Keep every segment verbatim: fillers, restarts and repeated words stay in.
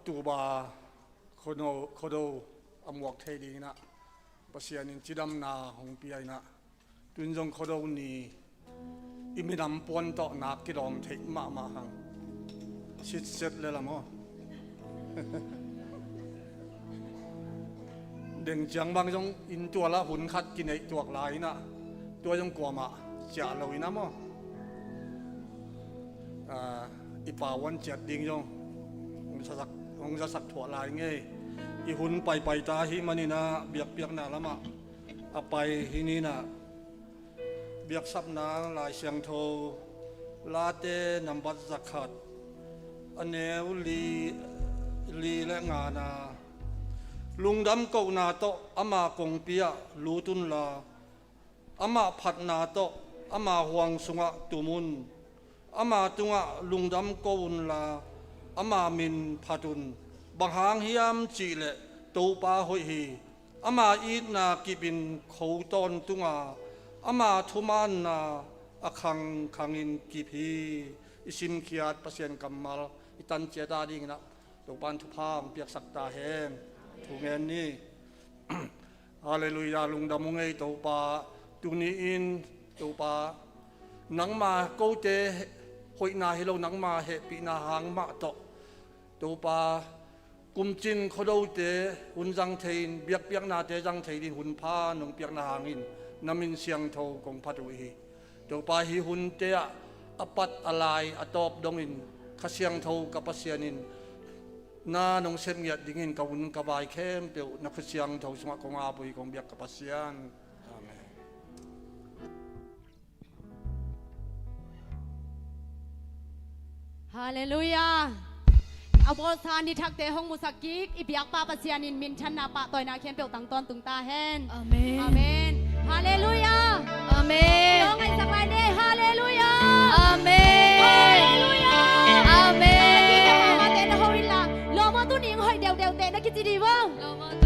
October Khuado, Khuado a muak thei dingin ah Pasian in cidamna hong pia in ah, tun zong Khuado ni i minam puan tawh nak kilawm theih mahmah hang. Sitset le lam aw. Deng ciang bang zong inn tual ah hun khat kineih tuak lai in ah, tua zong kuamah ciah lo in ah maw. Ah, i pauan ciat ding zong hong zasak, hong zasak thuah lai ngei. I hun paipai ta ahih manin ah biakpiakna lamah a pai hi ni in ah, biaksapna Lai Siangtho Late nambat zakhat, a neu li, li le ngana, lungdam kohna tawh ama kongpi ah lut unla, amah phatna tawh ama huang sungah tum un. Ama tungah lungdam ko unla, ama min phat un. Bang hang hiam cihleh Topa hoih hi. Ama itna kipin kho tawntung a, ama thumaanna a khangkhangin kip hi. I simkhiat Pasian kammal i tan ciat a dingin ah Topa'n thupha hong piaksak ta hen. Thu ngen ni. Halleluiah, lungdam ung ei Topa. Tuni-in Topa, nangma kote hoihna hi lo, nangma hehpihna hang mah tawh Topa, kumcin Khuadote hun zang thei-in, biakpiaknate zang thei dingin hun pha nong piakna hangin na min siangtho kong phat uh hi. Topa, hih hunte ah a pat a lai a tawp dongin Kha Siangtho ka Pasian in na nong sep ngiat dingin ka hun ka vai khempeuh na khut siangtho sungah kong ap uh hi, kong biak ka Pasian. Amen. Halleluiah. A bawlsa ni thakte hong musak kik i biakpa Pasian in minthanna pahtawina khempeuh tang tawntung ta hen. Amen. Amen. Halleluiah. Amen. Lawm ngaihsak lai ni. Halleluiah. Amen. Halleluiah. Amen. Lawm aw, tuni ing hoih deuhdeuh teh na kici dih vo.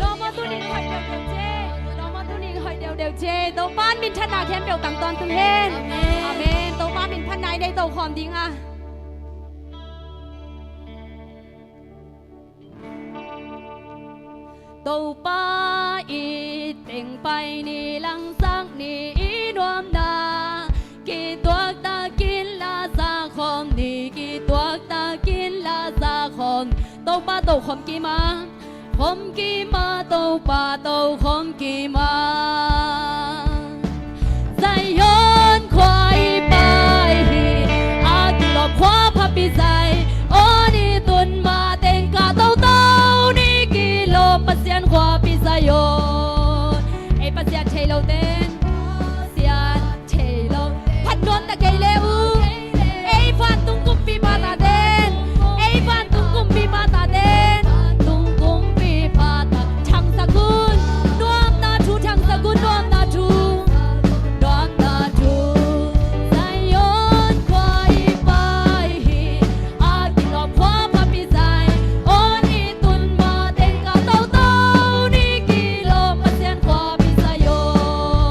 Lawm aw, tuni ing hoih deuhdeuh teh. Lawm aw, tuni ing hoih deuhdeuh teh. Topa'n minthanna khempeuh tang tawntung hen. Amen. Amen. Topa min phatna i nei to khawm ding a. Topa it teng pai ni, langsak ni i nuamna, kituak takin la sa khawm ni, kituak takin la sa khawm. Topa tokhawm kim a, khawm kim a, Topa tokhawm kim a. Zion khua i pai hi, a kilawm khua phapi Zion i tun ma teng ka toto ni kilawm Pasian khuapi Zion. Ei Pasian thei lo ten, Pasian thei lo. Phat nuam ta kei le uh. Ei vantung kumpipa ta ten, ei vantung kumpipa ta ten, tung kumpipa ta thangsak un, nuamna thu thangsak un, nuamna thu, nuamna thu. Zion khua i pai hi, a kilawm khua phapi Zion i tun ma teng ka toto ni kilawm Pasian khuapi Zion.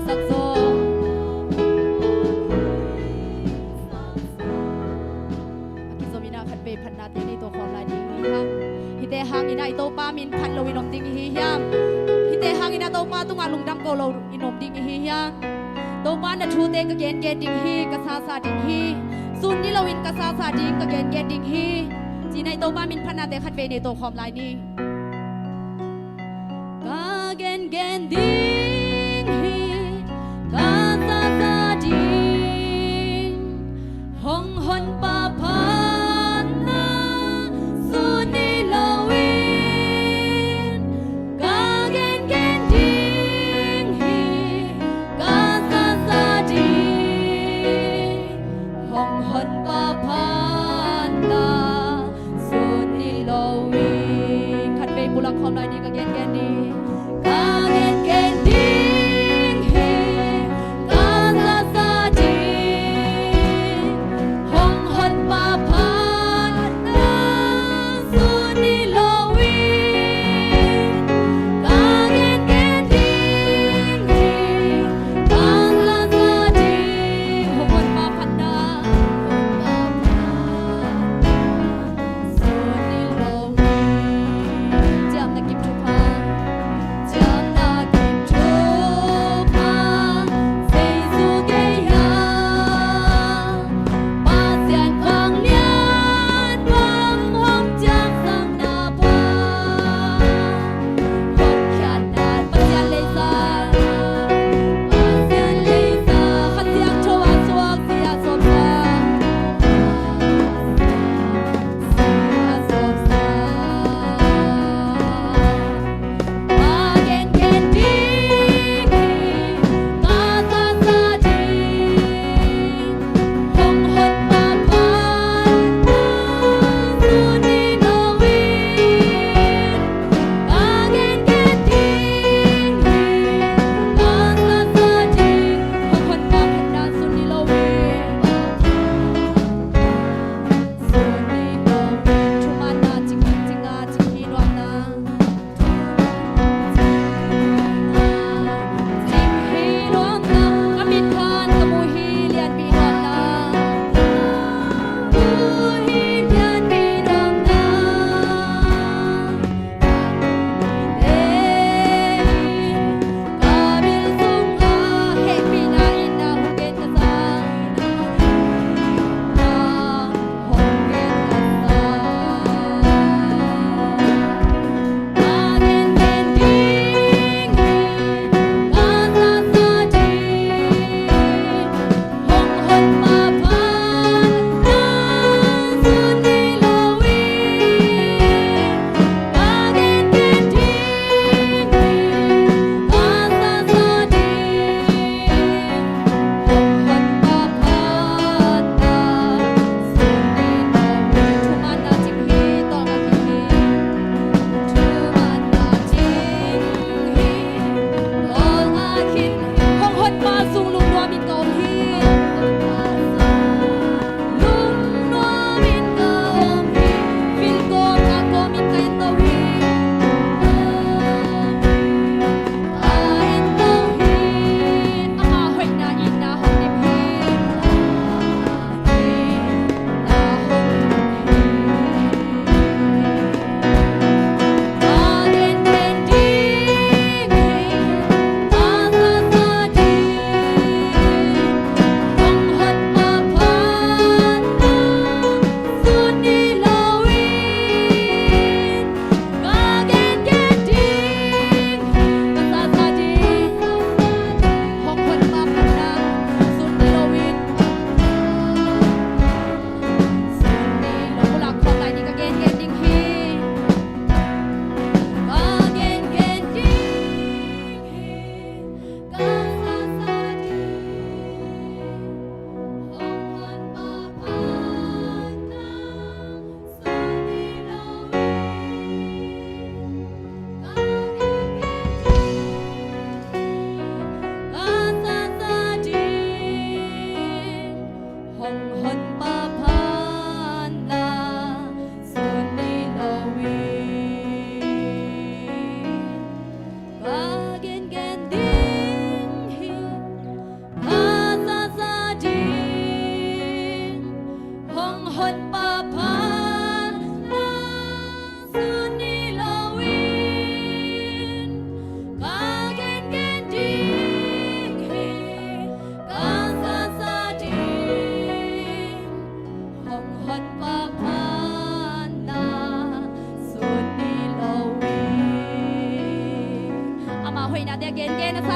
Sak zaw. A kizomin ah khatvei phatnate nei to khawm lai ding hi hang. Hihte hangin ah i Topa min phat loin om ding i hi hiam? Hihte hangin ah Topa tungah lungdam ko loin om ding i hi hiam? Topa na thute ka gengen ding hi, ka sasa ding hi. Sun ni loin ka sasa ding, ka gengen ding hi. Ci-in ah i Topa min phatnate khatvei nei to khawm lai ni. Ka gengen ding hi, ka sasa ding, hong honpa phatna sun ni loin. Ka gengen ding hi, ka sasa ding, hong honpa phatna sun ni loin. Khatvei pulak khawm lai ni, ka gengen ding. Ka gengen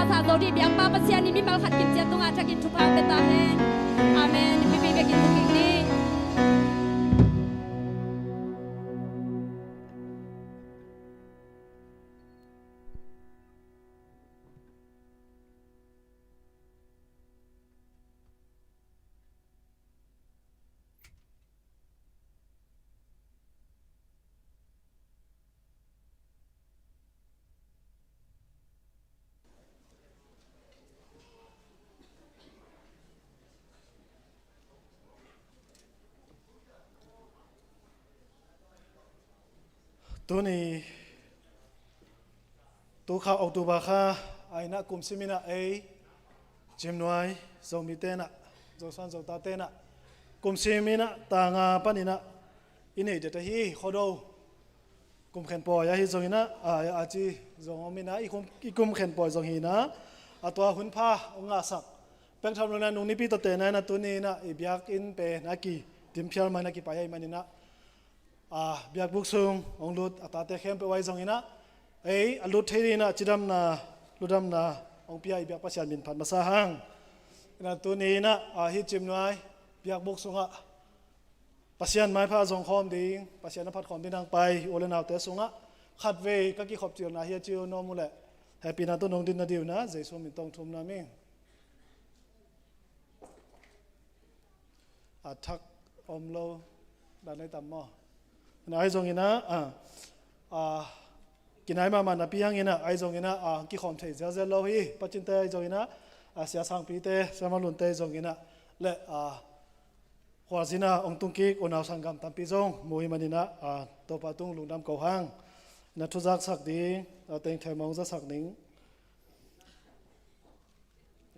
Sa zo dih biakpa Pasian in mimal khat kim ciat tungah thakin thupha pia ta hen. Amen. Mipi vekin thukik ni. Tuni, tu kha October kha a inah kum sim inah ei Cimnuai Zomi tenah, Zosuan Zota tenah kum sim inah tanga paninah i nei det ahi Khuado kum khenpawi ahi zonginah a, a ci zong om inah i kum, i kum khenpawi zong hinah a tua hunpha hong ngahsak pek tham lo na nung nipi tawte na inah tuni inah i biakinn pen a ki dimphial man a kipai ahi maninah a, biakbuk sung hong lut a tate khempeuh ahi zonginah ei a lut thei dinah cidamna, ludamna hong pia i biak Pasian min phat masa hang. Inah tuni inah a, hih Cimnuai biakbuk sungah Pasian maipha zong khawm ding, Pasian a phat khawm ding nang pai u le naute sungah khatvei ka kikhop cilna hi a ci uh nuam uh leh hehpihna tawh nong din na diu na Jesu min tawh thum na ming. A thak om lo dan ei tam maw? Na ai zonginah a, a kinai mahmah napi hanginah ai zonginah a kikhawm thei zialzial lo hi. Pacinte ai zonginah a, sia sangpite, sia malunte ai zonginah le a, khualzina hong tung kik unau sanggam tampi zong mu hi maninah a, Topa tung lungdam ko hang. Na thuzaksak ding a, tengthei mah hong zasak ning.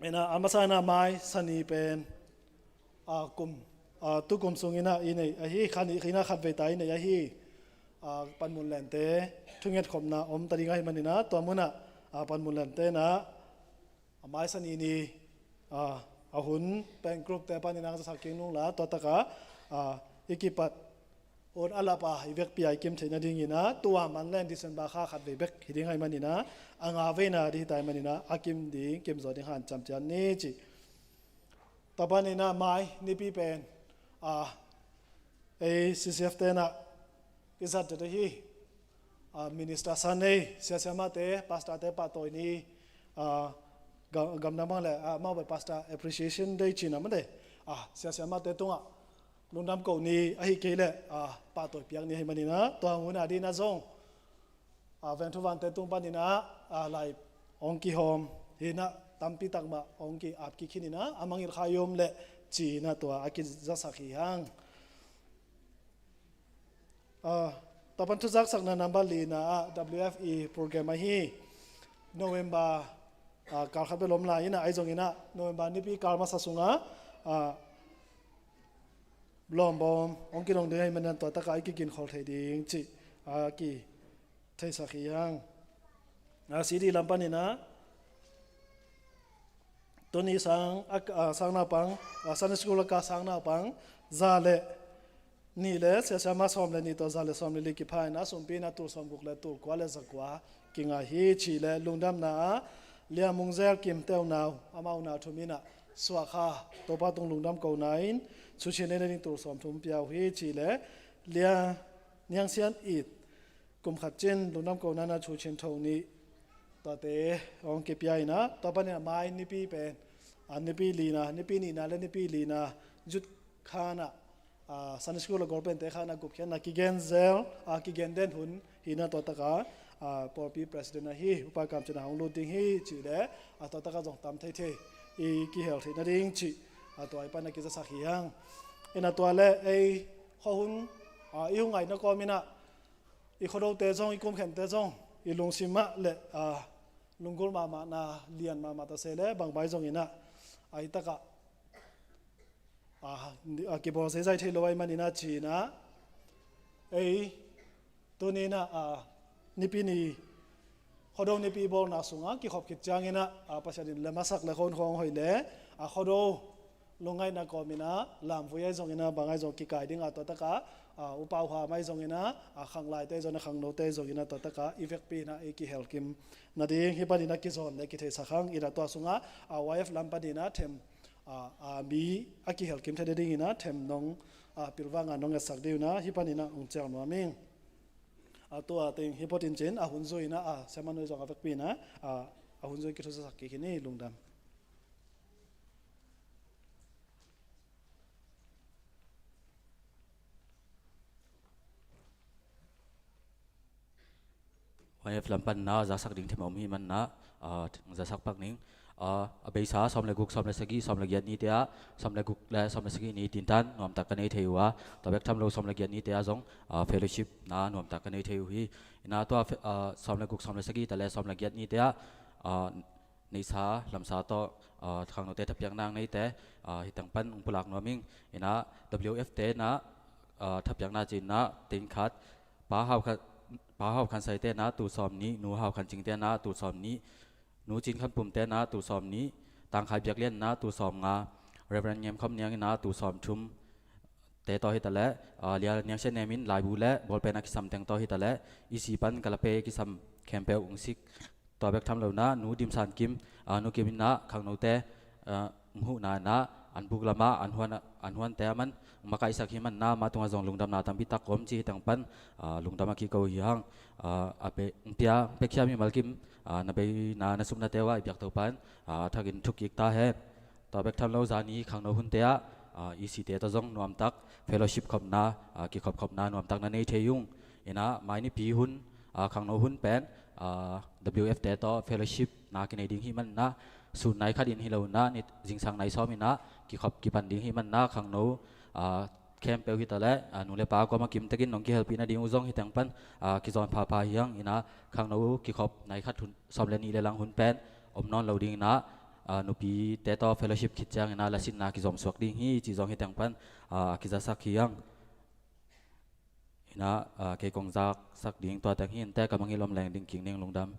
Ina a masa ina mai sani pen a, kum a, tu kum sung ina i nei ahi, khan i ina khat vei ta i nei ahi. A, panmun lente thunget khopna om ta ding ahi manina tua muna a, panmun lente na a, mai sani ni a, a hun pen group te panin ang zasak kik nung la tua taka a, i kipat un a lapa i vekpi a i kim theih nadingina tua man len December kha khat vei bek hi ding ahi manina a nga veina ding hi ta ahi manina a kim ding kim zaw ding han camcian ni ci. Tua panina mai nipi pen a, ei C C F tena i zat dede hi. A, minister san nei siasiamate pastorte pahtawi ni a, ga-, gamdang bang le a, mau bai pastor appreciation day cina mate a, siasiamate tungah lungdam ko ni ahi kei le a, pahtawi piak ni ahi manina tua huna dina zong a, vengthu vante tung panina a, lai ong kihawm hina tampi takmah ong ki ap kikhinina a mangil kha yom le cina tua a kizasak hi hang. A, tua pan thuzaksakna number lina a W F E program ahi November a, kal khat bel om lai ina ahi zongina November nipi kal masa sunga a, lawmbawm hong kidong ding ahi manin tua taka i kiginkhol thei ding cih a, ki theisak hi hang. A, C D lam panina tuni sang a, a, sang naupang a, Sunday school a ka sang naupang za le nih le siasiama sawm le nih tawh za le sawm le li kipha ina sumpi ina tul sawm guk le tul kua le za kua kinga hi ci le lungdamna a Lia Mungzel Kim Teu Nau amau na thum ina suakha Topa tung lungdam ko na in suchin ina ding tul sawm thum piau hi ci le Lia Niang Sian It kum khat cin lungdam ko na na cu cin tho nih tuate hong kipia ina tua panin a mai nipi pen a, nipi lina, nipi nihna le nipi lina zut khana a, Sunday school a golpente khana gupkhiatna kigen zel a, kigen den hun hina tua taka a, pawlpi president ahi upa kamcina hong lut ding hi ci le a, tua taka zong tam thei thei i kihel theih nading ci a, tua i pana kizasak hi hang. Ina tua le ei khuahun a, i hung ngaihna kawm ina i Khuadote zong i kumkhente zong i lungsim mah le a, lunggulh mahmahna lian mahmah ta se le bangbai zong ina a, i taka a, a kibawl zeizai thei lo ahi manina cina ei tunina a, nipi ni Khuado nipi bawlna sunga kikhop khit ciangina a, Pasian in le masak le khon khong hoih le a, Khuado lungngaihna kawmin ah lamvui ahi zongin ah bang ahi zong kikai ding a, tua tak a, ah, upa uham ahi zongin ah, ah, khanglaite ahi zongin ah khangnote ahi zongin ah tua tak a i vekpi in ah i kihel kim nading hih panin ah kizawn le kitheisak hang. In ah tua sungah, ah, Y F lam panin ah them, ah, ah, mi a kihel kim thei nadingin ah them nong, ah, pilvang a nong etsak ding in ah hih panin ah hong ciang nuam ing. Ah, tua teng hi phot in cin, a hun zui in ah, ah, Siamah Nui zong a vekpi in ah, ah, a hun zui in kithusasak kik hi ni. Lungdam. Y F lam pan in ah zaksak ding them a om hi man in ah, ah, zaksak pak ning. Ah, a beisa sawm le guk, sawm le sagih, sawm le giat nite ah, sawm le guk le sawm le sagih ni tintan nuamtak ka nei thei uh a, tua bek tham lo sawm le giat nite ah zong, ah, fellowship na nuamtak ka nei thei uh hi. In ah tua fe-, ah, sawm le guk, sawm le sagih ta le sawm le giat nite ah, ah, neihsa lamsa tawh, ah, khangnote thapiakna neite, ah, hi teng pan hong pulak nuam ing. In ah W F te in ah, ah, thapiakna cin ah teng khat, Pa Hau Khan, Pa Hau Khan Saite in ah tul sawm nih, Nu Hau Khan Cingte in ah tul sawm nih, Nu Cin Khan Pumte in ah tul sawm nih, Tang Khai Biak Lian in ah tul sawm nga, Reverend Ngem Khom Niang in ah tul sawm thum te tawh hi ta le, ah, Lial Niang Sian Nem in laibu le bawlpen a kisam teng tawh hi ta le, E C pan kalape kisam khempeuh hong sik. Tua bek tham lo in ah Nu Dim San Kim, ah, Nu Kim in ah khangnote, ah, hong huhna in ah an buk lam ah an huan, an huante a man hong makaihsak hi man in ah mah tungah zong lungdamna tampi tak om ci hi teng pan, ah, lungdam a kiko hi hang. Ah, a pe, hong pia, hong pia khiam hi Mal Kim, ah, na beina na supnate uh ah i biak Topa in, ah, a thakin thuk kik ta hen. Tua bek tham lo zani khangno hunte ah, ah, E C te tawh zong nuamtak fellowship khopna, ah, kikhop khopna nuamtak na nei thei ung. In ah mai Nipi hun, ah, khangno hun pen, ah, W F te tawh fellowship na kinei ding hi man in ah sun nai khat in hi lo in ah ni, zingsang nai sawm in ah kikhop kipan ding hi man in ah khangno, ah, khempeuh hi ta le, ah, nu le pa kuamah kimtekin nong kihelpih nading uh zong hi teng pan, ah, kizawn phapha hi hang. In ah khangno kikhop nai khat hun, sawm le nih le lang hun pen om nawn lo ding in ah, ah, nupite tawh fellowship khit ciangin ah lasinna kizom suak ding hi ci zong hi teng pan, ah, kizasak hi hang. In ah, ah, kei kong zaksak ding tua teng hi inteh, ka mangngilh om leng ding kik ning. Lungdam.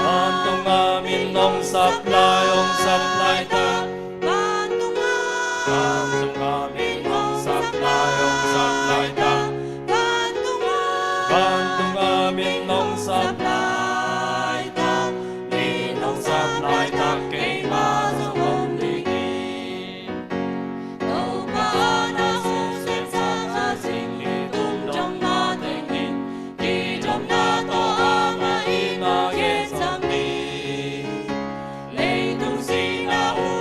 Vantunga min hong sap lai, hong sap laitak. Vantunga. Vantunga min hong sap lai, hong sap laitak. Vantunga. Vantunga min hong sap laitak. Min hong sap laitak keimah zong om ding hi. Topa na sungsuan sang a zing hi tum dong na teng in, kidopna tawh amah in a khensam hi. Leitung sihna uh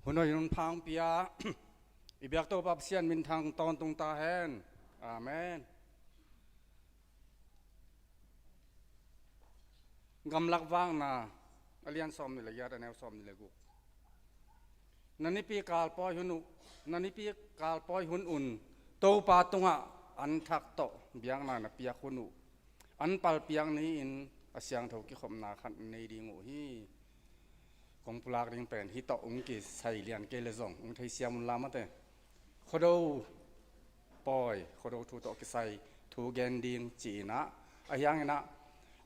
Hun hoih hun pha hong pia i biak Topa Pasian minthang tawntung ta hen. Amen. Gamlak Vakna a lian sawm nih le giat, a neu sawm nih le guk. Na nipi kalpawi hun uh, na nipi kalpawi hun un Topa tungah an thak tawh biakna na piak hun uh, an palpiak ni-in a siangtho kikhopna khat nei ding uh hi. Kong pulak ding pen hih tawh ung kisai lian kei le zong ung theisiam un la mate. Khuado pawi, Khuado thu tawh kisai thu gen ding ci-in ah, a hiangin ah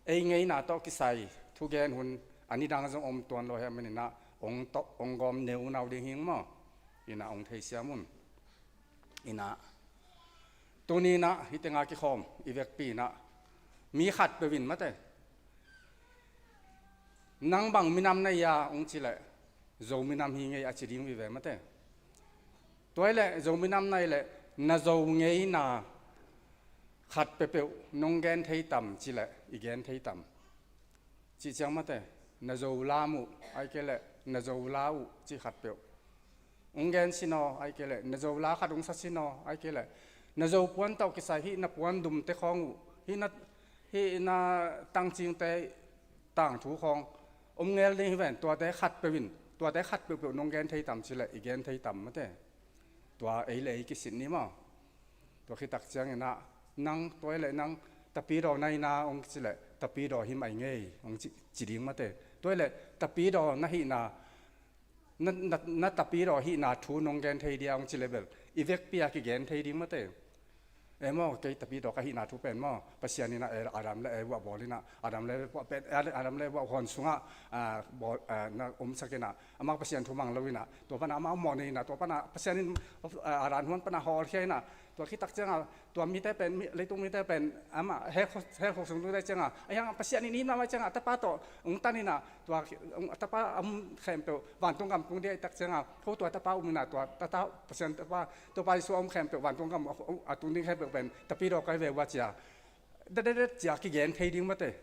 ei ngeina tawh kisai thugen hun a nidang zong om tuan lo hi a, manin ah ong tawh ong gawm neu nau ding hing maw. In ah ong theisiam un. In ah tuni in ah hih tengah kikhawm i vekpi in ah mi khat peuh in mate, nang bang minam na hi a ung ci leh, Zo minam hi ngei a ci ding vive mate. Tua hi leh Zo minam na hi leh na Zo ngeina khat peuhpeuh nong gen thei tam ci leh i gen thei tam? Cih ciang mate, na Zo lam uh, ahih kei leh na Zo la uh cih khat peuh ong gen sin aw, ahih kei leh na Zo la khat ong sa sin aw, ahih kei leh na Zo puan tawh kisai hih na puan dumte khawng uh, hih na, hih na tangcingte tangthu khawng om ngel ding hi ven. Tuate khat peuh in, tuate khat peuhpeuh nong gen thei tam ci leh i gen thei tam mate? Tua ei le ei kisin ni maw. Tua khit tak ciangin ah nang tua hi leh nang Tapidaw na hi na ung ci leh Tapidaw hi mai ngei ung ci, ci ding mate. Tua hi leh Tapidaw na hihna, na, na, na Tapidaw hihna thu nong gen thei dia ung ci leh bel i vekpi a kigen thei ding mate. E maw, kei Tapidaw ka hihna thu pen maw, Pasian in ah Adam le Eva bawl in ah, Adam le Eva pen, Adam le Eva huan sungah, ah, bawl, ah, na omsak in ah, amah Pasian thu mang lo in ah, tua pan ah amah mawh nei in ah, tua pan ah Pasian in, ah, Adam huan pan ah hawlkhia in ah, tua khit tak ciangah tua mite pen, mi, leitung mite pen amah hell khuk, hell khuk sung tung tak ciangah, a hiang Pasian in it mahmah ciangah a Tapa tawh ong tan in ah, tua, ong, a Tapa a om khempeuh vantung gam tung ding ahih tak ciangah, ko tua Tapa um in ah, tua Tapa, Pasian Tapa, Topa Jesu a om khempeuh vantung gam a, a, a tung ding khempeuh pen Tapidaw ka hi ve ua ci a, det det det ci a kigen thei ding mate.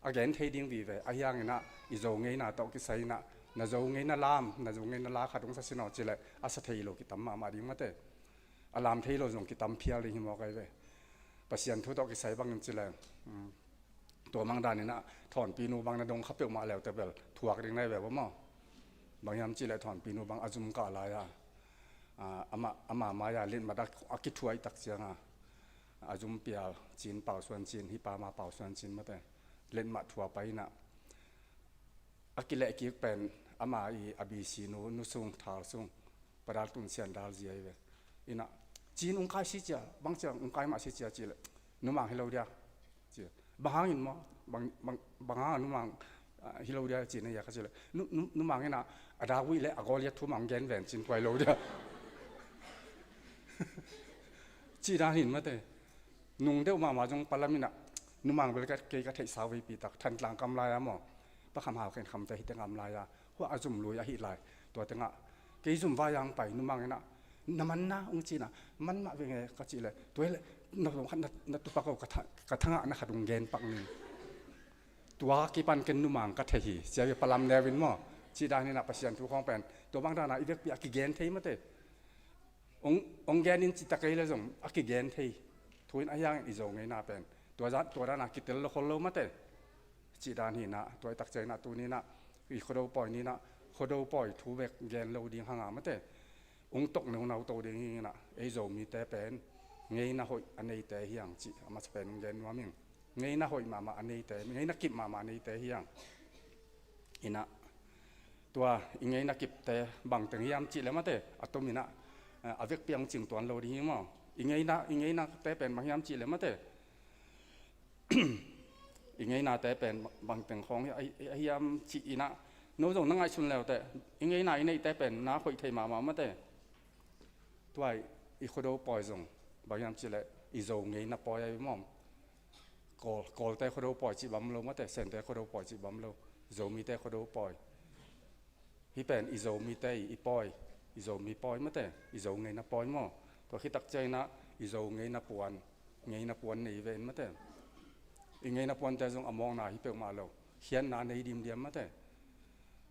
A gen thei ding vive. A hiangin ah i Zo ngeina tawh kisai in ah na Zo ngeina lam, na Zo ngeina la khat ong sa sin aw ci leh a sa thei lo kitam mahmah ding mate. A lam thei lo zong kitam phial ding hi maw ka hi ve. Pasian thu tawh kisai bangin ci leh, um, tua mang danin ah Thawnpi nu bang na dong kha peuhmah leute bel thuak ding na hi ve ua maw. Bang hiam ci leh Thawnpi nu bang a zum kah lai a, ah, amah, amah mai-a letmat a, a kithuah ahih tak ciangah a zum pial cin, Pau Suan Cin, hih pa ma Pau Suan Cin mate, letmat thuah pai in ah a kileh kik pen ama i a bisi nu, Nu Sung Thal Sung, Pa Dal Tun Sian Dal zi ahi ve. In ah, "Cin ung kai si cia, bang cia ung kai mah si cia," ci leh, "Numang hi lo dia," ci. "Bang hangin maw, bang, bang, bang hang numang, ah, hi lo dia ci na hia?" ka ci leh, "Nu, nu, numang in ah a David le a Goliath thu mah ong gen ven cin kuai lo dia," cih dan hi in mate. Nung deuh mahmah zong palam in ah, numang bel ka, kei ka theihsa veipi tak, Thantlang kam lai-a maw, Pa Kham Hau Khen Khamte hih teng a om lai-a, hua a zum lui ahih lai. Tua tengah, "Kei zum vai-a ong pai," numang in ah, "Na man na?" ong ci in ah, "Man mah veng e," ka cih leh, "Tua hi leh na, na, na tupa ko ka tha, ka thangah na khat ong gen pak ning." Tua kipan ken numang ka thei hi, sia ve palam neu in maw. Cih dan in ah Pasian thu khawng pen tua bang dan a i vekpi a kigen thei mate. Ong, ong gen in cih tak ei le zong a kigen thei. Thu in a hiangin i Zo ngeina pen tua dan, tua dan a kitel lo khol lo mate. Cih dan hi in ah, tua ahih tak ciangin ah tuni in ah i Khuado pawi ni in ah, Khuado pawi thu bek gen lo ding hang a mate, ong tok neu nau to ding hi in ah, ei Zomite pen ngeina hoih a neite hi hang cih a masa pen ong gen nuam ing. Ngeina hoih mahmah a neite, ngeina kip mahmah a neite hi hang. In ah, tua i ngeina kipte bangteng hiam cih leh mate, a tom in ah, eh, a vekpi a ong cing tuan lo ding hi maw. I ngeina, i ngeinate pen bang hiam cih leh mate, i ngeinate pen bangteng khawng hi, a, a hiam cih in ah, no zong na ngaihsun leuteh, i ngeina i neihte pen na hoih thei mahmah mate. Tua i Khuado pawi zong bang hiam cih leh i Zo ngeina pawi ahi maw. Kawl, Kawlte Khuado pawi cih bang om lo mate, Sente Khuado pawi cih bang om lo, Zomite Khuado pawi. Hih pen i Zomite i, i pawi, i Zomi pawi mate, i Zo ngeina pawi maw. Tua khit tak ciangin ah i Zo ngeina puan, ngeina puan nei ve in mate. I ngeina puante zong a mawkna hi peuhmah lo, khiatna nei dimdiam mate.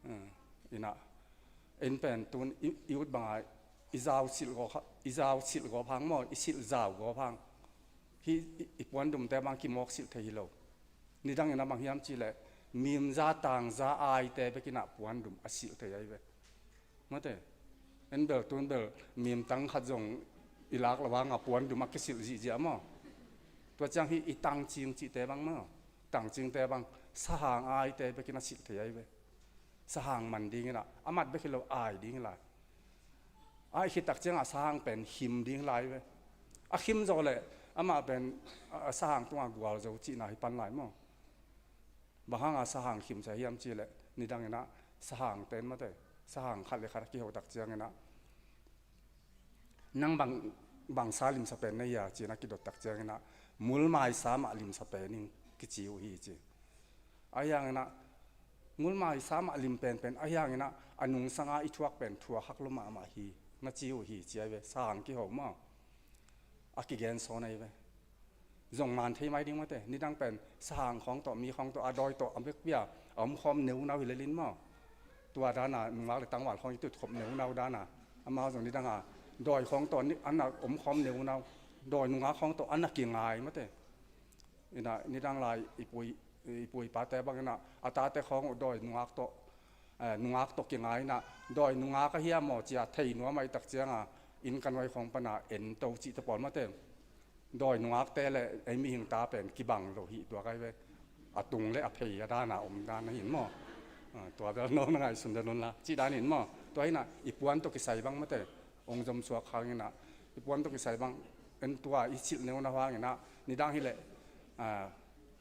Eh, in ah En pen tun i, i ut banga i zau silh gawp ha-, i zau silh gawp hang maw, i silh zau gawp hang. Hi i, i puandumte bang kimawk silh thei hi lo. Nidang ina bang hiam cihleh mimza tangza aite bekinah puandum a silh thei ahi ve. Mate, en bel tun bel mimtang khat zong i lak lo hanga puandum a kisilh zihziah maw. Tua ciang hi i tangcing cihte bang maw, tangcingte bang sahang aite bekin a silh thei ahi ve. Sahang man dinginah a mat bek hi lo ai ding lai. Ai khit tak ciangah sahang pen him ding lai ve. A him zawh leh amah pen a, a sahang tungah gualzo cihna hi pan lai maw. Bang hanga sahang himsa hiam cihleh nidang inah sahang ten mate, sahang khat le khat a kiho tak cianginah nang bang, bangsa limsa pen na hia ci-in a kidot tak cianginah mulmaisa mah limsa pen in kici uh hi ci. Ahi hanginah mulmaisa mah lim penpen ahi hanginah a nungsanga i thuak pen thuak hak lo mahmah hi na ci uh hi ci ahi ve. Sahang kiho maw, a kigen sawn ahi ve. Zong man thei mai ding mate, nidang pen sahang khawng tawh mi khawng tawh a dawi tawh a bekpia a omkhawm neunau hi lelin maw. Tua dana nungak le tangval khawng i tutkhop neunau dana amau zong nidanga dawi khawng tawh ni-, ana omkhawm neunau, dawi nungak khawng tawh ana kingai mate. Ina nidang lai i pui, i pui pate bang ina a tate khawng uh dawi nungak tawh, eh, nungak tawh kingai ina dawi nungak a hiam maw cia thei nuam ahi tak cianga inn ka nuai khawng pana en to cihte pawl mate. Dawi nungakte le ei mihing ta pen kibang lo hi tua kai ve. A tung le a phei a dana om dan ahin maw. Ah, tua bel no na ngaihsun dan unla cih dan in maw. Tua hina i puan tawh kisai bang mate. Ong zom suak hangina i puan tawh kisai bang en tua i silh neuna hangina nidang hileh, ah,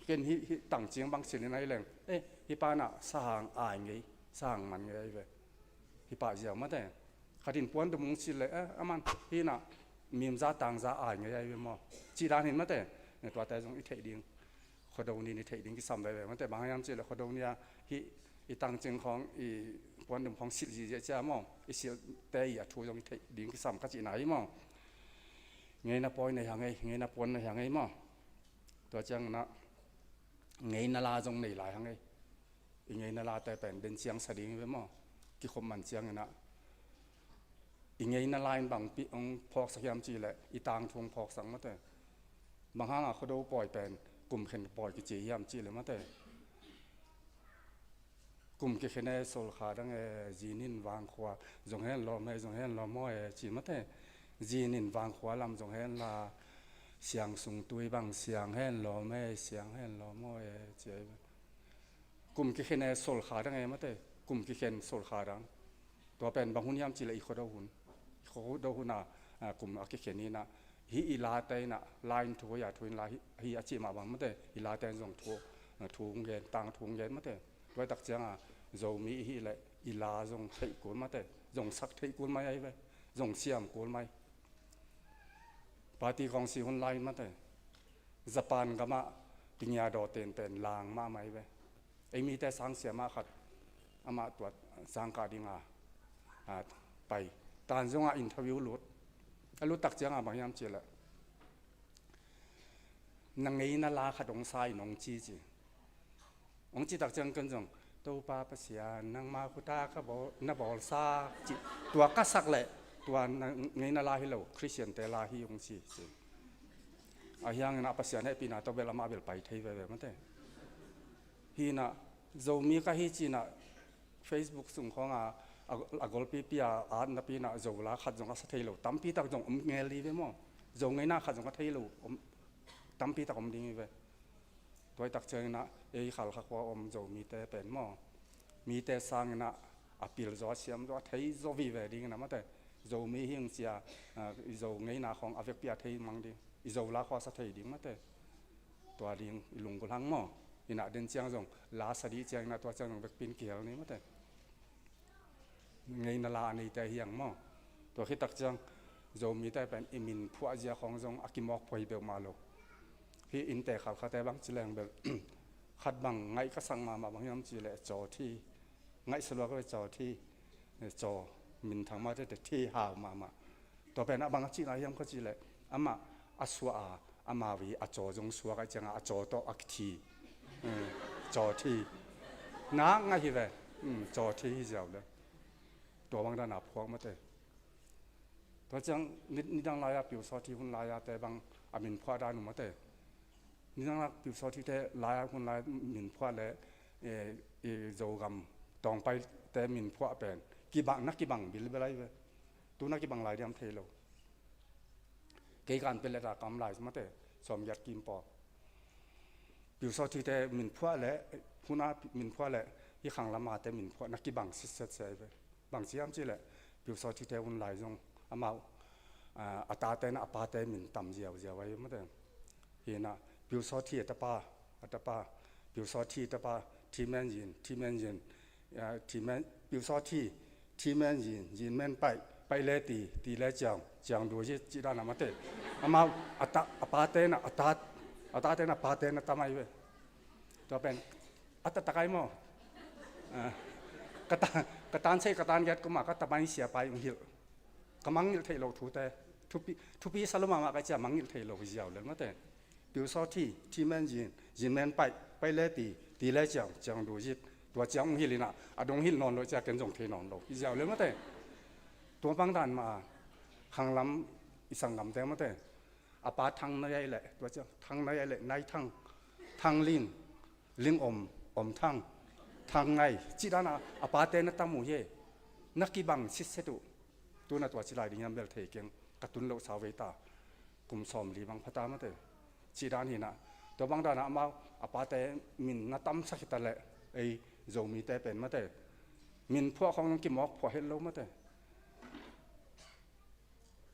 ken hi, hi tangciang bang silh ina hileng. Eh, hi pana sahang ai ngei, sahang man ngei ai ve. Hi pah ziau mate. Khatin puan tumung silh le, eh, aman hina mimza tangza ai ngei ai ve maw. Cih dan hin mate. Ne tuate zong i theih ding. Khuado ni ni theih ding kisam veve mate. Bang hiam cih le khuado ni a hi i tangcing khawng i puandum khawng silh zihziah cia maw. I silhte i a thu zong i theih ding kisam ka cihna hi maw. Ngeina pawi nei hang ei, ngeina puan nei hang ei maw. Tua ciangina ngeina la zong nei lai hang ei. I ngeina late pen den ciang sa ding ve maw. Kikhop man ciangina i ngeina la in bangpi ong phawksak hiam cih le i tangthu ong phawksak mate. Bang hanga khuado pawi pen kum khen pawi kici hiam cih le mate. Kum kikhen e solkha dang e zinin vangkhua zong hen lawm e, zong hen lawm aw e ci mate. Zinin vangkhua lam zong hen la siang sung tui bang siang hen lawm e, siang hen lawm aw e ci ai. Kum kikhen e solkha dang e mate. Kum kikhen solkha dang. Tua pen bang hun hiam cih le i khuado hun. I khuado huna, ah, kum a kikhen hina hi i late ina la in thu ya thu in la hi, hi a cih mah bang mate. I late in zong thu, ah, thu hong gen, tang thu hong gen mate. Tua i tak cianga Zomi i hih le i la zong theih kul mate. Zong sak theih kul mai ai ve. Zong siam kul mai. Party kongsi hun lai mate. Japan gamah pingia daw tenpen lang mahmah ai ve. Ei mite sang siamah khat amah tuat sang kah dinga, ah, pai. Tan zonga interview lut. A lut tak cianga bang hiam cih le na ngeina la khat ong sa in ong ci ci. Ong ci tak ciang ken zong Topa Pasian nangma khuta ka bawl, na bawlsak ci. Tua ka sak le tua na ngeina la hi lo, Khristiante la hi ong ci ci. A hiangina Pasian hehpihna tawh bel amah bel pai thei veve mate. Hina Zomi ka hi cina Facebook sung khawnga a, a golpipi a at napina Zo la khat zong a sa thei lo tampi tak zong om ngel hi ve maw. Zo ngeina khat zong a thei lo om tampi tak om ding hi ve. Tuai tak ciangina ei khalkha khua om Zomite pen maw. Mite sangina a pil zaw a siam zaw a thei zaw vive dingina mate. Zomi hing cia, ah, i Zo ngeina khawng a vekpi a thei mang ding. I Zo la khua sa thei ding mate. Tua ding i lunggulh hang maw. Ina den ciang zong la sa dih ciangina tua ciang zong vekpin kihel ni mate. Ngeina la a neite hiang maw. Tua khitak ciang Zomite pen i min phuahzia khawng zong a kimawk phuai beuh mah lo. Hi innte khalkhate bang ci leng bel khat bang ngaih ka sak mahmah bang hiam ci le caw thi. Ngaihsa luak ve caw thi. Caw minthang mah tete thi hau mahmah. Tua pen a bang a cihna hiam kha ci le amah a suah a amau hi a caw zong suak a cianga a caw tawh a kithi. Caw thi. Nak ngaih hi ve. Caw thi hi ziau le. Tua bang dana phuak mate. Tua ciang ni, nidang lai-a Piusawthi hun lai-a te bang a min phuah dan uh mate. Nidang lai Piusawthi te lai-a hun lai min phuah le, eh, i Zogam Tawngpai te min phuah pen kibang, na kibang bilbel ahi ve. Tu na kibang lai diam thei lo. Kei kan pia le ta kam lai mate, sawmgiat kim pawl. Piusawthi te min phuah le, huna min phuah le, hi khanglam a te min phuah na kibang sitset se ahi ve. Bang ciam ci le, Piusawthi te hun lai zong amau, ah, a tate na a pate min tam ziauziau ahi mate. Hina, Piusawthi a tapa, a tapa, Piusawthi tapa, Thi Men Zin, Thi Men Zin, ah, Thi Men, Piusawthi, Thi Men Zin, Zin Men Paih, Paih le Ti, Ti le Ciang, Ciang Du Zit, ci dana mate. Amau, a ta, a pate na, a ta, a tate na pate na tam ahi ve. Tua pen, a ta takai maw. Ah, ka ta, ka tan sei, ka tan giat kuma, ka ta mai sia pai ung hilh. Ka mangngilh theih loh thute, thupi, thupi sa lo mahmah ka cia mangngilh theih loh hi ziau lel mate. Piusawthi, Thi Men Zin, Zin Men Paih, Paih le Ti, Ti le Ciang, Ciang Du Zit. Tua ciang ung hilh ina, a dong hilh nawn lo cia ken zong thei nawn lo hi ziau lel mate. Tua bang dan ma, khanglam i sanggamte mate. A pa Thang Nai ahi le, tua ciang Thang Nai ahi le, Nai Thang, Thang Ling, Ling Om, Om Thang, Thang Nai, ci dana a pate na tam uh hi. Na kibang sitset uh. Tuna tua ci lai ding hiam bel thei keng, ka tun loh sau vei ta. Kum sawmli bang phata mate. Ci dan hina. Tua bang dana amau a pate min na tamsak hita le, ei Zomite pen mate. Min phuah khong kimawk phuah het lo mate.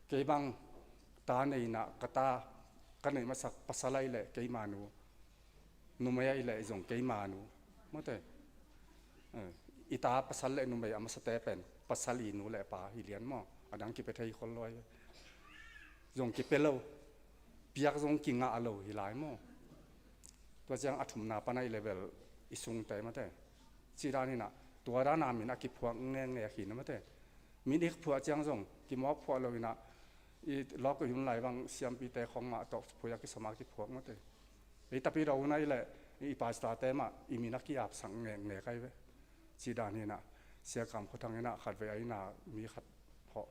Kei bang ta neina ka ta ka neih masak pasal ahi le keima nu, numei ahi le zong keima nu. Mate. Eh, i ta pasal le numei a masate pen pasal i nu le pa hi lian maw. A dang kipia thei khol lo ahi. Zong kipia lo. Piak zong kingah lo hi lai maw. Tua ciang a thumna pan ahi le bel i sungte mate. Ci dan hina, tua dana min a kiphuak ngenge a khina mate. Min i phuah ciang zong kimawk phuah lo hina, i lawk i hun lai bang siampite khong mah tawh phuia kisama kiphuak mate. I tapi do hun ahi le, i pastorte mah i min a kiapsak ngenge kai ve. Ci dan hina, Sia Kam Khua Thang hina, khat vei a hina mi khat hawh.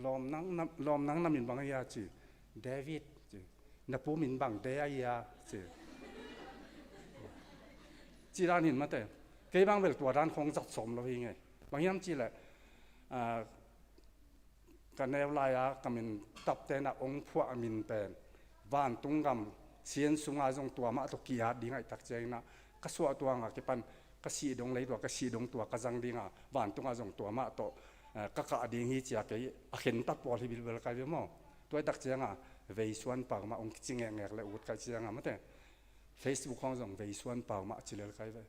Lawm nang na, lawm nang na min bang ahi a ci. David ci. Na pu min bang De ahi a ci. Ci dan hin mate. Kei bang bel tua dan khong zat sawm lo hi ngei. Bang hiam ci le, ah, ka neu lai-a ka min tapte na ong phuah a min pen vantung gam sian sunga zong tua mah tawh ki-at ding ahi tak ciangina ka suah tuanga kipan ka sih dong lei tua, ka sih dong tua ka zang dinga, vantunga zong tua mah tawh, eh, ka kah ding hi cia kei a khentat pawl hi bilbel kai ve maw. Tua hi tak cianga veisuan pau mah ong kici ngekngek le ut kai cianga mate. Facebook khong zong veisuan pau mah ci lel kai ve.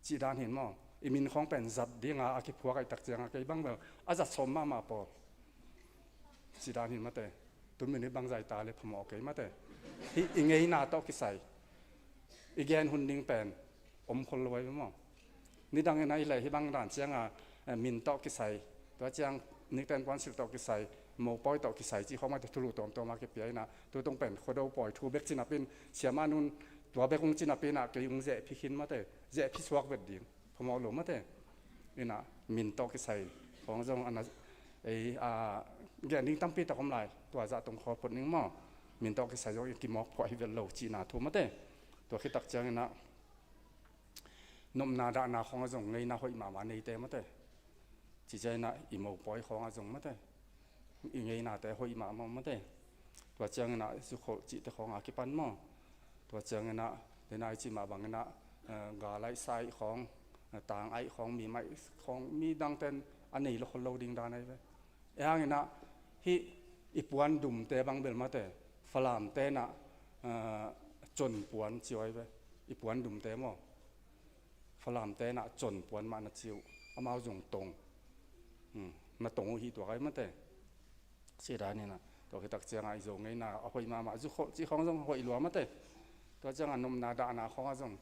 Ci dan hin maw. I min khong pen zat dinga a kiphuak ahi tak cianga kei bang bel a zat sawm mahmah pawl. Ci dan hin mate. Tun minute bang zai ta le phamawh kei mate. Hi i ngeina tawh kisai. I gen hun ding pen om khol lo ai maw. Nidang in ahi le hi bang dan cianga, eh, min tawh kisai. Tua ciang nikten puansilh tawh kisai. Mopawi tawh kisai ci khawng mate thulu tuamtuama kipia ina. Tutung pen Khuado pawi thu bek cinapin siama nun tua bek ung cinapina kei ung zeh phi khin mate. Zeh phi suak vet ding. Phamawh lo mate. Ina min tawh kisai khong zong ana, ei, a, gen ding tampi tak om lai. Tua zah tong khawl phot ning maw. Min tawh kisai zong i kimawk phuah hi vet lo cihna thu mate. Tua khitak ciangina nopna dahna khong a zong ngeina hoih mahmah neite mate. Ci ciangina i mopawi khong a zong mate. I ngeinate hoih mahmah mate. Tua ciangina zukholh cihte khong a kipan maw. Tua ciangina dena i cih mah bangina, eh, gal aih sa aih khong, eh, tang aih khong, mi maih khong, mi dangten a nei lo khol lo ding dan ahi ve. E hangina hih i puan dumte bang bel mate, Falamte na, eh, con puan ci uh ahi ve. I puan dumte maw. Falamte na con puan mah na ci uh. Amau zong tong. Hmm, na tong uh hi tua kai mate. Ci dan hina. Tua khitak cianga i Zo ngeina a hoih mahmah zukholh cih khong zong hoih lua mate. Tua cianga nopna dahna khong a zong,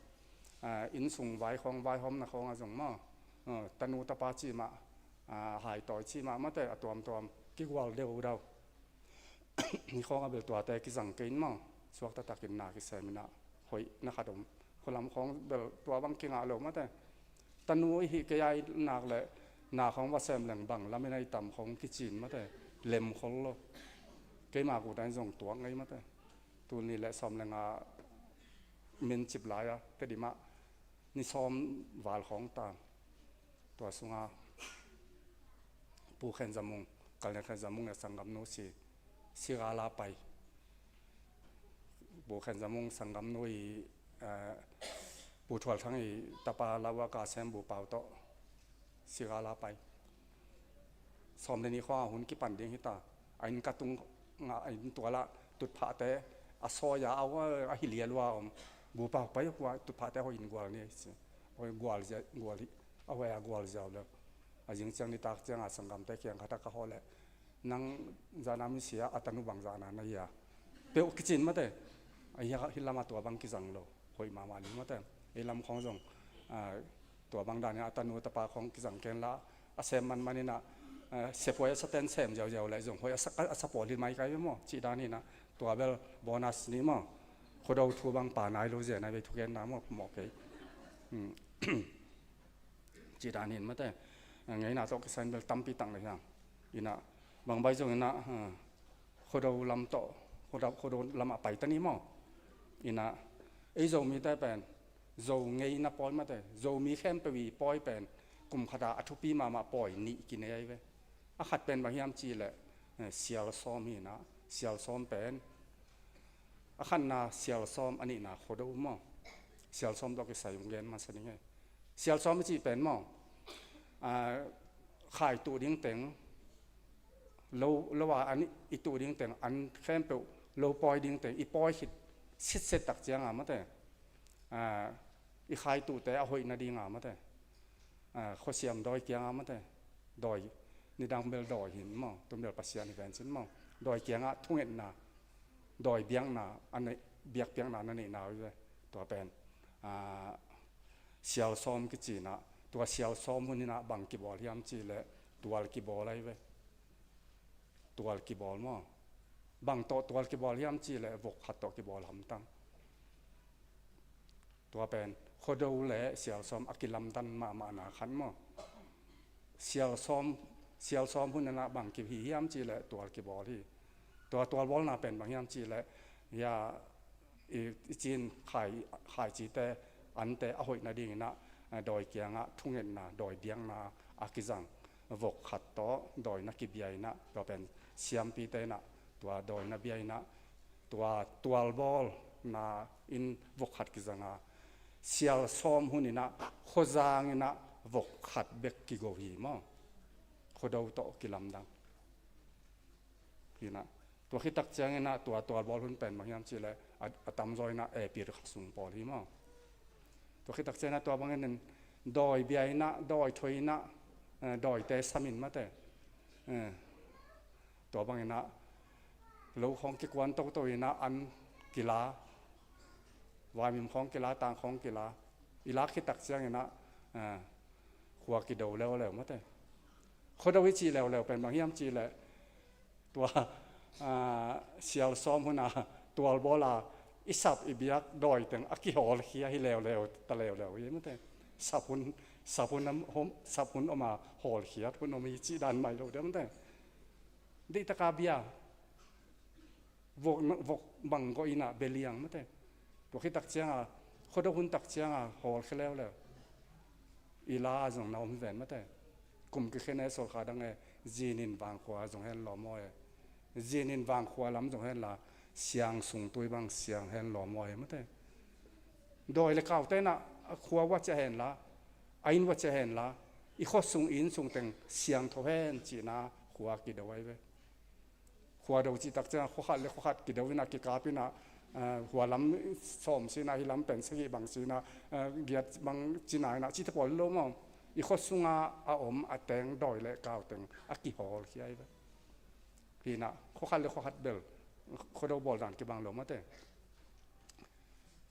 ah, innsung vai khong, vaihawmna khong a zong maw. Ah, tanu tapa cih mah, ah, haitawi cih mah mate a tuamtuam kigual deudau. Ni khawng a bel tuate kizang kei in maw, suak taktakin na kisem ina hoih na khat om. Khualam khawng bel tua bang kingah lo mate. Tanu i hih kei a i nak le na khong va sem leng bang lamin a i tam khong kicin mate, lem khol lo. Keima kut a in zong tuak ngei mate. Tul nih le sawm le nga min cip lai a Tedim ah ni sawm val khong tan. Tua sunga Pu Khen Za Mung, Kalne Khen Za Mung le sanggamnu si, si gala pai. Pu Khen Za Mung sanggamnu i, eh, Pu Thual Thang i tapa lau a ka sem Bu Pau tawh si gala pai. Sawm le nih khong a hun kipan ding hita. A inn ka tung nga a inn tuala tutphahte a sawi a, a hi lialua om. Bu Pau pai hua tutphahte hoi in gual ni si. Hoi gual zia, gual hi. A hoi a gual ziau le. A zing ciang nitak ciang a sanggamte kiang khat a ka haw le. Nang zana mi sia a tanu bang zana na hia. Peuh kicin mate. A hia hi lama tua bang kizang lo. Hoi mama ni mate. Ei lam khong zong, ah, tua bang danin a tanu tapa khong kizang ken la. A sem manman ina, ah, sepuai a saten sem ziauziau le zong. Hoi a sa, a sa pawl hi mai kai maw. Cih danin a. Tua bel bonus ni maw. Khuado thu bang pa nai lo zia nai vei thuken na maw. Maw kei. Hmm. Cih danin mate, ngeina tawh kisai in bel tampi tak le hiang. Ina, bang bai zong ina, ah, Khuado lam tawh, Khuado, Khuado lam a pai ta ni maw. Ina, ei Zomite pen, Zo ngeina pawi mate, Zomi khempeuh i pawi pen, kum khata a thupi mahmah pawi nih kinei ai ve. A khat pen bang hiam cih leh, eh, sial sawm hi ina, sial sawm pen, a khatna sial sawm, a nihna Khuado maw. Sial sawm tawh kisai ung gen masa ding e. Sial sawm i cih pen maw, ah, khai tuh ding teng, lo, lo a an i tuh ding teng, an khempeuh lo pawi ding teng, i pawi khit sitset tak cianga mate. Ah, i khai tuhte a hoih nadinga mate. Ah, khuasiam dawi kianga mate. Dawi, nidang bel dawi hin maw, tun bel Pasian hi vencin maw. Dawi kianga thungetna, dawi biakna, a nei, biakpiakna na neihna uh hi ve. Tua pen, ah, sial sawm kicina, tua sial sawm hun ina bang kibawl hiam cih leh, tual kibawl ahi ve. Tual kibawl maw. Bang tawh tual kibawl hiam cih leh, vok khat tawh kibawl hamtang. Tua pen, Khuado le sial sawm a kilamdan mahmahna khat maw. Sial sawm, sial sawm hun ina bang kihi hiam cih leh tual kibawl hi. Tua tual bawlna pen bang hiam cih leh, hia, i, i cin khai, khai cite, ante a hoih nading ina, eh, dawi kianga thungetna, dawi biakna a kizang. Vok khat tawh dawi na kibia ina, tua pen siampite ina, tua dawi na bia ina, tua tual bawlna in vok khat kizanga, sial sawm hun ina, Khuazang ina vok khat bek kigo hi maw. Khuado tawh kilamdang. Hi ina, tua khit tak ciang ina, tua tual bawl hun pen bang hiam cih leh, a, a tamzaw ina April kha sung pawl hi maw. Tua khit tak ciang ina, tua bangin dawi bia ina, dawi thoi ina, eh, dawite sam in mate. Eh, tua bang ina, lo khawng kikuan toto ina an kila, vaimim khawng kila, tang khawng kila, i lak khit tak ciang ina, eh, khua kido leuleu mate. Khuado i cih leuleu pen bang hiam cih leh, tua, ah, sial sawm hun a tual bawl a, i sap i biak dawi teng a kihawlkhia hi leuleu ta leuleu hi mate. Sap hun, sap hun om, sap hun om a hawlkhiat hun om hi cih dan mai lo deuh mate. Deih taka bia, vok, vok bang gawh ina beliang mate. Tua khit tak cianga, Khuado hun tak cianga hawlkhia leuleu. I la zong na om hi ven mate. Kum kikhene sawlkha dang e, zinin vangkhua zong hen lawm aw e. Zinin vangkhua lam zong hen la, siang sung tui bang siang hen lawm aw e mate. Dawi le kaute ina, a khua ua cia hen la, a inn ua cia hen la, i khua sung i inn sung teng siangtho hen cihna khua kido ai ve. Khua do cih tak ciang, khua khat le khua khat kido ina kikap ina, eh, khua lam sawm sina, hi lam pen sagih bang sina, eh, giat bang cina ina, cite pawl lo maw. I khua sunga a om a teng dawi le kau teng a kihawlkhia ai ve. Hi ina, khua khat le khua khat bel, Khuado bawl dan kibang lo mate.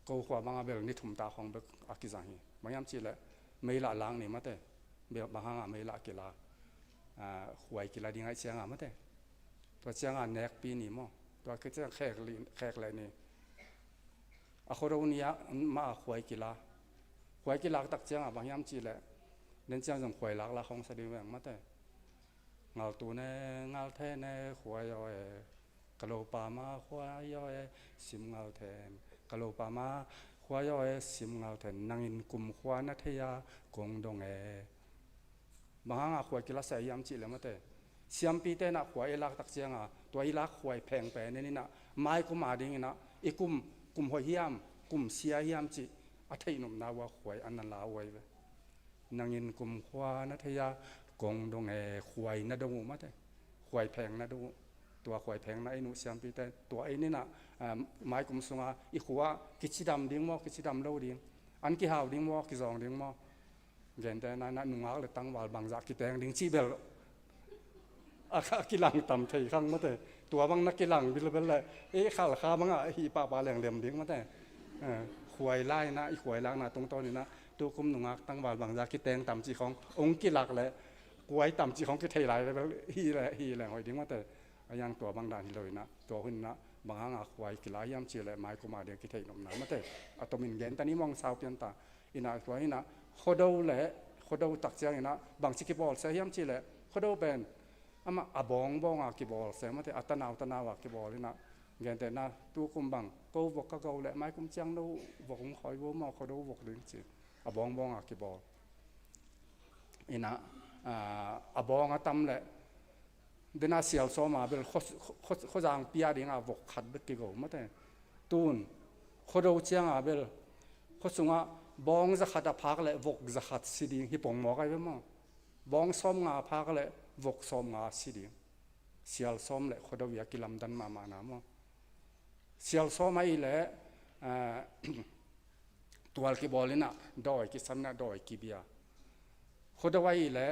Ko khua banga bel ni thum ta khawng bek a kizang hi. Bang hiam cih leh, meilah lang ni mate. Bel bang hanga meilah kila. Ah, khuai kila ding ahih cianga mate. Tua cianga nekpi ni maw. Tua khit ciang khek li, khek leh ni. A Khuado ni a, ma a khuai kila. Khuai kila tak cianga bang hiam cih leh, Nen ciang zong khuai laklak hong sa ding veng mate. Ngal tu ne, ngal the ne, khuai aw e. Ka lopa ma khuai aw e, sim ngal then. Ka lopa ma khuai aw e, sim ngal then. Nangin kum khua na thei a, kong dong e. Bang hanga khuai kilasia hiam cih le mate. Siampite inah khuai i lak tak cianga, tua i lak khuai pheng pen inah, mai kum a dinginah, i kum, kum hoih hiam, kum sia hiam cih, a theih nopna uh a khuai a na la uh ahi ve. Nangin kum khua na thei a, kong dong e, khuai na dong uh mate. Khuai pheng na dong uh. Tua khuai pheng na in uh siampite. Tua in inah, ah, mai kum sunga i khua kicidam ding maw, kicidam lo ding. An kihau ding maw, kizawng ding maw. Gente na, na nungak le tangval bangzah kiteng ding cih bel. A, a kilang tam thei khang mate. Tua bang na kilang bilbel le. E khalkha bangah hih pahpah lenglem ding mate. Eh, khuai lai na, i khuai lak na tungtawn inah. Tukum nungak tangval bangzah kiteng tam cih khong. Ong kilak le. Khuai tam cih khong kithei lai le bel. Hi le, hi leng hoih ding mate. A yang tua bang dan hi lo inah. Tua hun inah. Bang hanga khuai kila hiam cih le. Mai kum a ding kithei nopna mate. A tomin gen ta ni mong sau pian ta. Inah tua inah, Khuado le, Khuado tak ciang inah, bangci kibawl se hiam cih le, Khuado pen, amah a bawngbawng a kibawl se mate, a tanau tanau a kibawl inah, gente na, tukum bang, ko vok ka go le, mai kum ciang no vok hong khawi bo maw, Khuado vok ding ci, a bawngbawng a kibawl. Inah, ah, a bawng a tam le, Dena sial sawma bel khuazang pia dinga vok khat bek kigo mate. Tun Khuado cianga bel khuasunga bawng zakhat a phak le vok zakhat si ding hi pongmawk ai ve maw. Bawng sawmnga a phak le vok sawmnga si ding. Sial sawm le Khuado a kilamdan mahmahna maw. Sial sawm ahi le, eh, tual kibawl inah dawi kisam inah dawi kibia. Khuado ahi le,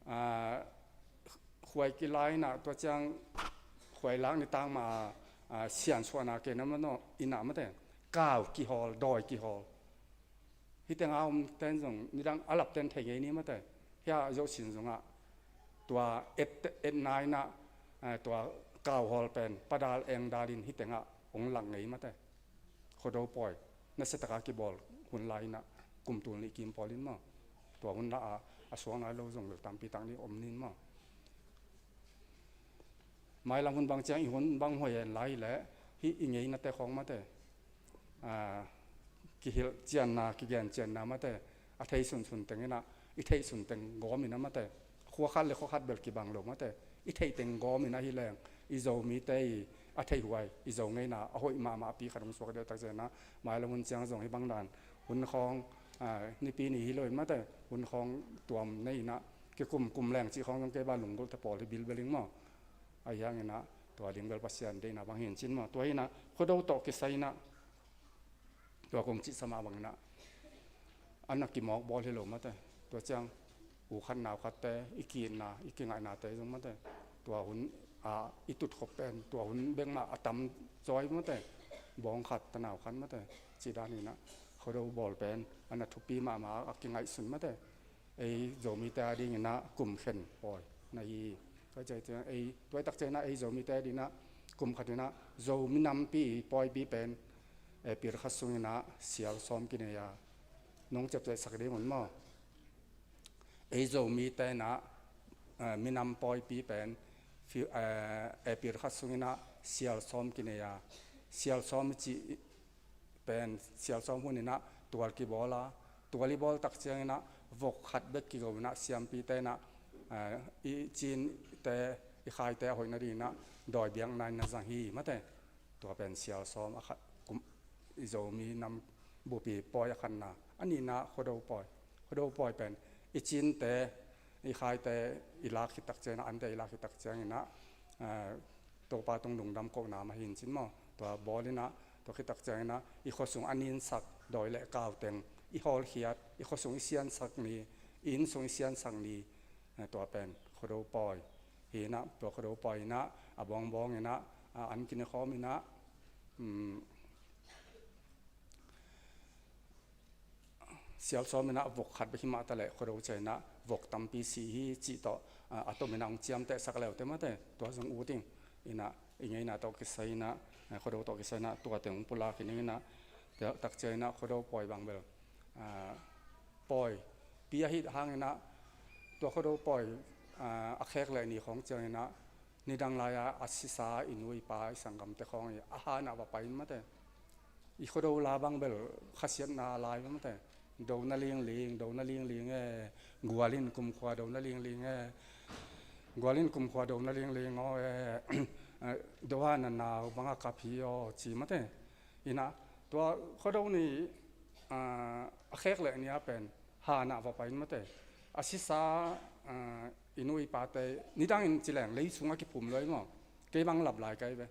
ah, khuai kila inah tua ciang khuai lak ni tangma, ah, siansuahna kei na mano inah mate. Kau kihawl, dawi kihawl. Hitenga om ten zong nidang a lap ten thei ngei ni mate. Hia zohsin zongah tua et, etna inah, eh, tua kauhawl pen padal engdal in hitengah ong lang ngei mate. Khuado pawi nasiataka kibawl hun lai inah kum tul nih kim pawl in maw. Tua hun lah a, a suang lai lo zong lo tampi tak ni om nin maw. Mailam hun bang ciang i hun bang huai hen lai le, hih i ngeina te khawng mate. Ah, kihilh cianna, kigen cianna mate. A thei sunsun teng inah, i theih sun teng gawm inah mate. Khua khat le khua khat bel kibang lo mate. I theih teng gawm inah hi leng, i Zomite i a theih huai, i Zo ngeina, a hoih mahmah pi khat hong suak deuh tak cianah, mailam hun ciang zong hi bang dan. Hun khawng, ah, nipi ni hi lo in mate. Hun khawng tuam nei inah, kikum kum leng cih khawng zong kei ba lunggulh te pawl hi bilbel ing maw. Ahi hanginah, tua ding bel Pasian deihna bang hin cin maw. Tua hinah, Khuado tawh kisai inah, tua kong cihsa mah banginah, a na kimawk bawl hi lo mate. Tua ciang, u khat nau khatte, i kiitna, i kingaihnate zong mate. Tua hun, a, i tutkhop pen, tua hun bek mah a tam zawi mate. Bawng khat, tanau khat mate. Cih dan hinah, Khuado bawl pen, a na thupi mahmah, a kingaihsun mate. Ei Zomite a dinginah kum khen pawi na hi. Tua ciang ei, tua tak cianginah ei Zomite a dinginah kum khat inah Zomi nampi pawipi pen, eh, April khat sunginah sial sawm kinei a. Nong ciapciapsak ding un maw. Ei Zomite inah, eh, minam pawipi pen, fi-, eh, April khat sunginah sial sawm kinei a. Sial sawm i cih pen sial sawm hun inah tual kibawl a, tual i bawl tak cianginah vok khat bek kigo inah siampite inah, eh, i cinte, i khaite a hoih nadinginah dawi biakna in na zang hi mate. Tua pen sial sawm a khat kum, i Zomi nam bupi pawi a khatna. A nihna Khuado pawi. Khuado pawi pen i cinte, i khaite i lak khit tak cianginah, ante i lak khit tak cianginah, eh, Topa tung lungdam kohna mah hin cin maw. Tua bawl inah, tua khit tak cianginah, i khuasung a ninsak, dawi le kau teng, i hawlkhiat, i khuasung i siansak ni, i innsung i siansak ni, eh, tua pen, Khuado pawi. Hi inah, tua Khuado pawi inah, a bawngbawng inah, a an kinikhawm inah, um, sial sawm inah vok khat bek hi mah ta leh Khuado ciang inah vok tampi si hi cih tawh, a, a tom inah hong ciamtehsak leute mate, tua zong ut ing. Inah, i ngeina tawh kisai inah, a, Khuado tawh kisai inah, tua teng hong pulak hi ning inah, tua tak ciang inah Khuado pawi bang bel, a, pawi, Pi ahih hangin ah, tua Khuado pawi, ah, a khek leh ni khawng ciangin ah, nidang lai-a a sisa i nu i pa i sanggamte khawng i a han ah va pai in mate. I Khuado la bang bel khasiatna lai mate. Do na lingling, do na lingling e, gual in kumkhua do na lingling e, gual in kumkhua do na lingling aw e, do a na nau bang a kap hi aw ci mate. Ina, tua Khuado ni, ah, a khek leh ni a pen han ah va pai in mate. A sisa, ah, i nu i pate, nidangin ci leng lei sungah kiphum lua i maw. Kei bang lap lai kai ve.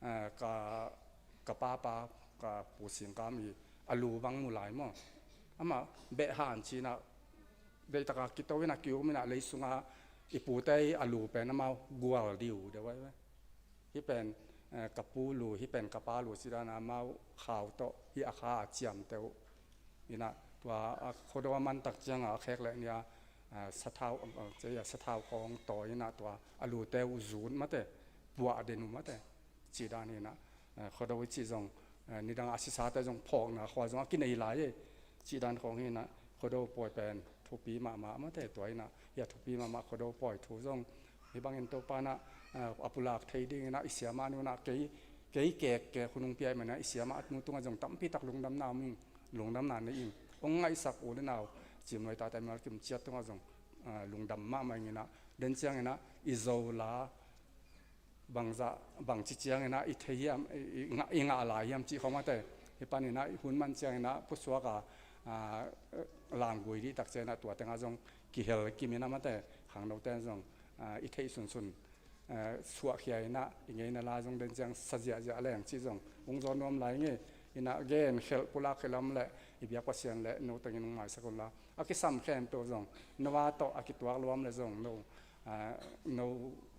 Ah, ka, ka papa, ka pu singkam i a lu bang mu lai maw. Amah beh han ci-in ah, deihtak a kito in ah, ki-um in ah, lei sungah i pute i a lu pen amau gual diu deuh ai ve. Hih pen, eh, ka pu lu, hih pen ka pa lu ci dan a amau khau tawh, hih a kha a ciamteh uh. Ina, tua, a, Khuado a man tak ciangah a khek leh ni a, a, sathau, a, a, sathau khawng tawi in ah tua a lute uh zut mate, puah den uh mate. Ci dan hi in ah, eh, Khuado i cih zong, eh, nidang a sisate zong phawkna khua zong a kinei lai e. Ci dan khawng hi in ah, Khuado pawi pen thupi mahmah mate, tua hi in ah, hih a thupi mahmah Khuado pawi thu zong, hih bangin Topa in ah, eh, a pulak thei dingin ah, i siamah nu in ah, kei, kei kek, kek hun hong pia ahih manin ah, i siamah nu tungah zong tampi tak lungdamna om ing, lungdamna nei ing. Hong ngaihsak u le nau, Cimnuai Taitai Mimal Kim Ciat tungah zong, eh, lungdam mahmah ing in ah, den ciangin ah, i Zo la, bangzah, bangci ciangin ah i thei hiam, i, i ngah, i ngah lai hiam cih khawng mate. Hih panin ah i hun man ciangin ah pusuak a, a, langgui dih tak ciangin ah tua tengah zong kihel kim in ah mate. Khangnote in zong, a, i theih sunsun, a, suahkhia in ah i ngeina la zong den ciang sa ziahziah leng cih zong hong zawn nuam lai nge. In ah gen khelh pulak khelh om leh i biak Pasian le no tengin hong maisak un la. A kisam khempeuh zong no a tawh a kituak luam le zong no, a, no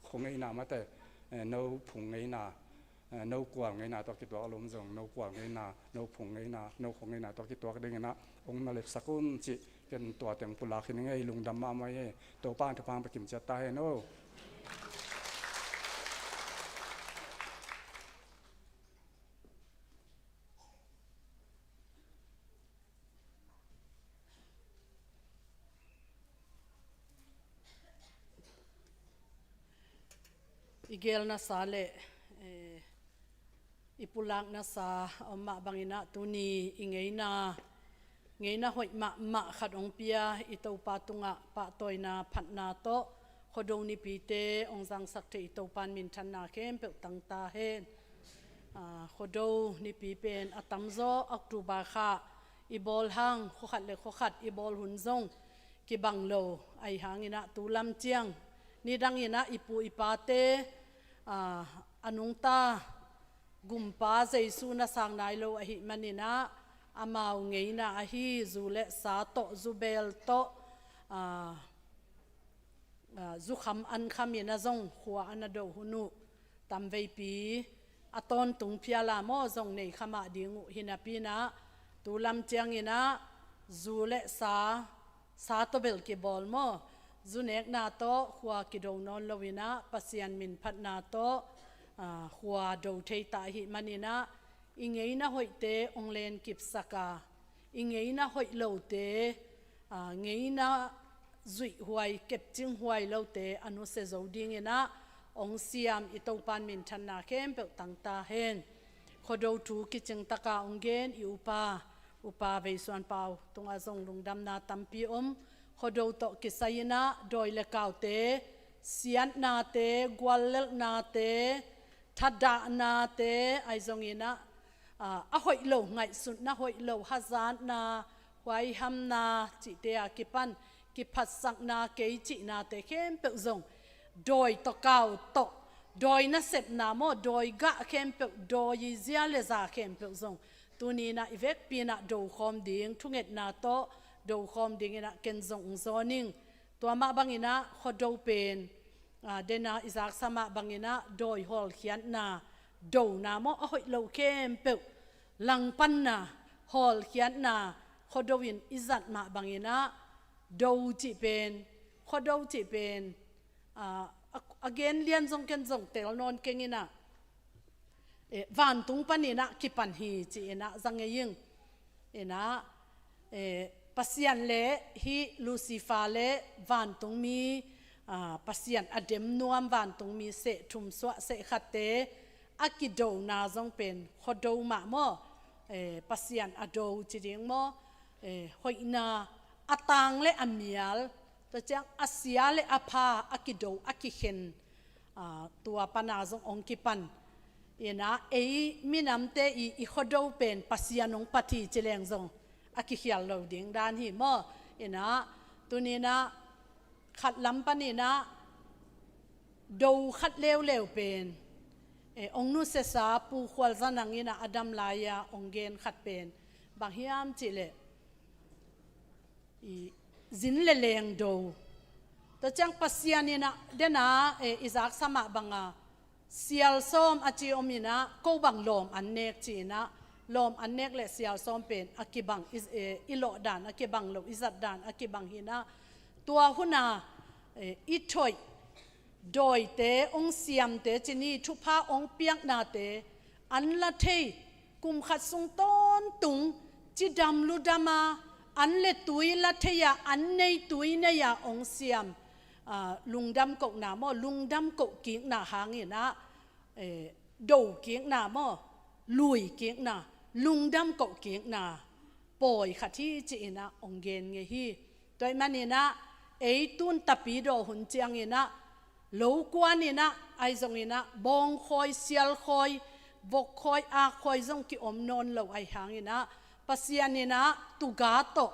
khua ngeina mate, eh, no phung ngeina, eh, no kual ngeina tawh kituak lum zong, no kual ngeina, no phung ngeina, no khua ngeina tawh kituak dingin ah hong na lepsak un cih ken tua teng pulak hi ning ei. Lungdam mahmah ei. Topa in thupha hong pia kim ciat ta hen aw. I gelna sa le, eh, i pulakna sa om mah bangin ah tuni i ngeina, ngeina hoih mahmah khat hong pia i Topa tungah pahtawina phatna tawh Khuado nipite hong zangsak thei i Topa in minthanna khempeuh tang ta hen. Ah, Khuado nipi pen a tamzaw October kha i bawl hang, khua khat le khua khat i bawl hun zong kibang lo, ahi hangin ah tu lam ciang nidangin ah i pu i pate, ah, a nungta Gumpa Jesu na sang nai lo ahih manin ah amau ngeina ahi zu le sa tawh, zu bel tawh, ah, ah, zu kham an kham in ah zong khua a na do hun uh tamveipi a tawntung phial a maw zong nei kha mah ding uh. Hi napi in ah tu lam ciangin ah zu le sa, sa tawh bel kibawl maw, zu nekna tawh khua kido nawn lo in ah Pasian min phatna tawh, ah, khua do thei ta ahih manin ah i ngeina hoihte hong len kipsak a, i ngeina hoih lote, aa, ngeina zuih huai, kepcing huai lote a nusia zo dingin ah hong siam i Topa in minthanna khempeuh tang ta hen. Khuado thu kicing taka hong gen i upa, upa Veisuan Pau tungah zong lungdamna tampi om. Khuado tawh kisai in ah dawi le kaute, siatnate, guallelhnate, thadahnate, ahi zongin ah, aa, a hoih lo ngaihsutna, hoih lo hazatna, huaihamna cihte a kipan kiphatsakna, kei cihnate khempeuh zong dawi tawh, kau tawh, dawi nasepna maw, dawi gah khempeuh, dawi zia le za khempeuh zong tuni in ah i vekpi in ah do khawm ding, thungetna tawh do khawm dingin ah ken zong hong zawn ing. Tua mah bangin ah Khuado pen, aa, den a i zaksa mah bangin ah dawi hawlkhiatna, dona maw, a hoih lo khempeuh langpanna, hawlkhiatna, Khuado in i zat mah bangin ah do cih pen, Khuado cih pen, aa, a, a gen lian zong ken zong tel nawn keng in ah, eh, vantung panin ah kipan hi ci-in ah za ngei ing. In ah, eh, Pasian le hih Lucifer le vantungmi, aa, Pasian a dem nuam vantungmi seh thum suah seh khatte a kidona zong pen khuado mah maw? Eh, Pasian a do ci ding maw? Eh, hoihna a tang le a mial, tua ciang a sia le a pha a kido a kikhen, aa, tua pana zong hong kipan. Inah ei minamte i, i khuado pen Pasian hong phat hi ci leng zong a kikhial lo ding dan hi maw? Inah tuninah khat lam paninah do khat leuleu pen, eh, hong nusiasa Pu Khual Za Nang inah a dam lai-a hong gen khat pen bang hiam cihleh, i, zin le leng do. Tua ciang Pasian inah dena, eh, i zaksa mah banga sial sawm a ci om inah ko bang lawm an nek ci inah, lawm an nek le sial sawm pen a kibang, i, eh, i lawhdan a kibang lo, i zatdan a kibang hi inah, tua huna, eh, i thoih dawite, hong siamte ci ni, thupha hong piaknate an la thei, kum khat sung tawntung cidam ludama an le tui la thei-a, an nei tui nei-a hong siam, aa, lungdam kohna maw, lungdam koh kikna hanginah, eh, do kikna maw, lui kikna, lungdam koh kikna pawi khat hi ci inah hong gen ngei hi. Tua ahih maninah ei tun tapidaw hun cianginah lo kuaninah, ahi zonginah bawngkhawi, sialkhawi, vokkhawi, akkhawi zong kiom nawn lo ahi hanginah Pasian inah tuga tawh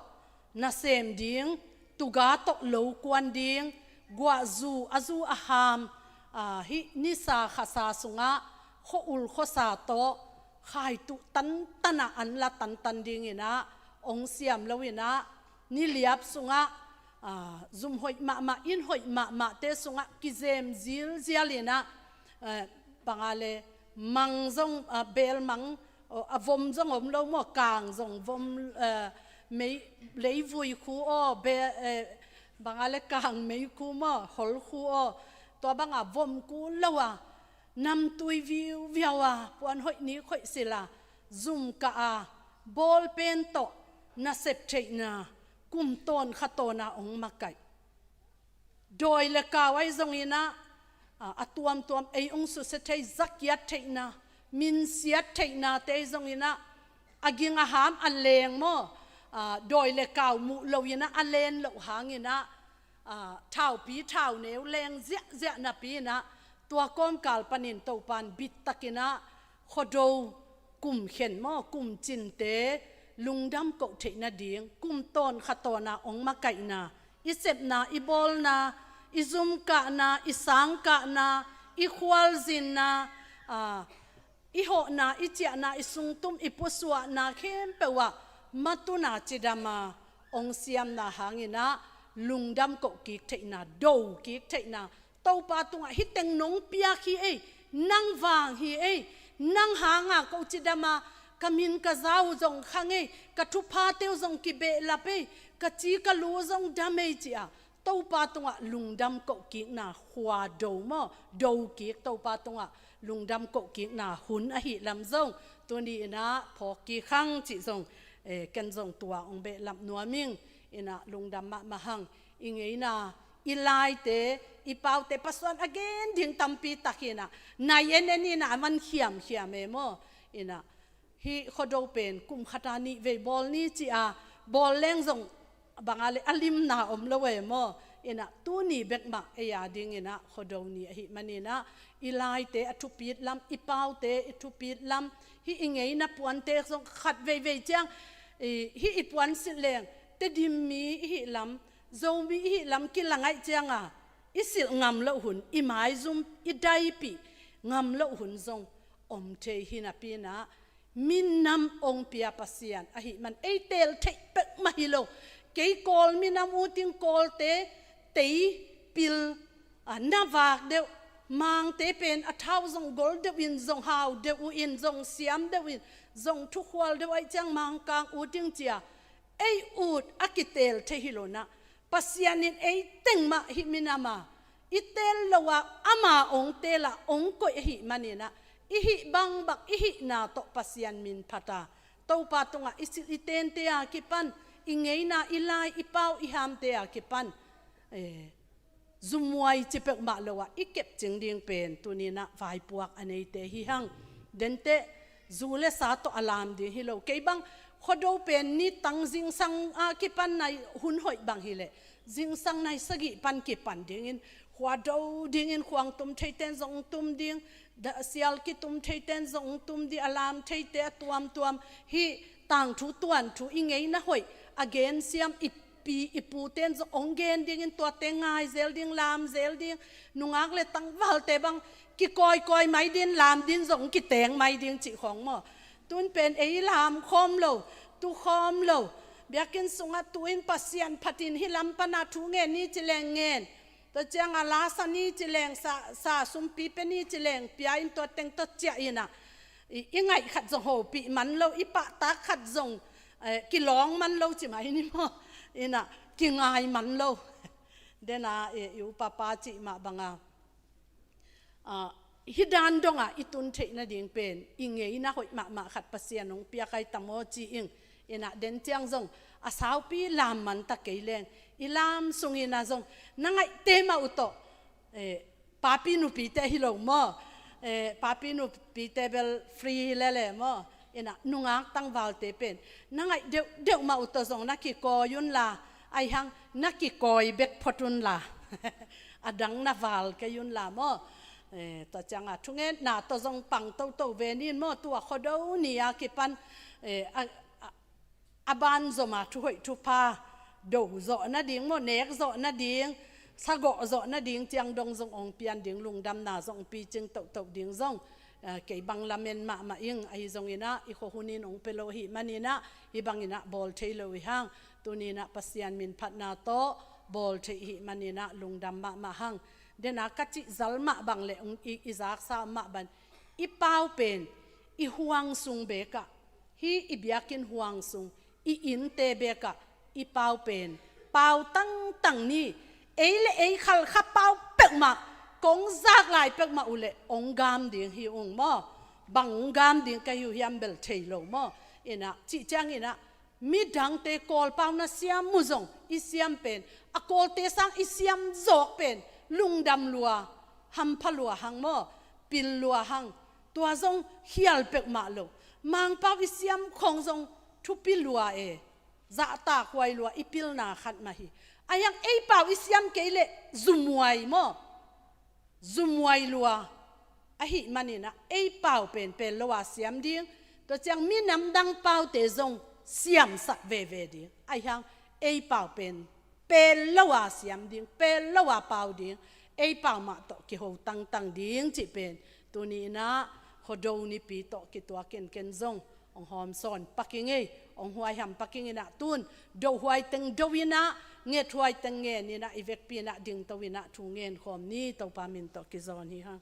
nasem ding, tuga tawh lo kuan ding, guahzu a zu a ham, aa, hih nisa khasa sungah khua-ul khuasa tawh khaituh tantanah an la tantan dinginah hong siam lo inah, niliap sungah, aa, zum hoih mahmah, inn hoih mahmahte sungah kizem zilzial inah, eh, banga le mang zong, aa, beel mang, aw, a vom zong om lo maw, kang zong vom, eh, mei, leivui khu aw, be, eh, banga le kang mei khu maw, hol khu aw, tua banga vom kul lo a, namtui viuviau a, puan hoih nik hoih silh a, zum kah a, bawlpen tawh nasep theihna, kum tawn kha tawna hong makaih. Dawi le kau ahi zonginah, a, a tuamtuam ei hong susia thei, zakiat theihna, minsiat theihnate ahi zonginah, a ging a ham a leng maw, a, dawi le kau muh loinah a len loh hanginah, aa, thaupi thauneu leng ziahziah napi inah, tua kawmkal panin Topan bittakinah khuado kum khen maw, kum cinte lungdam koh theih nading, kum tawn kha tawna hong makaihna, i sepna, i bawlna, i zum kahna, i sang kahna, i khualzinna, aa, i hawhna, i ciahna, i sungtum, i pusuahna khempeuh ah matuna cidama hong siamna hanginah lungdam koh kik theihna, do kik theihna, Topa tungah hih teng nong piak hi ei, nang vang hi ei, nang hanga ko cidama ka min ka za uh zong khang ei, ka thuphate uh zong kibehlap ei, ka ci ka lu uh zong dam ei ci-a Topa tungah lungdam koh kikna khua do maw, do kik Topa tungah lungdam koh kikna hun ahih lam zong tuni inah phawk kik hang cih zong, eh, ken zong tua hong behlap nuam ing. Inah lungdam mahmah hang. I ngeina, i laite, i paute, pasuan a gen ding tampi tak hi inah, nai en en inah a man khiamkhiam e maw. Inah hih khuado pen kum khata nih vei bawl ni ci-a bawl leng zong banga le a limna om lo e maw. Inah tuni bek mah ei a dinginah khuado ni ahih maninah i laite a thupit lam, i paute i thupit lam, hih i ngeina puante zong khat veivei ciang, i, hih i puan silh leng Tedim mi i hih lam, Zomi i hih lam kilang ahih cianga i silh ngam loh hun, i maizum i daipih ngam loh hun zong om thei hi napi inah, minam hong pia Pasian ahih man ei teel theih peuhmah hi lo. Kei Kawl minam uh ding, Kawlte tei pil, a, na vak deuh, Mangte pen a thau zong gol deuh in, zong hau deuh uh in, zong siam deuh in, zong thukhual deuh ahih ciang Mangkang uh ding cia ei ut a kiteel thei hi lo inah, Pasian in ei teng mah hih minama i teel lo a, ama hong teel a hong koih ahih maninah, i hih bangbang i hihna tawh Pasian min phata Topa tungah i silh i tente a kipan I ngeina, i lai, i pau, i hamte a kipan, eh, zumuai ci peuhmah lo-ah i kepcing ding pen tuni-in ah vaipuak a neite hi hang. Denteh zu le sa tawh a lam ding hi lo. Kei bang Khuado pen nitang zingsang a kipan nai hun hoih bang hileh, zingsang nai sagih pan kipan dingin, Khuado dingin khuang tum theite in zong tum ding, da-, sial kitum theite in zong tum ding, a lam theite a tuamtuam, hih tangthu tuanthu i ngeina hoih a gensiam i pi i pute in zong hong gen dingin, tuate ngai zel ding, lam zel ding, nungak le tangvalte bang kikawikawi mai ding, lam ding zong kiteng mai ding cih khawng maw. Tun pen ei lam khawm lo, tu khawm lo. Biakinn sungah tu-in Pasian phatin hih lam pana thu ngen ni ci leng ngen. Tua ciangah la sa ni ci leng, sa, sa sumpi pia ni ci leng pia-in tua teng tawh ciah in ah, i, i ngaih khat zong hopih man lo, i pahtak khat zong, eh, kilawng man lo ci mai ni maw. In ah kingai man lo. Dena, eh, i upapa cih mah banga, ah, hih dan dongah i tun theih nading pen i ngeina hoih mahmah khat Pasian hong piak ahi ta maw ci ing. In ah den ciang zong a saupi lam man ta kei leng, i lam sungin ah zong na ngaihte mah uh tawh, eh, papi nupite hi lo maw, eh, papi nupite bel free lele maw. In ah nungak tangvalte pen na ngaih deuhdeuh mah uh tawh zong na kikawi unla, ahi hang na kikawi bek phot unla, a dang na val kei unla maw. Eh, tua ciangah thungetna tawh zong pang toto ve ni in maw. Tua Khuado ni a kipan, eh, a, a, a banzom a thuhoih thupha do zawh nading maw, nek zawh nading, sagawh zawh nading ciang dong zong hong pian ding, lungdamna zong picing tohtoh ding zong, eh, kei bang lamen mahmah ing. Ahi zongin ah i khuahun in hong pia lo ahih manin ah hih bangin ah bawl thei lo hi hang. Tuni-in ah Pasian min phatna tawh bawl thei ahih manin ah lungdam mahmah hang. Dena ka cih zal mah bang le, um, i, i zaksa mah bang, i pau pen i huang sung bekah, hih i biakinn huang sung, i innte bekah i pau pen pau tangtang ni. Ei le ei khalkha pau peuhmah kong zak lai peuhmah uh leh hong gam ding hi ung maw. Bang hong gam ding ka hi uh hiam bel thei lo maw. In ah cih ciangin ah midangte Kawl pau na siam uh zong i siam pen, a Kawlte sang i siam zawk pen lungdam lua, hampha lua hang maw, pil lua hang. Tua zong khial peuhmah lo. Mangpau i siam khong zong thupi lua e, zahtakhuai lua, i pilna khat mah hi. Ahi hang ei pau i siam kei leh zumuai maw, zumuai lua. Ahih manin ah ei pau pen pel lo a siam ding, tua ciang minam dang paute zong siamsak veve ding. Ahi hang ei pau pen pel lo a siam ding, pel lo a pau ding, ei pau mah tawh kiho tangtang ding cih pen tuni-in ah Khuado nipi tawh kituakin ken zong hong hawmsawn pak ing ei, hong huaiham pak ing in ah, tun dohuai teng do in ah, ngethuai teng ngen in ah, i vekpi in ah dingto in ah thu ngen khawm ni. Topa min tawh kizawn hi hang.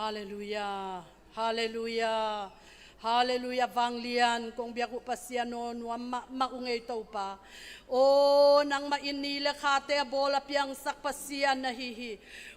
Halleluiah, halleluiah, halleluiah. Vanglian kong biak uh Pasian aw, nuam mahmah ung ei Topa. Aw, nangmah in ni le khate a bawl a piangsak Pasian na hi hi.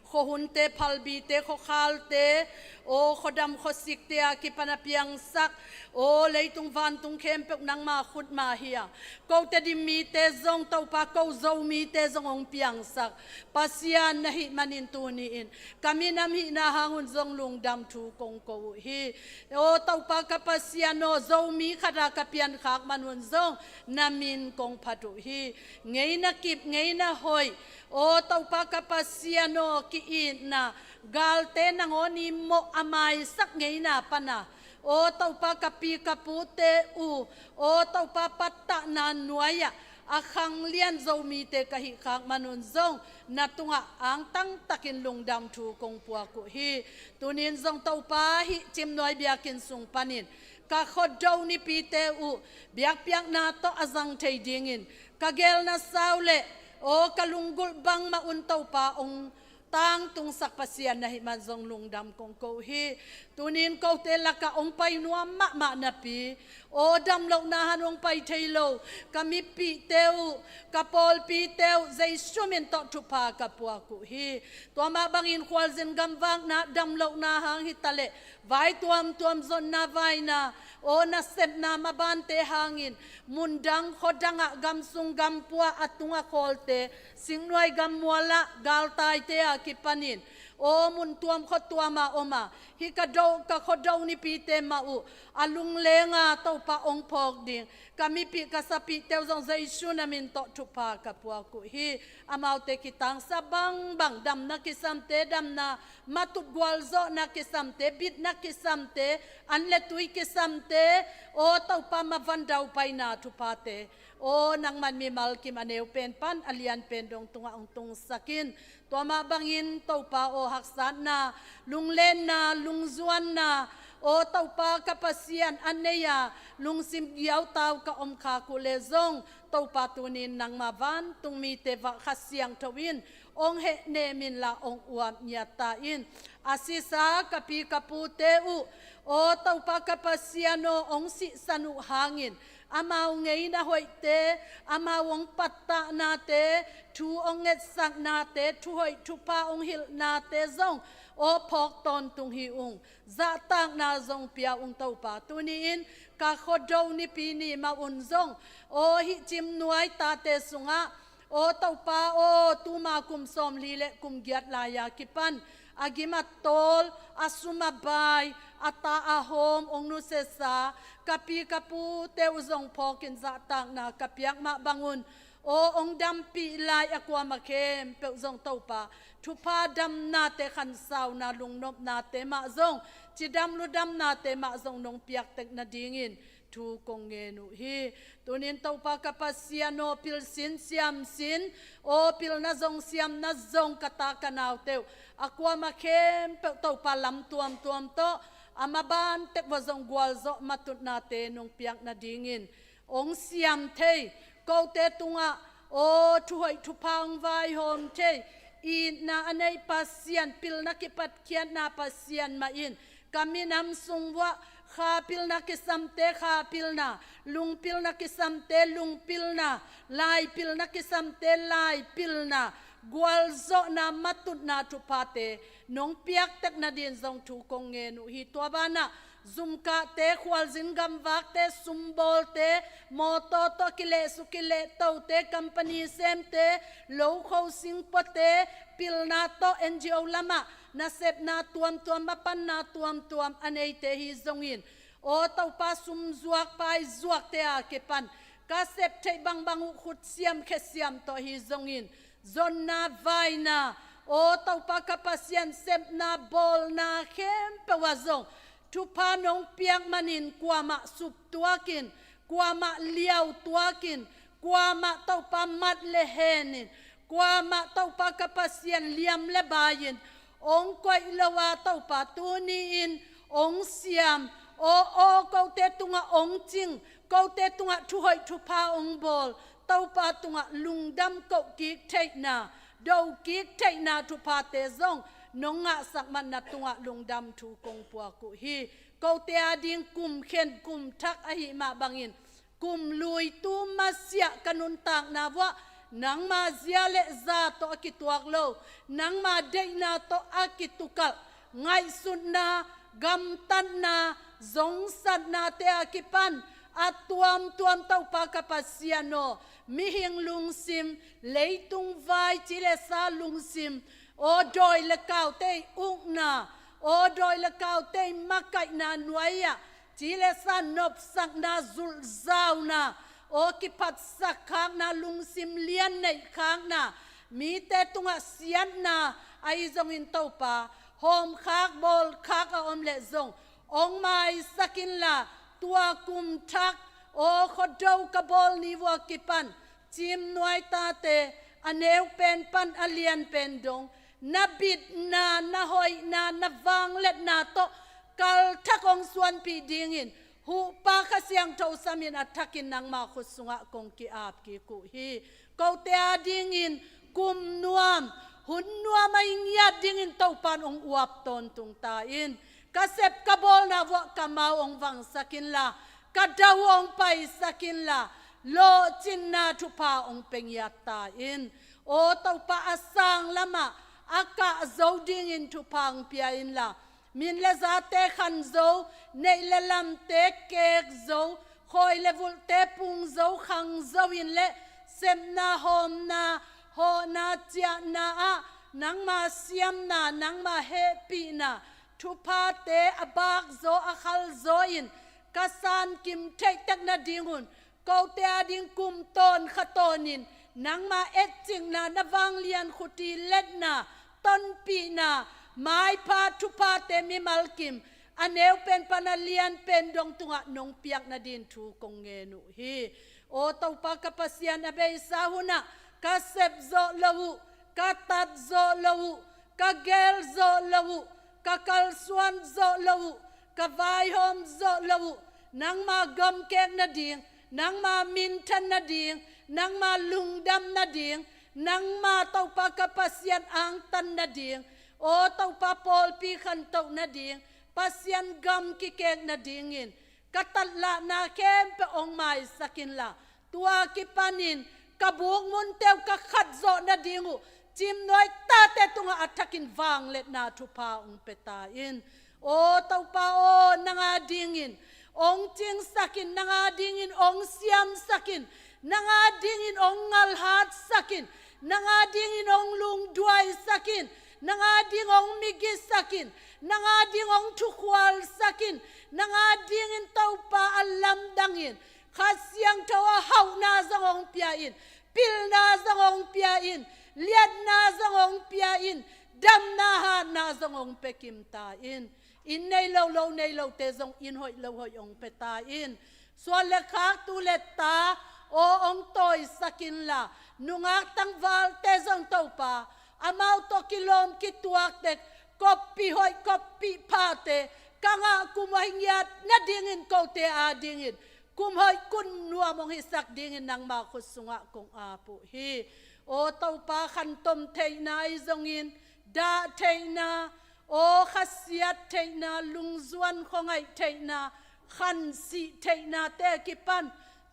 Khuahunte, phalbite, khuakhalte, aw, khuadam khuasikte a kipan a piangsak, aw, leitung vantung khempeuh nangma khut mah hi a, ko Tedim mite zong Topa, ko Zomite zong hong piangsak Pasian na hih manin tuni-in ka minam hihna hang un zong lungdam thu kong ko uh hi. Aw Topa ka Pasian aw, Zomi khat a ka piankhak man un zong na min kong phat uh hi. Ngeina kip, ngeina hoih, aw Topa ka Pasian aw, ki-itna, galte nangawn i mawh a maisak ngeina pana, Aw Topa, ka pi ka pute uh, aw Topa, pattahna nuai-ah a khanglian Zomite ka hih khak manun zong na tungah angtang takin lungdam thu kong puak uh hi. Tunin zong Topa, hih Cimnuai biakinn sung panin ka khuado nipite uh biakpiakna tawh a zang thei dingin ka gelna sau le aw ka lunggulh bangmah un Topa ong tangtungsak Pasian na hih man zong lungdam kong ko hi. Tunin kote lakah ong pai nuam mahmah napi, aw damlohna han ong pai thei lo ka mipihte uh, ka pawlpite uh Jesu min tawh thupha ka puak uh hi. Tua mah bangin khualzin gamvakna damlohna hang hitaleh vai tuamtuam zonna vaina, aw nasepna mabante hangin mundang khuadangah, gamsung gampua a tungah khawlte, singnuai gammualah galtaite a kipanin, aw mun tuam khuatuama oma hih ka do ka khuado nipite mah uh a lunglenga Topa ong phawk ding ka mipih ka sapihte uh zong Jesu na min tawh thupha ka puak uh hi. Amaute kitangsa bangbang damna kisamte, damna matut gualzawhna kisamte, bitna kisamte, an le tui kisamte, aw Topa, mavan daupaina thuphate, aw nangman mimal kim a neu pen pan a lian pen dong tungah ong tungsak in. Tua mah bangin Topa aw haksatna, lunglenna, lungzuanna, aw Topa ka Pasian a nei-a lungsim giautau ka om khak uh le zong Topa, tunin nangma vantung mite vah Kha Siangtho in ong hehnem inla ong uap ngiat ta in. A sisa ka pi ka pute uh, aw Topa ka Pasian aw, ong sihsan uh hangin amau ngeina hoihte, amau ong pattahnate, thu ong ngetsaknate, thuhoih thupha ong hilhnate zong aw phawk tawntung hi ung. Zahtakna zong pia ung Topa. Tuni-in ka khuado nipi ni mah un zong aw hih Cimnuai tate sungah, aw Topa aw, tuma kum sawmli le kum giat lai-a kipan a gim a tawl, a sum a bai, a ta a hawm ong nusesa ka pi ka pute uh zong phawkin zahtakna ka piak mah bangun, aw ong dampih lai a kuamah khempeuh zong Topa, thupha damnate, khansauna lungnopnate mah zong, cidam ludamnate mah zong nong piak tek nadingin thu kong ngen uh hi. Tunin Topa ka Pasian aw, pilsin siamsin, aw pilna zong siamna zong ka ta ka naute uh a kuamah khempeuh Topa, lam tuamtuam tawh a maban tek vua zong gualzawh matutnate nong piak nadingin ong siam thei, kote tungah aw thuhoih thupha ong vaihawm thei, itna a nei Pasian, pilna kipatkhiatna Pasian mah in ka minam sung vuah kha pilna kisamte kha pilna, lung pilna kisamte lung pilna, lai pilna kisamte lai pilna, gualzawhna matutna thuphate nong piak tek nadin zong thu kong ngen uh hi. Tua banah zumkahte, khualzin gamvakte, sumbawlte, mawtaw tawh kilehsu kilehtote, company semte, lokho singpuate, pilna tawh N G O lamah nasepna tuamtuam, mapanna tuamtuam a neite hi zongin, aw Topa, sumzuak paizuakte a kipan ka sep theih bangbang uh khutsiam khesiam tawh hi zongin, zonna vaina, aw Topa ka Pasian, sepna bawlna khempeuh ah zong thupha nong piak manin kuamah suptuakin, kuamah liautuakin, kuamah Topa mat le henin, kuamah Topa ka Pasian liam le bai-in ong koih lo a Topa, tuni-in ong siam, aw aw kote tungah ong cing, kote tungah thuhoih thupha ong bawl, Topa tungah lungdam koh kik theihna, do kik theihna thuphate zong nong ngahsak man na tungah lungdam thu kong puak uh hi. Kote ading kum khen kum thak ahih mah bangin, kum lui tu masiah ka nuntakna vuah nangma zia le za tawh a kituak lo, nangma deihna tawh a kitukalh ngaihsutna, gamtatna, zongsatnate a kipan a tuamtuam Topa ka Pasian aw, mihing lungsim, leitung vai ci le sa lungsim, aw dawi le kaute i ukna, aw dawi le kaute i makaihna nuai-ah ci le sa nopsakna, zulhzauna, aw kiphatsak khakna, lungsim lian neih khakna, mite tungah siatna ahi zongin Topa, hawmkhak bawlkhak a om leh zong Ong maisak inla, tua kum thak, aw Khuado ka bawl ni vua kipan, Cimnuai tate, a neu pen pan a lian pen dong, na bitna, na hoihna, na vangliatna tawh kal thak ong suanpih dingin, huhpa Kha Siangtho samin a thakin nangma khut sungah kong ki-ap kik uh hi. Kote adingin kum nuam, hun nuam a i ngiat dingin Topan ong uap tawntung ta in. Ka sep ka bawlna vuah ka mau ong vangsak inla, ka dau ong paisak inla, lawhcinna thupha ong pia ngiat ta in. Aw Topa, a sang lamah a kah zo dingin thupha ong pia inla, min le zate khan zo, neih le lamte kek zo, khawi le vulhte pung zo, khang zo in le, sepna, hawmna, hawhna, ciahna ah nangma siamna, nangma hehpihna thuphate a bak zaw, a khal zaw in ka sankim theih tek nadingun, kote ading kum tawn kha tawnin nangma etcikna, na vanglian khuti letna, tonpihna, maipha thuphate mimal kim, a neu pen pan a lian pen dong tungah nong piak nadin thu kong ngen uh hi. Aw Topa ka Pasian, a beisa hunah ka sep zawh lo uh, ka tat zawh lo uh, ka gel zawh lo uh, ka kalsuan zawh lo uh, ka vaihawm zawh lo uh, nangma gamkek nading, nangma minthan nading, nangma lungdam nading, nangma Topa ka Pasian angtan nading, aw Topa pawlpi khantoh nading, Pasian gam kikek nadingin ka tatlahna khempeuh ong maisak inla, tua kipanin ka bukmunte uh ka khat zawh nading uh, Cimnuai tate tungah a thakin vangliatna thupha ong pia ta in. Aw Topa aw, nang adingin ong cingsak in, nang adingin ong siamsak in, nang adingin ong ngalhatsak in, nang adingin ong lungduaisak in, nang ading ong migisak in, nang ading ong thukhualsak in, nang adingin Topa a lamdangin Kha Siangtho a hauhna zong ong pia in, pilna zong ong pia in, liatna zong ong pia in, damna hatna zong ong pia kim ta in. Inn nei lo, lo nei lote zong inn hoih lo hoih ong pia ta in. Suan le khak, tu le ta aw ong tawisak inla, nungak tangvalte zong Topa, amau tawh kilawm kituak tek, koppih hoih, koppih phate ka ngah kum a hi ngiat nadingin kote adingin kum hoih kum nuam ong hisak dingin nangma khut sungah kong ap uh hi. Aw Topa, khantom theihna ahi zongin, dah theihna, aw khasiat theihna, lungzuan khuangaih theihna, khansih theihnate kipan,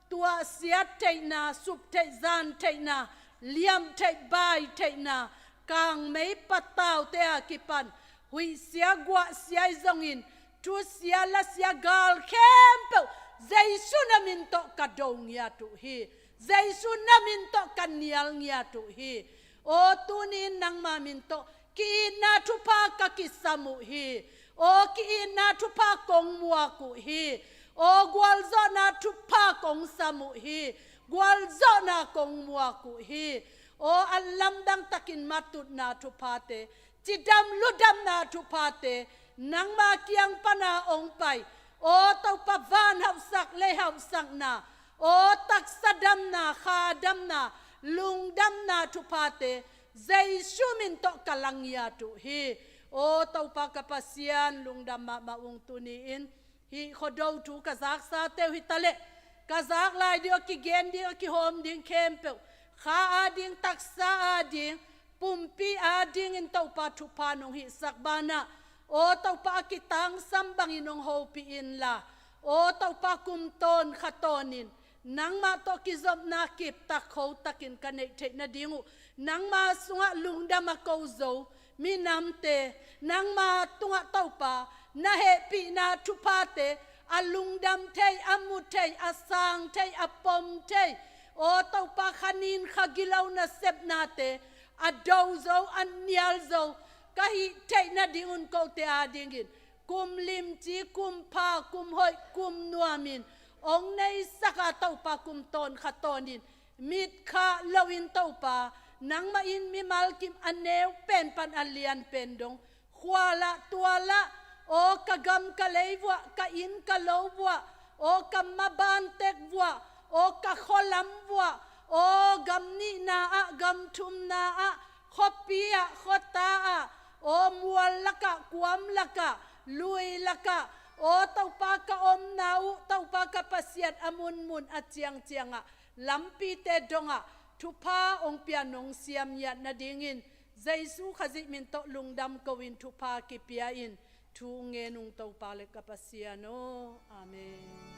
tuahsiat theihna, sup theih zan theihna, liamh theih bai theihna, kangmei pataute a kipan, huihsia guahsia ahi zongin, thusia lasia gal khempeuh Jesu na min tawh ka do ngiat uh hi. Jesu na min tawh ka nial ngiat uh hi. Aw tuni-in nangma min tawh ki-itna thupha ka kisam uh hi. Aw ki-itna thupha kong muak uh hi. Aw gualzawhna thupha kong sam uh hi. Gualzawhna kong muak uh hi. Aw a lamdang takin matutna thuphate, cidam ludamna thuphate nangma kiang pana ong pai. Aw Topa, van hauhsak, lei hauhsakna, aw taksa damna, kha damna, lungdamna thuphate Jesu min tawh ka la ngiat uh hi. Aw Topa ka Pasian, lungdam mahmah ung tuni-in. Hih Khuado thu ka zaksate uh hi taleh, ka zak lai ding, a kigen ding, a kihawm ding khempeuh, kha ading, taksa ading, pumpi adingin Topa thupha nong hihsak banah, aw Topa a kitangsam bangin nong hopih inla, aw Topa kum tawn kha tawnin nangmah tawh kizopna kiptak khotakin ka neih theih nading uh, nangma sungah lungdam a ko zo minamte, nangma tungah Topa na hehpihna thuphate a lungdam thei, a mu thei, a sang thei, a pom thei, aw Topa khanin kha gilo nasepnate a do zo, a nial zo ka hih theih nadingun kote adingin kum limci, kum pha, kum hoih, kum nuamin ong neisak a, Topa kum tawn kha tawnin mitkhah loin Topa, nangmah in mimal kim a neu pen pan a lian pen dong, khualah tualah, Aw ka gam ka lei vuah, ka inn ka lo vuah, aw ka maban tek vuah, aw ka khualam vuah, aw gam nihna ah, gam thumna ah, khuapi ah, khuata ah, aw mual lakah, kuam lakah, lui lakah, aw Topa ka omna uh, Topa ka Pasian a munmun a ciangciang ah, lampite dongah thupha hong pia nong siam ngiat nadingin Jesu Khazih min tawh lungdam ko-in thupha kipia in, thu ngen ung Topa le ka Pasian aw. Amen.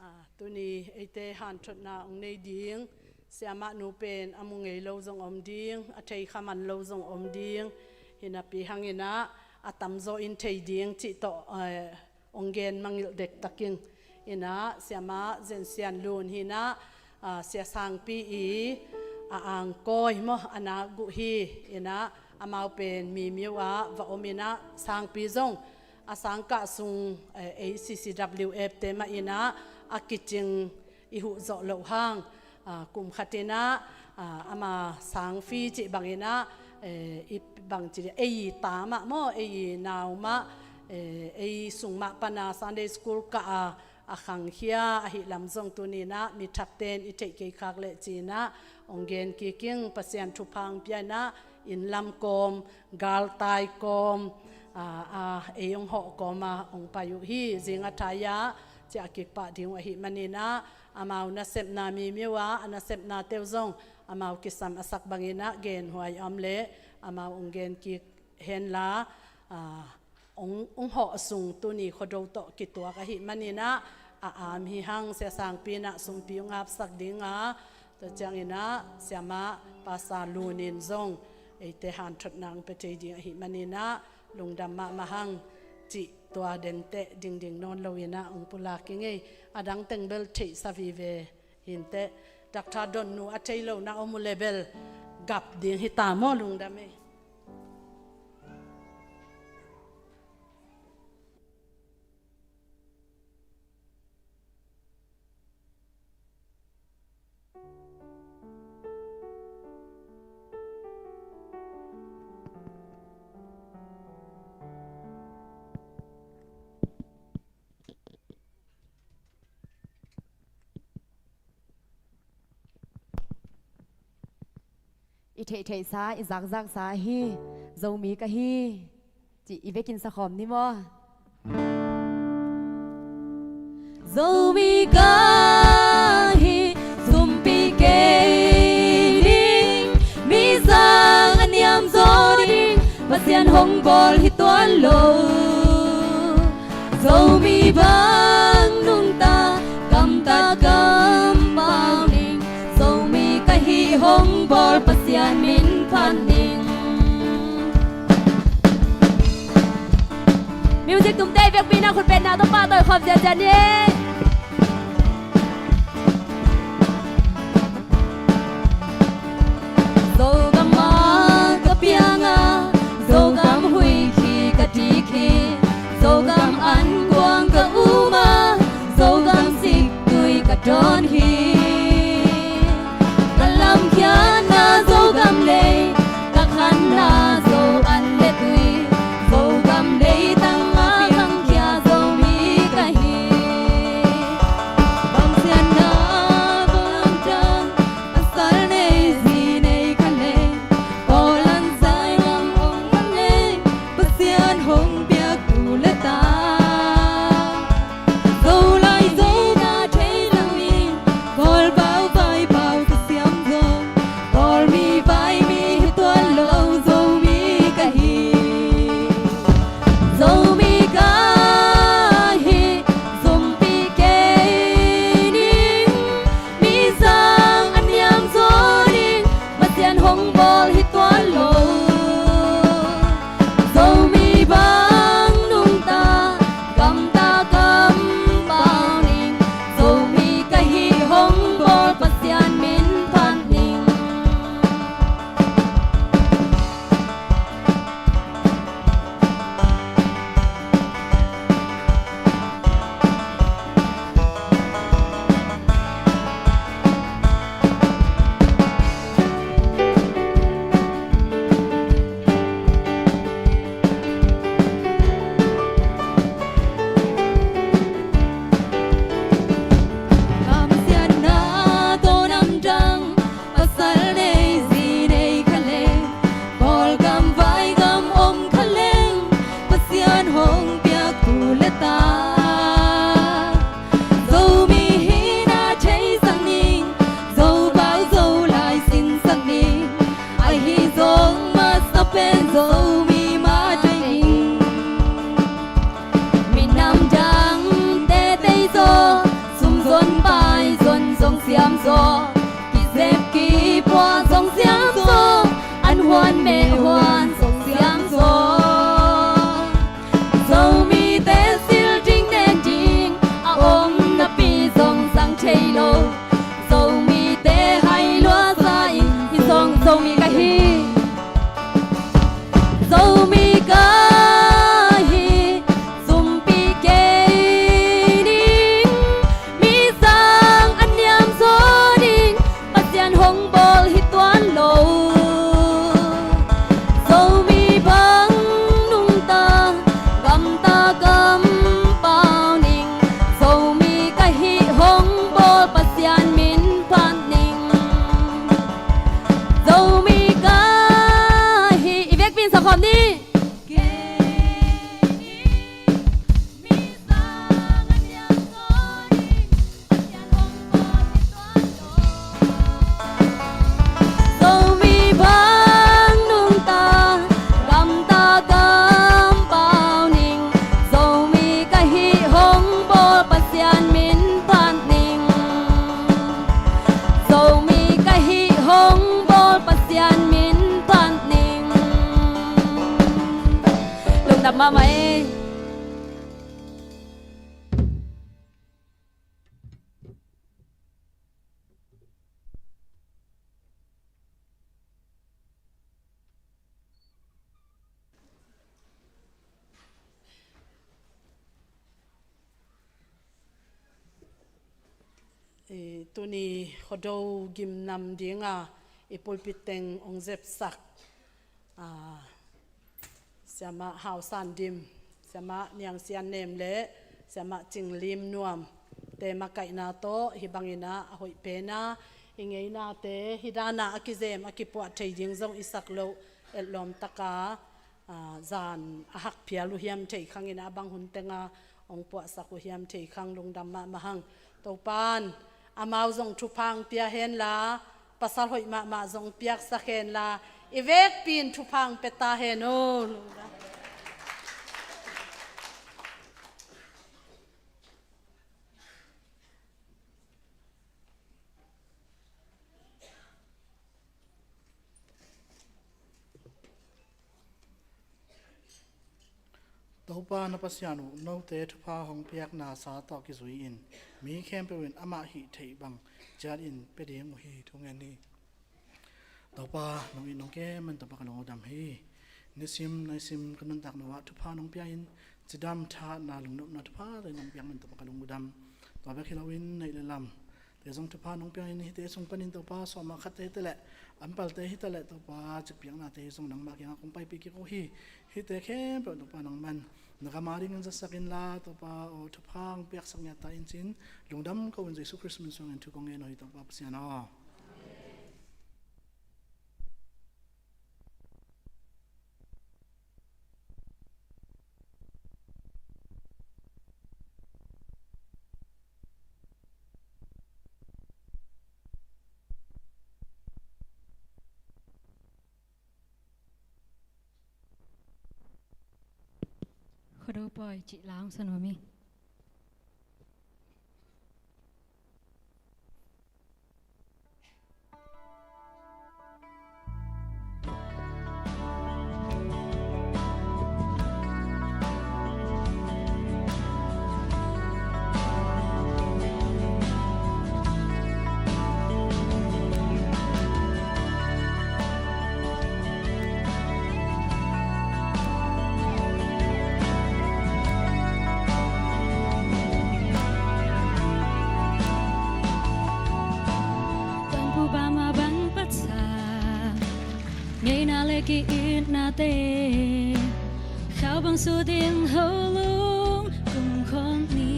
Ah, tuni eite hanthotna hong nei ding siamah nu pen a mu ngei lo zong om ding, a thei kha man lo zong om ding. Hi napi hangin ah a tamzaw in thei ding cih tawh, eh, hong gen mangngilh dektak ing. Hi-in ah siamah Zen Sian Lun hi-in ah, ah, Sia Sangpi i a angkawi maw, a nak guh hi. Hi-in ah amau pen Mimiu ah va om in ah, Sangpi zong a sangkah sung, eh, A C C W F te mah in ah a kicing i huh zawh loh hang, ah, kum khat in ah, ah, ama sang fee cih bangin ah, eh, i bangci ei ta mah maw, ei nau mah, eh, ei sung mah pan a Sunday school kah a, a khangkhia ahih lam zong tuni-in ah mi thakte in i theih kei khak leh ci-in ah hong gen kik ing. Pasian thupha hong pia in ah, inn lam kawm, galtai kawm, ah, ah, ei hong hawh kawm ah hong pai uh hi. Zing a thai ah ciah kik pah ding uh ahih manin ah, amau nasepna, Mimiu ah a nasepnate uh zong amau kisam a sak bangin ah genhuai a om leh amau hong gen kik henla, ah, hong, hong hawh sung tuni Khuado tawh kituak ahih manin ah a am hi hang. Sia Sangpi in ah sumpi hong apsak ding a, tua ciangin ah siamah Pastor Lun in zong eite hanthotna hong pia thei ding ahih manin ah lungdam mahmah hang cih tua dengteh dingding nawn lo-in ah hong pulak ing ei. A dang teng bel theihsa vive hi inteh. Doctor Don nu a thei lo na om uh leh bel gap ding hi ta maw, lungdam ei. I theihtheihsa, i zakzaksa hi, Zomi ka hi cih i vekin sakhawm ni maw? Zomi ka hi, sumpi kei ding, mizang a niam zaw ding, Pasian hong bawl hi tuan lo. Zomi bang nungta, gamta gam pau ding, Zomi ka hi hong bawl Pasian min phat ding. Music tumte i vekpi-in ah khutbetna tawh pahtawi khawm ziahziah ni. Zogam ah ka piang a, Zogam huih khi ka dik hi. Zogam an kuang ka um a, Zogam siktui ka dawn hi. Ka lamkhiatna Zogam lei, ka khanna Zo an le tui, Zogam leitang a kangkhia Zomi ka hi. Bang sianna, bang lamdang, a sal nei zi nei ka nei, Paul an zai lam hong ka nei, Pasian hong piak tu le ta. Zolai Zo ka thei lo in, zaw, kizep kipuah zong siangsaw, an huan meh huan zong siangsaw. Zomite silh ding, ten ding a om napi zong zang thei lo. Zomite hai luahsa in, hih zong Zomi ka hi. Zomi ka hi, sumpih kei ning. Mi sang an niam zaw ding, Pasian hong bawl hi tuan lo. Zomi bang nungta, gamta kampau ning. Zomi ka hi hong bawl Pasian min phat ning. Zomi ka hi. I vekpi in sa khawm ni. Zomi bang nungta, gamta kampau ning. Zomi ka hi hong bawl Pasian min phat ning. Zomi ka hi hong bawl Pasian min phat ning. Lungdam mahmah ei. I tuni Khuado gimnam dinga i pulpit teng hong zepsak, a, Siamah Hau San Dim, Siamah Niang Sian Nem le Siamah Cing Lim Nuam te makaihna tawh hih bangin ah a hoih pena i ngeinate hih dana a kizem a kipuah thei ding zong i sak loh etlawm taka, a, zan a hak phial uh hiam thei khangin a bang hun tenga hong puahsak uh hiam thei khang lungdam mahmah hang. Topan amau zong thupha hong pia henla, pasal hoih mahmah zong piaksak henla, i vekpi in thupha hong pia ta hen aw. Topa na Pasian uh, note thupha hong piakna sa tawh kizui-in mi khempeuh in amah hih theih bang ciatin pia ding uh hi. Thungen ni. Topa, nong it nong kem man Topa ka lung uh dam hi. Nisim naisim ka nuntak no ah thupha nong pia-in cidam thahatna lungnopna thupha te nong piak man Topa ka lung uh dam. Tua bek hi loin neih le lam te zong thupha nong pia-in hihte sung panin Topa sawmah khatte hi taleh, an palte hi taleh Topa, cikpiaknate hi zong nangmah kiangah kong paipih kik uh hi. Hihte khempeuh Topa nangman na gam a dingin zatsak inla Topa aw, thupha hong piaksak ngiat ta in cin lungdam ko-in Jesu Khrist min suangin thu kong ngen uh hi Topa Pasian aw. Khuado pawi cih la hong sa nuam hi. Tuanphu bama bang patsa, ngeina le ki-itnate, khau bang su ding ho lung kum khawm ni.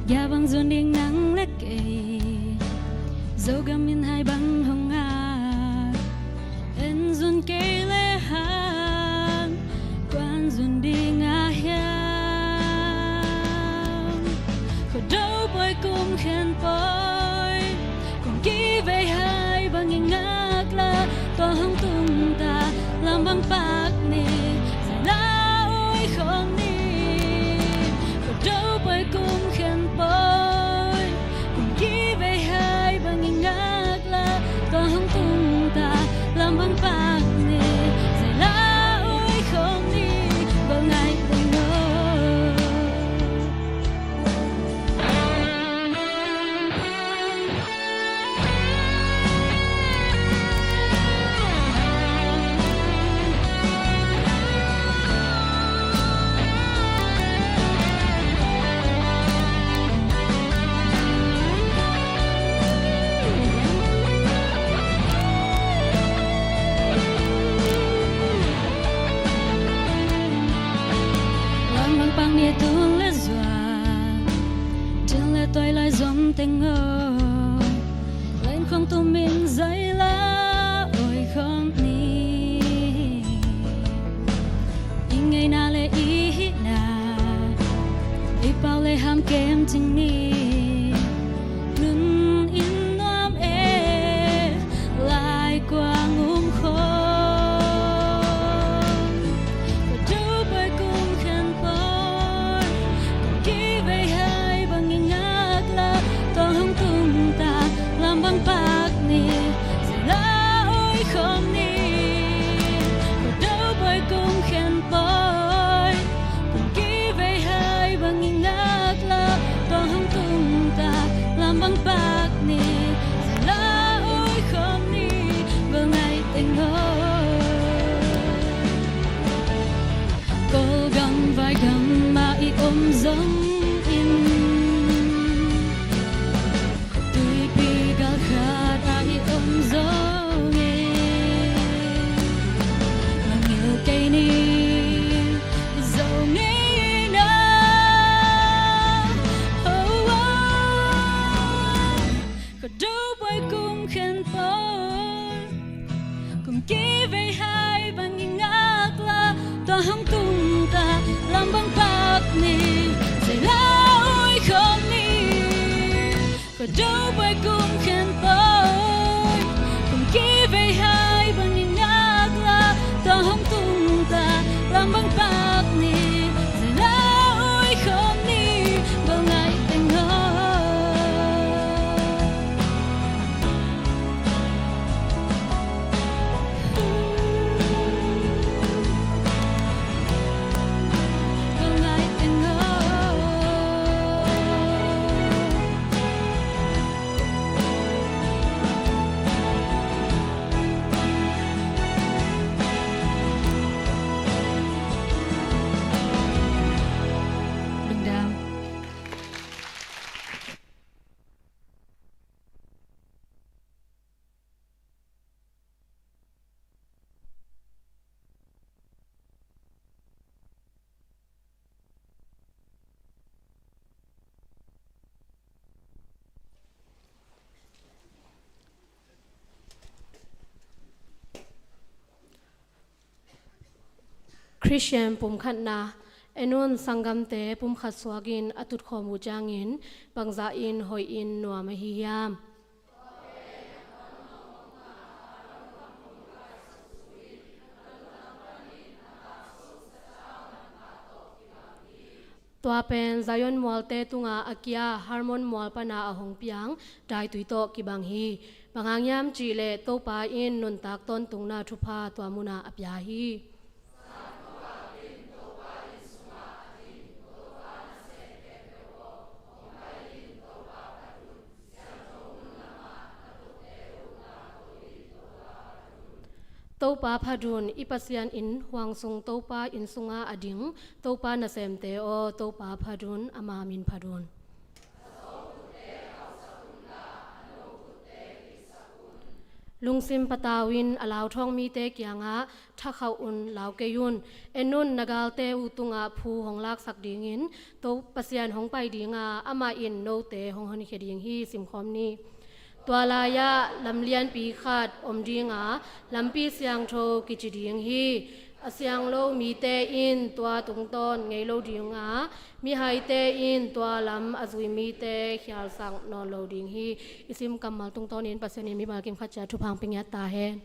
Gia bang zun ding nang le kei, Zogam in hai bang hong ngak, en zun kei le hang, kuan zun ding a hiam. Khuado pawi kum khen pawi, kong kivei hai bang i ngak la, tua hong tung ta lam bang pak ni, zai la ui khawng ni. Khuado pawi kum khen pawi, teng aw, len khong tumin zai la oi khong ni. I ngeina le i hihna, i pau le ham kem cing ni. Nun in nuam e, lai kuang um khong. Ka do pai kum khen pai, kum ki vei hai bang i ngak la, tua hong tung ta lam bang pak ni, zai la oi khong ni. Ka do pai kum khen pai, kum ki vei hai bang i ngak la, tua hong tung ta lam bang pak ni, zai la oi khong ni, bel ngai teng aw. Kawlgam vaigam ah i om zongin, tuipi gal khat ah i om zongin, mangngilh kei ni, i Zo ngeina. Oh, oh. Ka do pai kum khen pai, kum ki vei hai bang i ngak la, tua hong tung ta lam bang pak ni, zai la oi khong ni. Ka do pai kum khen pai, kum ki vei hai bang i ngak la, tua hong tung ta lam bang pak ni, zai la oi khong ni, bel ngai teng aw. Khristian pumkhatna. En un, sanggamte pumkhat suakin a tutkhawm uh ciangin bangzah in hoih in nuam ahi hiam? Tua pen Zion mualte tunga a kia Hermon mual pana a hong piang daitui tawh kibang hi. Bang hang hiam cihleh Topa in nuntak tawntungna thupha tua munah a pia hi. Topa phat un, i Pasian inn huang sung Topa inn sunga a ding Topa nasemte aw, Topa phat un, ama min phat un. Lungsim patau in a lauthawng mite kiangah thakhauh un, lau kei un. En un, na galte uh tungah phu hong laksak dingin To Pasian hong pai dinga, amah in note hong honkhia ding hi. Simkhawm ni. Tua lai-ah lam lianpi khat om dinga, lampi siangtho kici ding hi. A siang lo mite in tua tungtawn ngei lo dinga, mihaite in tua lam a zui mite khialsak nawn lo ding hi. I sim kammal tungtawnin Pasian in mimal kim khat ciat thupha hong pia ngiat ta hen.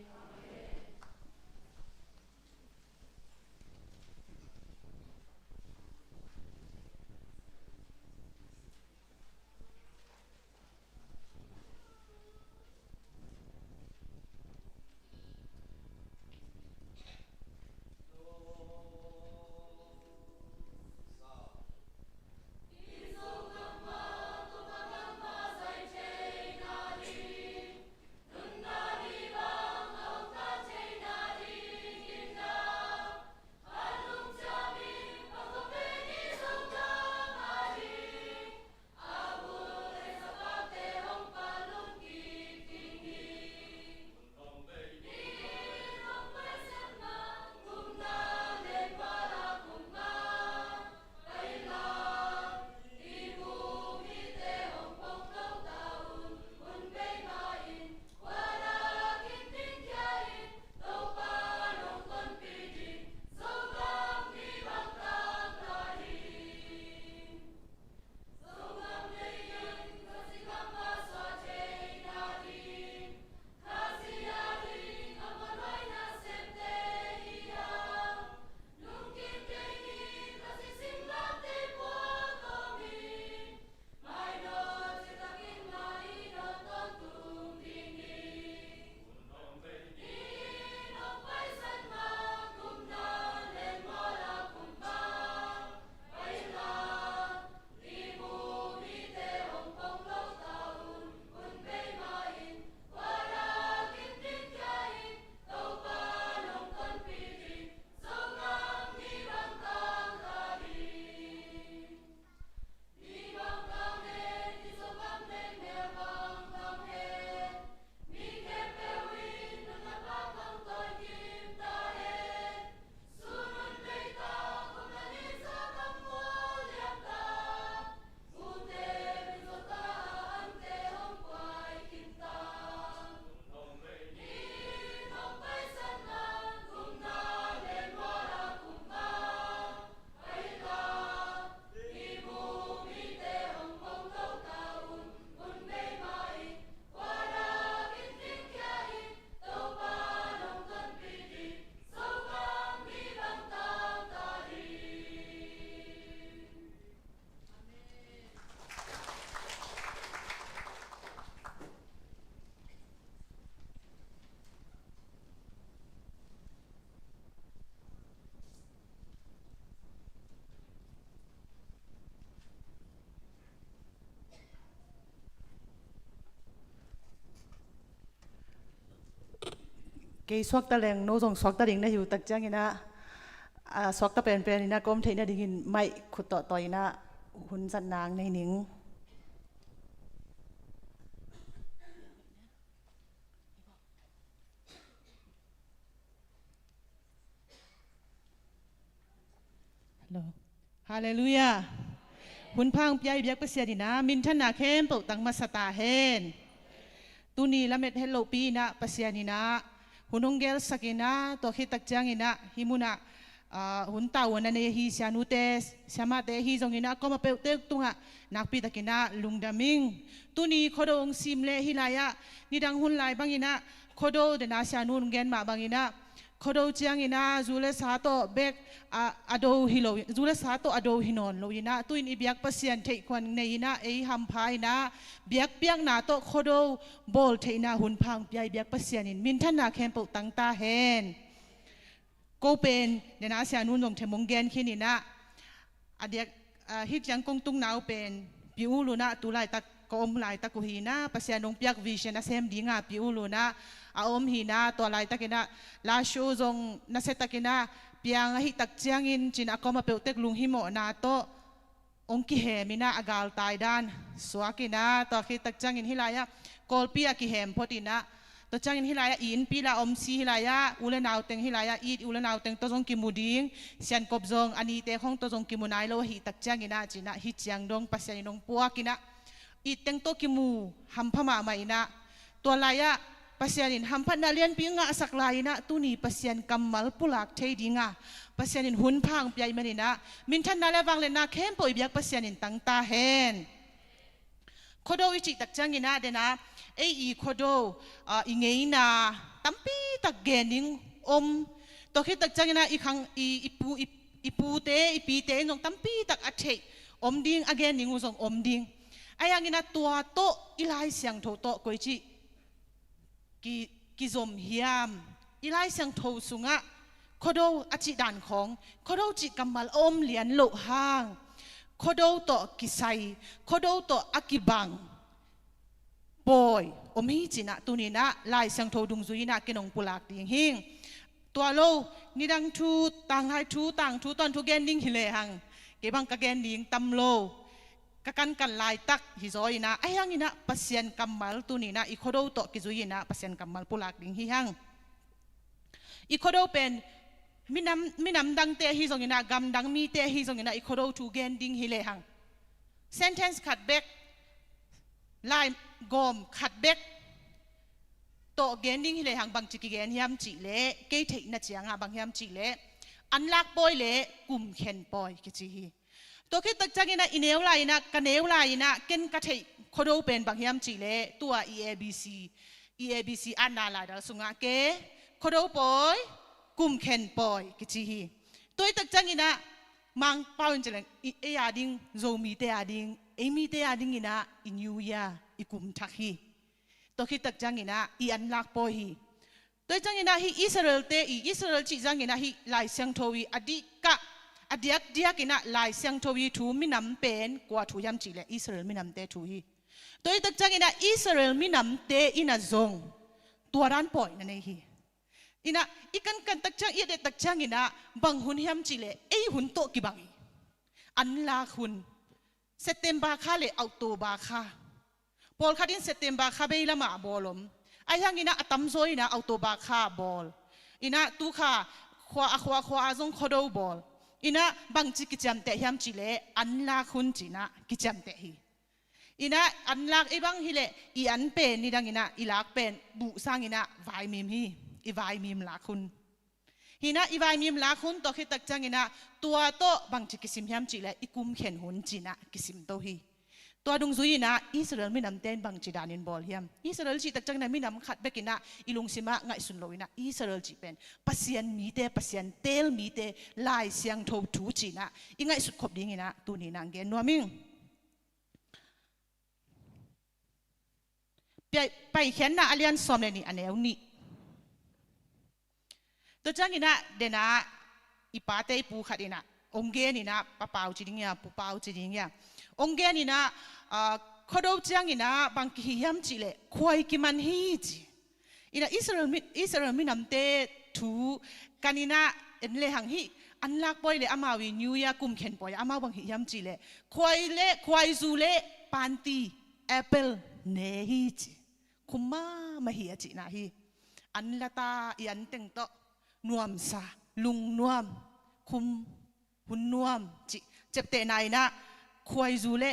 Kei suakta leng no zong suakta ding na hi uh tak ciangin ah, a suakta penpen in ah ka om theih nadingin maih khut tawhtawh in ah hun zat nang nei ning. Halleluiah. Hun pha hong pia i biak Pasian in ah minthanna khempeuh tang masa ta hen. Tuni lamet het lohpi in ah Pasian in ah hun hong gelsak in ah, tua khit tak ciangin ah hih munah, ah, hun tau a na nei ahi sianute siamate ahi zongin ah a kawm a peuhte tungah nakpi takin ah lungdam ing. Tuni Khuado hong sim leh hih lai-ah nidang hun lai bangin ah Khuado dena sianu hong gen mah bangin ah Khuado ciangin ah zu le sa tawh bek a, a do hi lo, zu le sa tawh a do hi nawn lo in ah, tu-in i biak Pasian theih khuan nei in ah ei hampha in ah biakpiakna tawh Khuado bawl theihna hun pha hong pia i biak Pasian in minthanna khempeuh tang ta hen. Ko pen dena sianu zong them hong gen khin in ah, a diak, ah, hih ciang kong tukna uh pen Pi U Lun ah tu laitak ka om laitak uh hi in ah, Pasian hong piak vision a sem dinga Pi U Lun ah a om hi in ah, tua laitakin ah la show zong nasia takin ah piang ahih tak ciangin ci-in a kawm a peuhte lunghimawhna tawh hong kihem in ah a galtai dan suak in ah, tua khit tak ciangin hih lai-ah Kawlpi ah kihem phot in ah, tua ciangin hih lai-ah i innpi la om si hih lai-ah u le nau teng hih lai-ah it u le nau teng tawh zong kimu ding, Siankop zong a nite khawng tawh zong kimu nai lo ahih tak ciangin ah ci-in ah hih ciang dong Pasian in hong puak in ah it teng tawh kimu hampha mahmah in ah, tua lai-ah Pasian in hamphatna lianpi ngahsak lai in ah tuni Pasian kammal pulak thei dinga Pasian in hun pha hong pia ahih manin ah minthanna le vangliatna khempeuh i biak Pasian in tang ta hen. Khuado i cih tak ciangin ah dena ei i Khuado, ah, i ngeina tampi tak gen ding om. Tua khit tak ciangin ah i khang i, i pu, i, i pute i pite in zong tampi tak a theih om ding, a gen ding uh zong om ding. Ahi hangin ah tua tawh i Lai Siangtho tawh koici ki, kizom hiam? I Lai Siangtho sungah Khuado a cih dan khawng, Khuado cih kammal a om lian loh hang, Khuado tawh kisai, Khuado tawh a kibang pawi om hi ci-in ah tuni-in ah Lai Siangtho dungzui in ah ken hong pulak ding hi. Tua lo, nidang thu, tanghai thu, tangthu, tawnthu gen ding hi lehang kei bang ka gen ding tam lo. Ka kankan laitak hi zaw in ah, ahi hangin ah Pasian kammal tuni-in ah i Khuado tawh kizui in ah Pasian kammal pulak ding hi hang. I Khuado pen minam, minam dangte ahi zongin ah, gamdang mite ahi zongin ah i Khuado thu gen ding hi lehang sentence khat bek, lai gawm khat bek tawh gen ding hi lehang bangci kigen hiam cih leh, kei theihna ciangah bang hiam cih leh anlak pawi le kumkhen pawi kici hi. Tua khit tak ciangin ah i neu lai-in ah, ka neu lai-in ah ken ka theih Khuado pen bang hiam cih leh tua i A B C, i A B C atna laidal sungah ke Khuado pawi, kumkhen pawi kici hi. Tua hi tak ciangin ah Mangpau in ci leng, i, ei a ding, Zomite a ding, ei mite a dingin ah i New Year, i kum thak hi. Tua khit tak ciangin ah i anlak pawi hi. Tua hi ciangin ah hih Israel-te i, Israel cih ciangin ah hih Lai Siangtho i a dihkah, a diakdiak in ah Lai Siangtho i thu minam pen kua thu hiam cih leh Israel minamte thu hi. Tua hi tak ciangin ah Israel minamte in ah zong tua dan pawi na nei hi. In ah i kankan tak ciang, i a det tak ciangin ah bang hun hiam cih leh ei hun tawh kibang hi. Anlak hun, September kha le October kha. Pawlkhat in September kha bei lamah bawl om. Ahi hangin ah a tamzaw in ah October kha bawl. In ah tu kha khua a khua khua a zong Khuado bawl. In ah bangci kiciamteh hiam cih leh anlak hun ci-in ah kiciamteh hi. In ah anlak ei bang hi leh i an pen nidangin ah i lak pen buh sangin ah vaimim hi. I vaimim lak hun. Hi in ah i vaimim lak hun, tua khit tak ciangin ah tua tawh bangci kisim hiam cih leh i kumkhen hun ci-in ah kisim to hi. Tua dungzui in ah Israel minamte in bangci danin bawl hiam? Israel cih tak ciangin ah minam khat bek in ah i lungsim ah ngaihsun lo in ah Israel cih pen Pasian mite, Pasian teel mite, Lai Siangtho thu ci-in ah i ngaihsut khop dingin ah tuni-in ah gen nuam ing. Pai, Paikhiatna a lian sawm le nih, a neu nih. Tua ciangin ah den ah i pate i pu khat in ah hong gen in ah, Pa Pau ci ding hia, Pu Pau ci ding hia, hong gen in ah, ah, Khuado ciangin ah bang kihi hiam cih leh khuai kiman hi ci. Inah Israel mi, Israel minamte thu kan inah en lehang hih an lak pawi le amau i New Year kum khen pawi ah amau bang hih hiam cih leh khuai le khuaizu le panti apple ne hi ci. Khum mahmah hi a cihna hi. An lata i an teng tawh nuamsa, lungnuam, khum hun nuam cih ciaptehna inah khuaizu le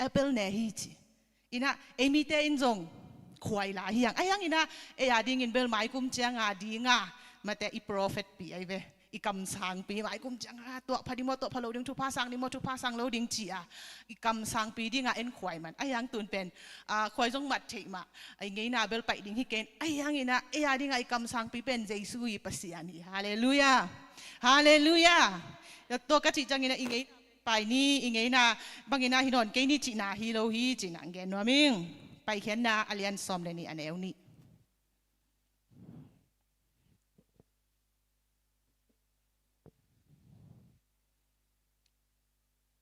apple ne hi ci. Inah ei mite in zong khuai la hi hang. Ahi hang inah ei a dingin bel maikum cianga dinga mate i prophet pi ahi ve. I kamsangpi maikum cianga tuah pha ding maw, tuah pha lo ding, thupha sang ding maw, thupha sang lo ding ci-a i kamsangpi dinga en khuai man. Ahi hang tun pen a, khuai zong mat theih mah. I ngeina bel paih ding hi ken. Ahi hang inah ei a dinga i kamsangpi pen Jesu i Pasian hi. Halleluiah. Halleluiah. Tua ka cih ciangin ah i ngeina pai ni, i ngeina bangin ah hi nawn kei ni cihna hi lo hi cihna gen nuam ing. Paikhiatna a lian sawm le nih a neu nih.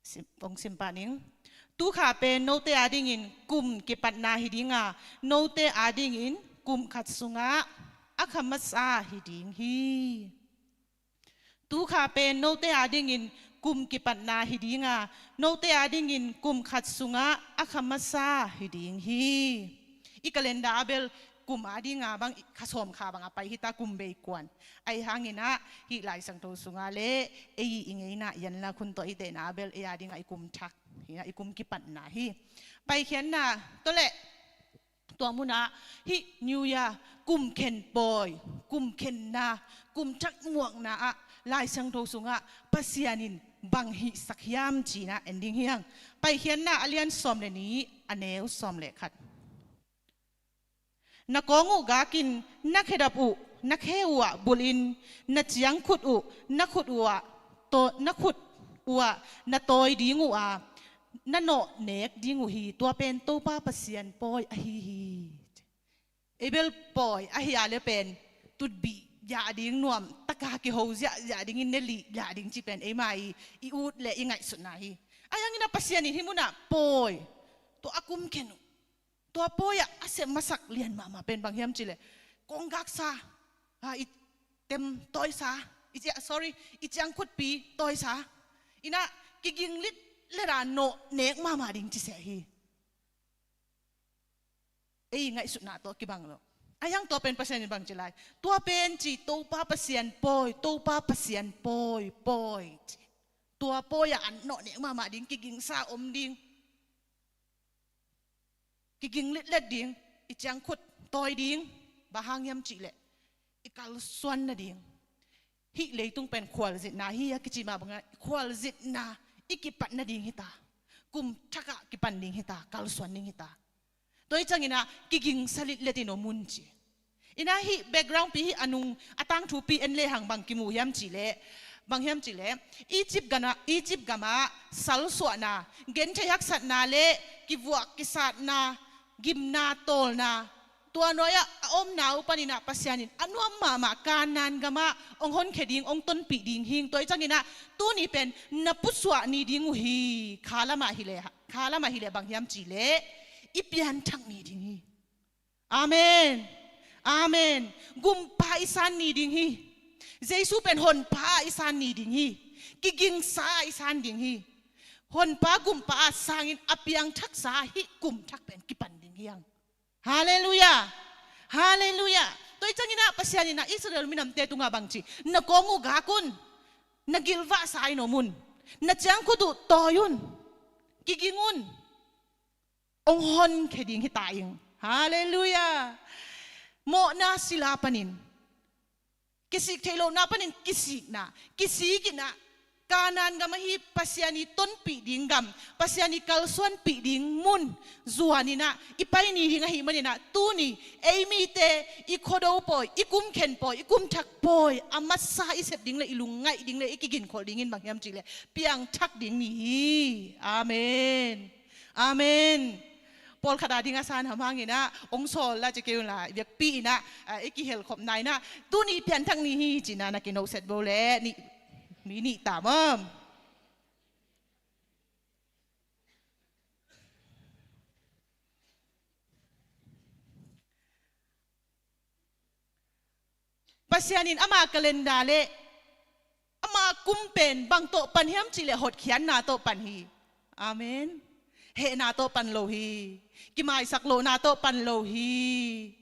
Sim, kong sim pah ning. Tukha pen note a dingin kum kipatna hi dinga, note a dingin kum khat sungah a kha masa hi ding hi. Tukha pen note a dingin kum kipatna hi dinga, note a dingin kum khat sungah a kha masa hi ding hi. I calendar a bel kum a dinga bang kha sawm kha bang a pai hita, kum bei kuan. Ahi hang inah hih Lai Siangtho sunga le ei i ngeina i an lak hun tawh i tehna a bel ei a dinga i kum thak hi inah i kum kipatna hi. Paikhiatna tawh le tua munah hih New Year kum khen pawi, kum khenna, kum thak muakna ah Lai Siangtho sungah Pasian in bang hihsak hiam cih inah en ding hi hang. Paikhiatna a lian sawm le nih a neu sawm le khat. Na kawng uh gakin na khedap uh na khe uh ah bulhin, na ciangkhut uh na khut uh ah taw-, na khut uh ah na tawi ding uh a, na nawh nek ding uh hi. Tua pen Topa Pasian pawi ahi hi. Ei bel pawi ahi a le pen tutbih ziah ding, nuam taka kiho ziahziah dingin ne lih ziah ding cih pen eima i, i ut le i ngaihsutna hi. Ahi hang inah Pasian in hih munah pawi, tua a kum khen uh, tua pawi ah a sep masak lian mahmah pen bang hiam cih leh kawng gaksa, a, i tem tawisa, i cia-, sorry, i ciangkhutpi tawisa, inah kiging litlet a nawh nek mahmah ding ci seh hi. Ei ngaihsutna tawh kibang lo. Ahi hang tua pen Pasian in bang ci lai? Tua pen ci Topa Pasian pawi, Topa Pasian pawi, pawi ci. Tua pawi ah an nawh nek mahmah ding, kigingsa om ding, kiging litlet ding, i ciangkhut tawi ding. Bang hang hiam cih leh i kalsuan nading. Hih leitung pen khualzinna hi a kici mah bangin khualzinna i kipat nading hita. Kum thakah kipan ding hita, kalsuan ding hita. Tua hi ciangin ah kigingsa litlet in om un ci. Inah hih background pi, hih a nung a tangthu pi en lehang bang kimu hiam cih leh, bang hiam cih leh Egypt gam ah, Egypt gam ah salsuahna, gentheih haksatna le kivuak kisatna, gimna tawlna, tua nuai-ah a omna uh panin ah Pasian in a nuam mahmah Kanaan gam ah hong honkhia ding, hong tonpih ding hi. Tua hi ciangin ah tuni pen na pusuah ni ding uh hi. Kha lamah hi leh, kha lamah hi leh bang hiam cih leh i pianthak ni ding hi. Amen. Amen. Gumpa i san ni ding hi. Jesu pen honpa i san ni ding hi. Kigingsa i san ding hi. Honpa gumpa a sangin a piangthaksa hih kum thak pen kipan ding hi hang. Halleluiah. Halleluiah. Tua hi ciangin ah Pasian in ah Israel minamte tungah bang ci? Na kawng uh gak un. Na gilvahsa in om un. Na ciangkhut uh tawi un. Kiging un. Hong honkhia ding hita ing. Halleluiah. Mawhna sila panin, kisik theih lohna panin kisikna, kisik in ah Kanaan gam ahi Pasian i tonpih ding gam, Pasian i kalsuanpih ding mun zuan in ah i pai ni ding ahih manin ah tuni ei mite i Khuado pawi, i kum khen pawi, i kum thak pawi a masa i sep ding le i lungngaih ding le i kiginkholh dingin bang hiam cih leh piangthak ding ni hi. Amen. Amen. Pawlkhat a ding a san hamhang in ah hong sawl la ci kei un la, i biakpi in ah, ah, i kihelkhopna in ah tuni pianthak ni hi ci-in ah na kinohset bo leh nih, mi nih ta maw? Pasian in ama calendar le ama kum pen bang tawh pan hiam cih leh hotkhiatna tawh pan hi. Amen. Hehna tawh pan lo hi. Kimaisak lohna tawh pan lo hi.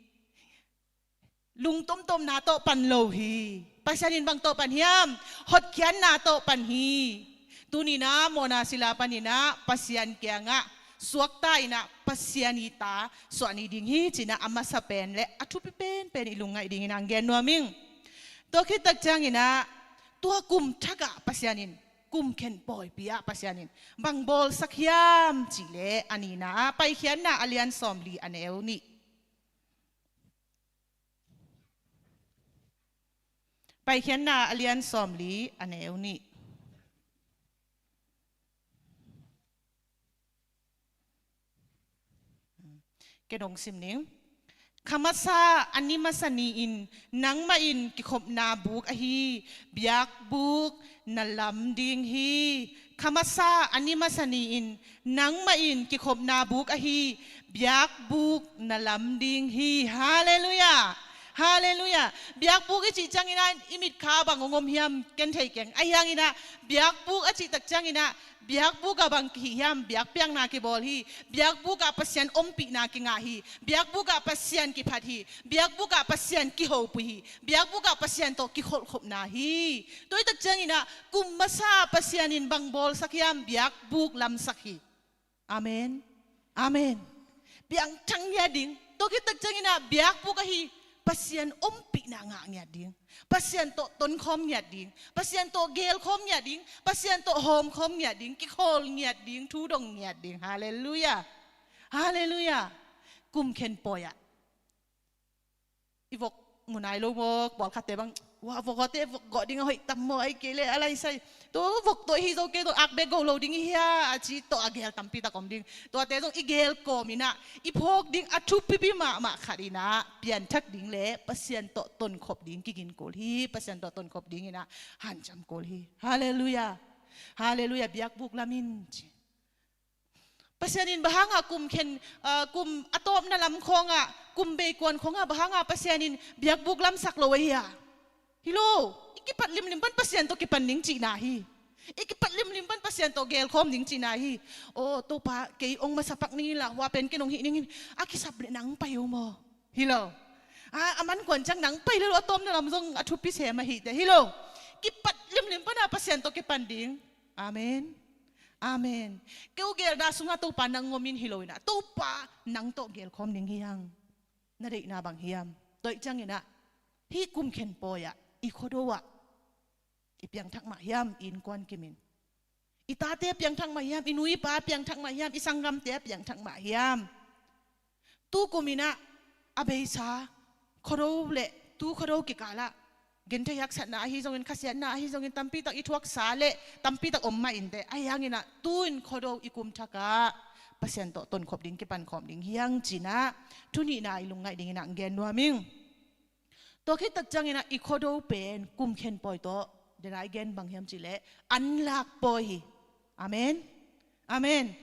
Lungtomtomna tawh pan lo hi. Pasian in bang tawh pan hiam? Hotkhiatna tawh pan hi. Tuni-in ah mawhna sila panin ah Pasian kiangah suakta in ah Pasian i ta suah ni ding hi ci-in ah a masa pen le a thupi penpen i lungngaih dingin ah gen nuam ing. Tua khit tak ciangin ah tua kum thak ah Pasian in, kum khen pawipi ah Pasian in bang bawlsak hiam cih leh a nihna ah Paikhiatna a lian sawmli a neu nih. Paikhiatna a lian sawmli a neu nih. Ken hong sim ning. Kha masa a ni masa ni-in nangmah in kikhopna buk ahi biakbuk na lam ding hi. Kha masa a ni masa ni-in nangmah in kikhopna buk ahi biakbuk na lam ding hi. Halleluiah. Halleluiah. Biakbuk i cih ciangin ah i mitkha bang hong om hiam ken thei keng. Ahi hangin ah biakbuk a cih tak ciangin ah biakbuk ah bang kihi hiam? Biakpiakna kibawl hi. Biakbuk ah Pasian ompihna kingah hi. Biakbuk ah Pasian kiphat hi. Biakbuk ah Pasian kihopih hi. Biakbuk ah Pasian tawh kikholhkhopna hi. Tua hi tak ciangin ah kum masa Pasian in bang bawlsak hiam? Biakbuk lamsak hi. Amen. Amen. Piangthak ngiat ding. Tua khit tak ciangin ah biakbuk ahi Pasian ompihna ngah ngiat ding. Pasian tawh tonkhawm ngiat ding. Pasian tawh gelkhawm ngiat ding. Pasian tawh hawmkhawm ngiat ding. Kikhawl ngiat ding. Thu dong ngiat ding. Halleluiah. Halleluiah. Kum khen pawi ah i vok mu nai lo maw, pawlkhatte bang, wa, vok awte vok gawh ding a hoih tam maw, ahih kei leh a laisai. Tua vok tawh hi zo kei, tua ak bek gawh lo ding hi hia, a ci tawh a geel tampi tak om ding. Tuate zong i geel kawm in ah i phawk ding a thupipi mahmah khat in ah pianthak ding le Pasian tawh tonkhop ding kigin kul hi. Pasian tawh tonkhop ding in ah hanciam kul hi. Halleluiah. Halleluiah. Biakbuk lam in ci. Pasian in bang hangah kum khen, ah, kum a tawpna lam khawngah, kum beikuan khawngah bang hangah Pasian in biakbuk lamsak lo ahi a? Hi lo. I kipat limlim pan Pasian tawh kipan ning cihna hi. I kipat limlim pan Pasian tawh gelkhawm ning cihna hi. Aw Topa, kei hong masa pak ning in la, hua pen ken hong hih ning in, a kisap leh nang pai o maw. Hi lo. A, a man kuan ciang nang pai lel lo, a tawpna lam zong a thupi sem ahih teh. Hi lo. Kipat limlim pana Pasian tawh kipan ding. Amen. Amen. Kei geelna sungah Topa nang om in hi lo in ah, Topa nang tawh gelkhawm ding hi hang. Na deihna bang hiam? Tua hi ciangin ah hih kum khen pawi ah i khuado ah i piangthak mah hiam, i innkuan kim in? I tate a piangthak mah hiam, i nu i pa a piangthak mah hiam, i sanggamte a piangthak mah hiam? Tu kum in ah a beisa khuado le tu khuado kikal ah genthei haksatna ahi zongin, khasiatna ahi zongin, tampi tak i thuaksa le tampi tak om mah inteh. Ahi hangin ah tu-in khuado i kum thak ah Pasian tawh tonkhop ding, kipankhawm ding hi hang ci-in ah thu nihna i lungngaih dingin ah gen nuam ing. Tua khit tak ciangin ah i khuado pen kum khen pawi tawh, den a i gen bang hiam cih leh anlak pawi hi. Amen. Amen.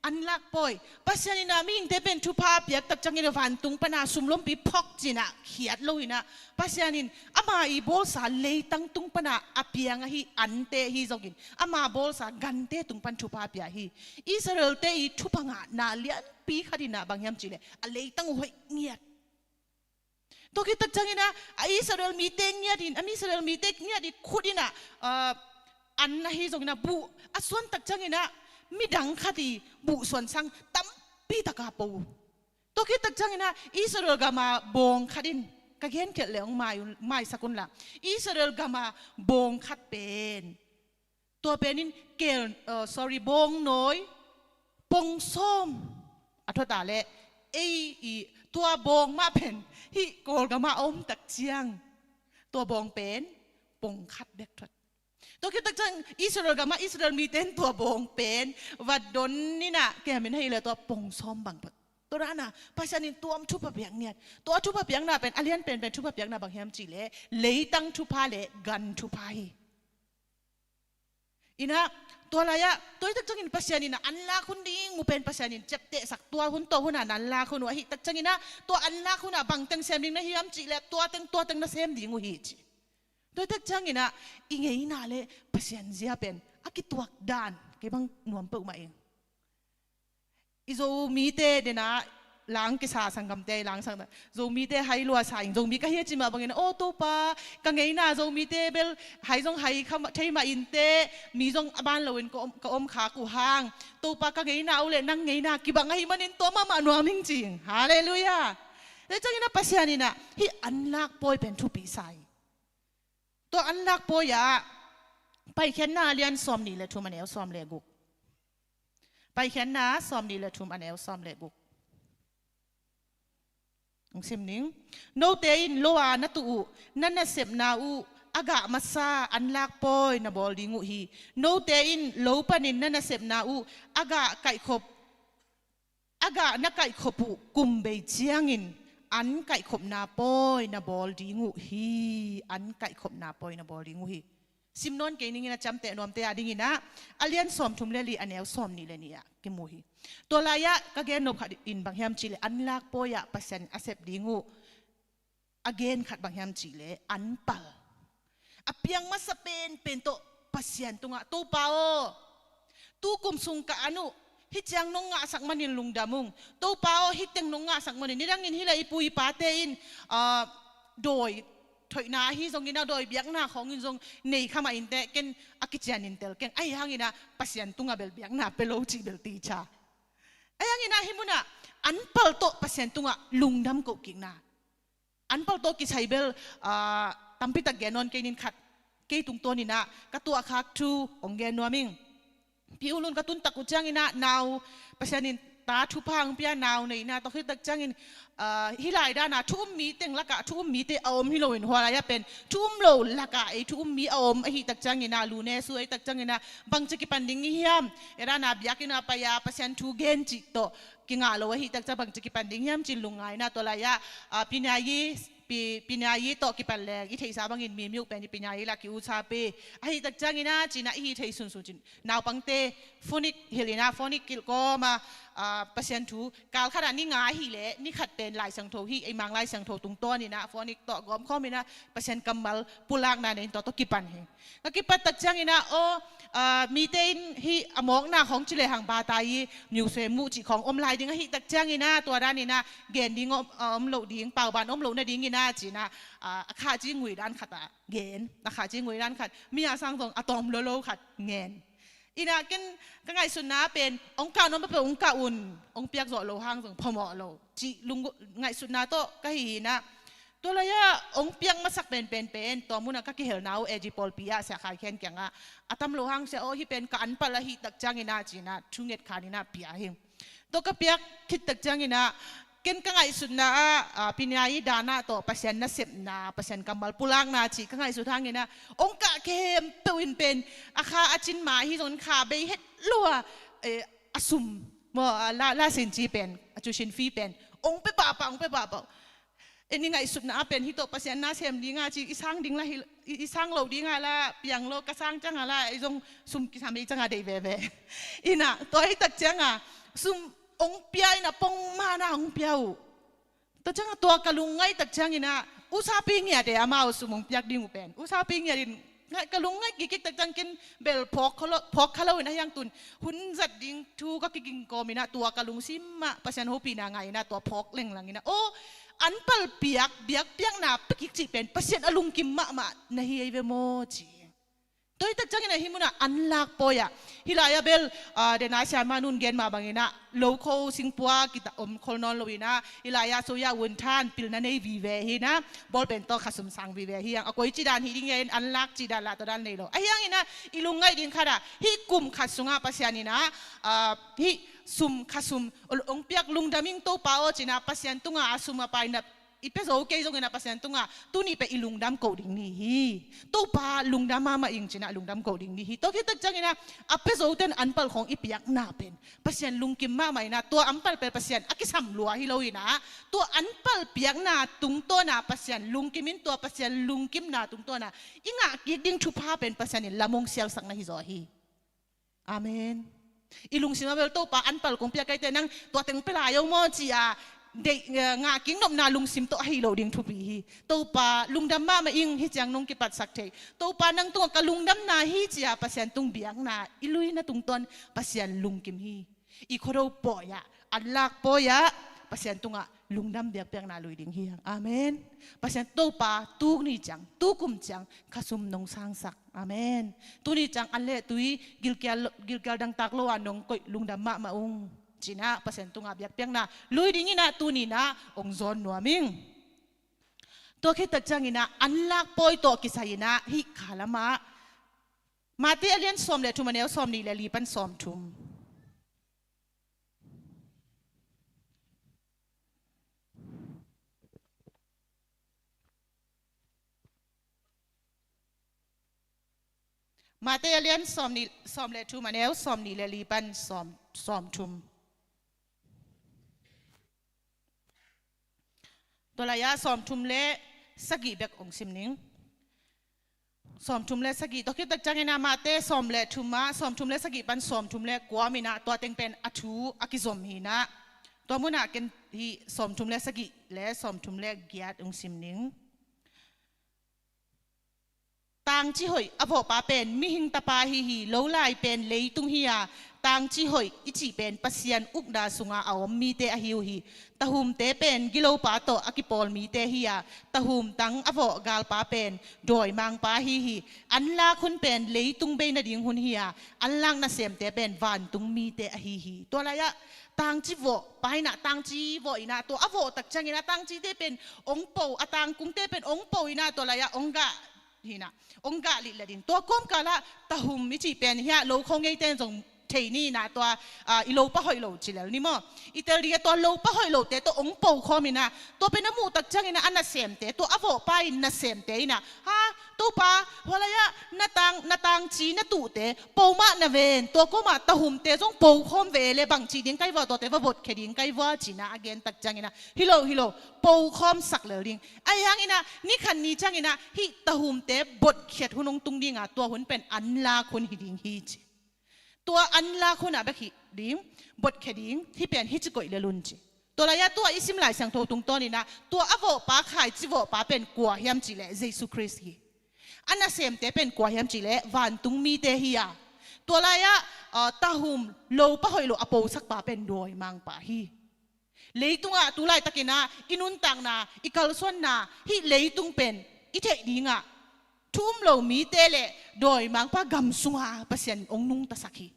Anlak pawi. Pasian in ah mihingte pen thupha a piak tak ciangin ah vantung pana sumlompi phawk ci-in ah khiat lo in ah, Pasian in ama i bawlsa leitang tung pana a piang ahi ante hi zongin, ama bawlsa gante tung pan thupha a pia hi. Israelte i thupha ngahna lianpi khat in ah bang hiam cih leh a leitang uh hoih ngiat. Tua khit tak ciangin ah a Israel mite ngiat in, a mi Israel mite ngiat i khut in ah, ah, an ahi zongin ah buh a suan tak ciangin ah midang khat i buh suan sang tampi tak a po. Tua khit tak ciangin ah Israel gam a bawng khat in, ka genkhelh leh hong mai un, maisak un la. Israel gam a bawng khat pen, tua pen in keel, uh, sorry, bawngnawi pong sawm a thuat a leh, ei i tua bawng mah pen hih Kawlgam ah a om tak ciang tua bawng pen pong khat bek thuat. Tua khit tak ciang Israel gam ah Israel mite in tua bawng pen va don in ah, kei a min hei leh tua pong sawm bang phot. Tua dan a Pasian in tua om thupha piak ngiat. Tua thupha piakna pen a lian penpen thupha piakna bang hiam cih leh leitang thupha le gan thupha hi. Inah, tua lai-ah, tua hi tak ciangin Pasian inah anlak hun ding uh pen Pasian in ciaptehsak, tua hun tawh hunah na anlak hun uh ahi tak ciang inah, tua anlak hunah bangteng sem ding na hiam cih leh tua teng, tua teng na sem ding uh hi ci. Tua hi tak ciang inah i ngeina le Pasian zia pen a kituak dan kei bang nuam peuhmah ing. I Zomite dena lang kisa sanggamte, lang sang Zomite hai lua sa ing, Zomi ka hi a ci mah bangin, aw Topa, ka ngeina Zomite bel hai zong hai kha mah, thei mah inteh, mi zong a ban loin ka om, ka om khak uh hang, Topa, ka ngeina uh le nang ngeina kibang ahih manin tua mahmah nuam ing ci ing. Halleluiah. Tua ciang inah Pasian inah hih anlak pawi pen thupi sa hi. Tua anlak pawi ah Paikhiatna a lian sawmnih le thum, a neu sawm le guk. Paikhiatna sawmnih le thum, a neu sawm le guk. Hong sim ning. Note in lo a na tuh uh, na nasepna uh a gah masa anlak pawi na bawl ding uh hi. Note in lo panin na nasepna uh a gah kaihkhop, a gah na kaihkhop uh kum bei ciangin an kaihkhopna pawi na bawl ding uh hi. An kaihkhopna pawi na bawl ding uh hi. Sim nawn kei ning inah, ciamteh nuamte a ding inah, a lian sawmthum le li, a neu sawmnih le nih ah kimu hi. Tua lai-ah ka gen nop khat in bang hiam cih leh anlak pawi ah Pasian a sep ding uh a gen khat bang hiam cih leh anpal. A piang masa penpen tawh Pasian tungah, Topa aw, tu kum sung ka an uh hih ciang nong ngahsak manin lungdam ung. Topa aw, hih teng nong ngahsak manin, nidangin hih leh i pu i pate in, ah, dawi thoihna ahi zongin ah, dawi biakna khawngin zong nei kha mah inteh, ken a kician in tel keng. Ahi hang inah Pasian tungah bel biakna pia lo cih bel teacher. Ahi hang inah hih munah anpal tawh Pasian tungah lungdam koh kikna. Anpal tawh kisai bel, ah, tampitak gen nawn kei ning, khat kei tungtawn inah ka tuahkhak thu hong gen nuam ing. Pi U Lun ka tuntak uh ciang inah nau, Pasian in ta thupha hong pia, nau nei inah, tua khit tak ciangin, ah, hih lai dan a thu um mi teng lakah thu um mite a om hi loin, hua lai-ah pen thu um lo lakah ei thu um mi a om ahi tak ciang inah, lu ne su ahi tak ciang inah bangci kipan ding i hiam? Ei dan a biakinn ah pai-a Pasian thu gen cih tawh kingah lo ahi tak ciang bangci kipan ding hiam ci-in lungngai inah, tua lai-ah, ah, Pi Nai, Pi, Pi Nai tawh kipan leng i theihsa bangin Mimiu pen i Pi Nai lah ki-utsapi ahi tak ciang inah ci-in ah i hih theih sunsun ci-in naupangte phonic hilh inah, phonic kilh kawm a, ah, Pasian thu kal khat ah ni nga hi leh ni khat pen Lai Siangtho hih, ei Mang Lai Siangtho tungtawn inah phonic tawh gawm khawm inah Pasian kammal pulakna nei in tua tawh kipan hi. Ka kipat tak ciang inah, aw, ah, mite in hih a mawkna khawng ci lehang bata i niusem muh cih khawng om lai ding ahi tak ciang inah, tua dan inah gen ding om, ah, om loh ding, pauban om loh nading inah ci-in ah, ah, a khahci ngui dan khat ah gen, a khahci ngui dan khat, mi a sang zong a tawm lolo khat ngen. Inah ken ka ngaihsutna pen hong kah nuam peuhpeuh hong kah un, hong piak zawh loh hang zong phamawh lo cih lung, ngaihsutna tawh ka hi hi inah, tua lai-ah hong piak masak penpen pen tua munah ka kihelna uh A G pawlpi ah Sia Khai Khen kiangah, a tam loh hang Sia aw, hih pen ka anpal ahi tak ciang inah ci-in ah thunget khan inah pia hi. Tua ka piak khit tak ciang inah ken ka ngaihsutna ah, ah, Pi Nai dan ah tawh Pasian nasepna, Pasian kammal pulakna cih ka ngaihsut hang inah hong kah khempeuh in pen a kha a cin ma hi zongin kha bei het lo a, eh, a sum maw, a la, la sin ci pen, a tuition fee pen hong pia pahpah, hong pia pahpah. En i ngaihsutna ah pen hih tawh Pasian nasem ding a ci, i sang ding lah hi, i, i sang loh ding a lah piang lo, ka sang ciang a lah ei zong sum kisam ei ciang a deih veve. Inah tua hi tak ciang a sum hong pia inah pongmawk na hong pia uh. Tua ciang a tua ka lungngaih tak ciang inah, usapi ngiat e, amau sum hong piak ding uh pen usapi ngiat in, ngai, ka lungngaih kikkik tak ciang ken bel phawk kha lo, phawk kha lo inah, hiang tun hun zat ding thu ka kiging kawm inah tua ka lungsim ah Pasian hopihna ngah inah tua phawk lenglang inah, aw, anpal piak, biakpiakna pia kik cih pen Pasian a lungkim mahmah na hi ei ve maw ci. Tua hi tak ciang inah hih munah anlak pawi ah, hih lai-ah bel, ah, dena siamah nun gen mah bang inah lokho singpua kita om khol nawn lo inah, hih lai-ah soya wun than pilna nei vive hi inah, bawlpen tawh khasum sang vive hi hang. A koi cih dan hi ding hiam, anlak cih dan lah tua dan nei lo. Ahi hang inah i lungngaih ding khat ah, hih kum khat sungah Pasian inah, ah, hih sum, khasum hong piak, lungdam ing Topa aw ci-in ah Pasian tungah a sum a pai na i pia zo kei zongin ah Pasian tungah tuni pen i lungdam koh ding ni hi. Topa lungdam mahmah ing ci-in ah lungdam koh ding ni hi. Tua khit tak ciang inah a pia zote in anpal khawng i piakna pen Pasian lungkim mahmah inah, tua anpal pen Pasian a kisam lua hi lo inah, tua anpal piakna tungtawn ah Pasian lungkim in, tua Pasian lungkimna tungtawn ah i ngah kik ding thupha pen Pasian in lam hong sialsak na hi zaw hi. Amen. I lungsim a bel Topa an pal kong piak aite nang tua teng pia lai o maw ci-a deih, eh, ngah kik nopna lungsim tawh ahi lo ding thupi hi. Topa lungdam mahmah ing, hih ciang nong kipatsak thei. Topa nang tungah ka lungdamna hi ci-a Pasian tung biakna i luina tungtawn Pasian lungkim hi. I khuado pawi-ah, anlak pawi-ah Pasian tungah lungdam biakpiakna lui ding hi hang. Amen. Pasian Topa tuni ciang, tukum ciang khasum nong sangsak. Amen. Tuni ciang an le tui gilkial, gilkial dangtak lo-a nong koih lungdam mahmah ung. Cinah Pasian tungah biakpiakna lui dinginah tuninah ong zawn nuam ing. Tua khit tak cianginah anlak pawi tawh kisai-inah hih khalamah Mate a lian sawm le thum, a neu sawm nih le li pan sawm thum. Mate a lian sawm nih, sawm le thum, a neu sawm nih le li pan sawm, sawm thum. Tua lai-ah sawm thum le sagih bek ong sim ning. Sawm thum le sagih, tua khit tak cianginah Mate sawm le thum ah, sawm thum le sagih pan sawm thum le kua om inah, tua teng pen a thu a kizom hi inah. Tua munah ken hih sawm thum le sagih le sawm thum le giat ong sim ning. Tangci hoih a vawhpa pen mihing tapa ahi hi. Lo lai pen leitung hi-a, tangci hoih i cih pen Pasian ukna sunga a om mite ahi uh hi. Tahumte pen gilopa tawh a kipawl mite hi-a, tahum tang a vawh galpa pen dawimangpa ahi hi. Anlak hun pen leitung bei nading hun hi-a, anlak nasemte pen vantung mite ahi hi. Tua lai-ah tangci vawhpa inah, tangci vawh inah, tua a vawh tak cianginah tangcite pen ong po, a tangkungte pen ong po inah, tua lai-ah ong gah hinah, ong gah lih le ding. Tua kawmkalah tahum i cih pen hiah lo kho ngeite in zong thei ni inah, tua, ah, i lopa hoih lo ci lel ni maw? I tel ding a, tua lopa hoih lote tawh ong po khawm inah, tua pen a muh tak cianginah a nasemte, tua a vawhpa in nasemte inah, ha, Topa, hua lai-ah na tang, na tangci na tuhte po mah na ven, tua kawmah tahumte zong po khawm ve le bang cih ding kai vua, tuate va botkhia ding kai vua cinah a gen tak cianginah, hi lo, hi lo, po khawm sak lel ding. Ahi hanginah ni khat ni cianginah hih tahumte botkhiat hun hong tung dinga, tua hun pen anlak hun hi ding hi ci. Tua anlak hunah bek hi ding, botkhia ding, hih pen hih ci koih lel un ci. Tua lai-ah tua i sim Lai Siangtho tungtawninah tua a vawhpa, khaici vawhpa pen kua hiam cihleh Jesu Khrist hi. A nasemte pen kua hiam cihleh vantung mite hi-a. Tua lai-ah, ah, tahum lopa hoih lo a posakpa pen dawimangpa hi. Leitungah tu laitakinah i nuntakna, i kalsuanna, hih leitung pen i theih dingah thu um lo mite le dawimangpa gam sunga Pasian in ong nungtasak hi.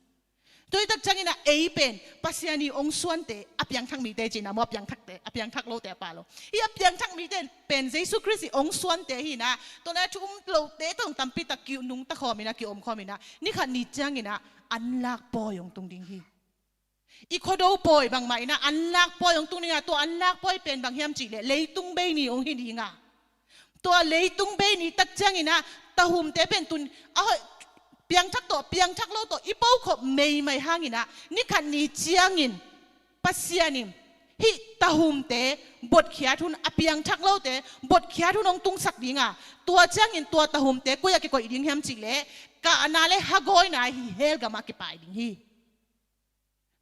Tua hi tak cianginah ei pen Pasian i ong suante, a piangthak mite cihna maw, a piangthakte, a piangthak lote a pha lo. Hih a piangthak mite pen Jesu Khrist i ong suante hinah, tua lai thu um lote tawh tampi tak kinungta khawm inah, kiom khawm inah, ni khat ni cianginah anlak pawi ong tung ding hi. I khuado pawi bangmah inah anlak pawi ong tung dinga, tua anlak pawi pen bang hiam cihleh leitung bei ni ong hi dinga. Tua leitung bei ni tak cianginah tahumte pen tun a hoih, piangthak tawh, piangthak lo tawh i pokhop meimai hanginah ni khat ni ciangin Pasian in hih tahumte botkhiat hun, a piangthak lote botkhiat hun ong tungsak dinga, tua ciangin tua tahumte koi-ah kikoih ding hiam cihleh, kahna le hagawina hi hell gamah kipai ding hi.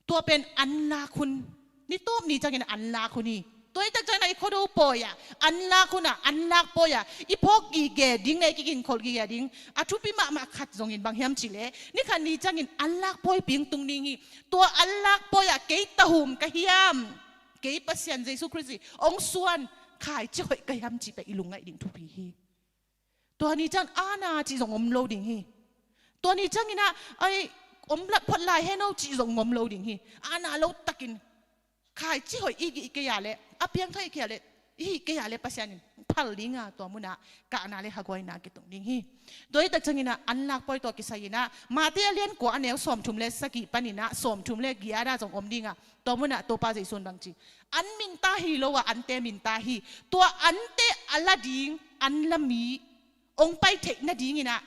Tua pen anlak hun. Ni tawp ni ciangin anlak hun hi. Tua hi tak ciangin i khuado pawi-ah anlak hun ah, anlak pawi-ah i phawk gige ding le i kiginkholh gige ding a thupi mahmah khat zongin bang hiam cihleh, ni khat ni ciangin anlak pawi ping tung ding hi. Tua anlak pawi-ah kei tahum ka hiam, kei Pasian Jesu Khrist i ong suan khaici hoih ka hiam cih pen i lungngaih ding thupi hi. Tua ni ciang ana cih zong om lo ding hi. Tua ni cianginah ai om lat phot lai heno cih zong om lo ding hi. Ana lo takin khaici hoih i hih kei-a le, a piangthak i hih kei-a le, i hih kei-a le Pasian in phal dinga, tua munah kahna le hagawina kitung ding hi. Tua hi tak cianginah anlak pawi tawh kisai-inah Mate a lian kua, a neu sawm thum le sagih paninah sawm thum le giat ah zong om dinga, tua munah Topa Jesu in bang ci, an minta hi lo-a ante minta hi. Tua ante a la ding an la mi ong pai theih nadinginah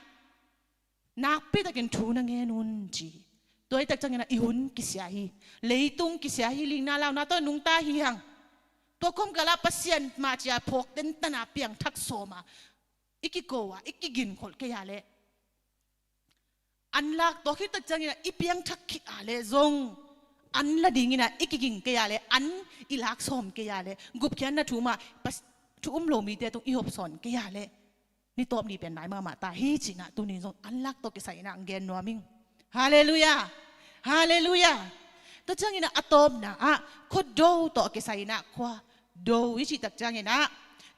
nakpitakin thu na ngen un ci. Tua hi tak cianginah i hun kisia hi. Leitung kisia hi, likna launa tawh nungta hi hang. Tua kawmkalah Pasian mah ci-a phawk tentana piangthak sawma i kiko-a i kiginkholh kei-a le an lak tawh khit tak ciangin ah i piangthak khit a leh zong an la dingin ah i kiging kei a leh, an i lak sawm kei a leh, gupkhiatna thu mah, pas-, thu um lo mite tung i hopsawn kei a leh, ni tawp ni pen nai mahmah ta hi ci-in ah tuni zong an lak tawh kisai-in ah gen nuam ing. Halleluiah. Halleluiah. Tua ciangin ah a tawpna ah khua do tawh kisai-in ah khua do i cih tak ciangin ah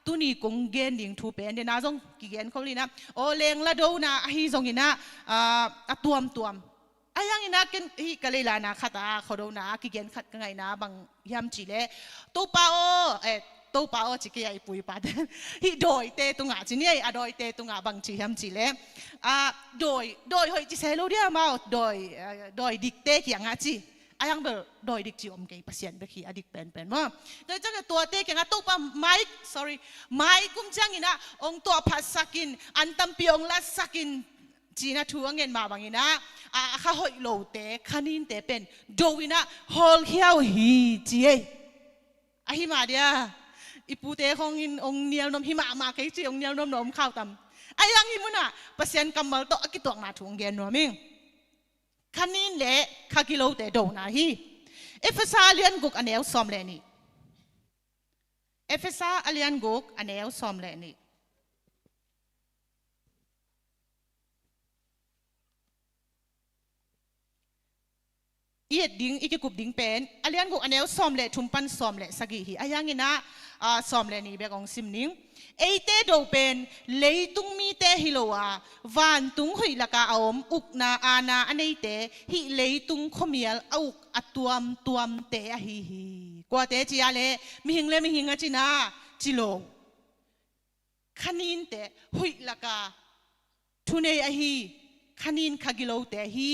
tuni kong gen ding thu pen den a zong kigen khol in ah, aw, lengla dona ahi zongin ah, ah, a tuamtuam. Ahi hangin ah ken hih ka leilana khat ah khua dona ah kigen khat ka ngaihna bang hiam cih leh, Topa aw, eh, Topa aw ci kei a, i pu i pate. Hih dawite tungah ci ni ei, a dawite tungah bang ci hiam cih leh, ah, dawi, dawi hoih ci se lo dia amau, dawi, ah, dawi dikte kiangah ci. Ahi hang bel dawi dik ci om kei, Pasian bek hi a dik penpen maw. Tua ciangah tuate kiangah Topa mai, sorry, mai kum ciangin ah hong tuahphatsak in, an tampi hong latsak in, ci-in ah thu a ngen mah bangin ah, a, a kha hoih lote, kha ninte pen do-in ah hawlkhia uh hi ci ei. Ahi mah dia, i pute khawng in hong nial nuam hi mahmah kei ci, hong nial nuam nuam om khau tam. Ahi hang hih munah Pasian kammal tawh a kituakna thu hong gen nuam ing. Kha nin le kha gilote dona hi. Efesa a lian guk a neu sawm le nih. Efesa a lian guk a neu sawm le nih. I et ding, i kikup ding pen a lian guk a neu sawm le thum pan sawm le sagih hi. Ahi hangin ah, ah, sawm le nih bek hong sim ning. Eite do pen leitung mite hi lo a, vantung huih lakah a om ukna aana a neite, hih leitung khuamial a uk a tuamtuamte ahi hi. Kuate ci a leh, mihing le mihing a cina ci lo. Kha ninte huih laka thunei ahi, kha nin kha gilote hi,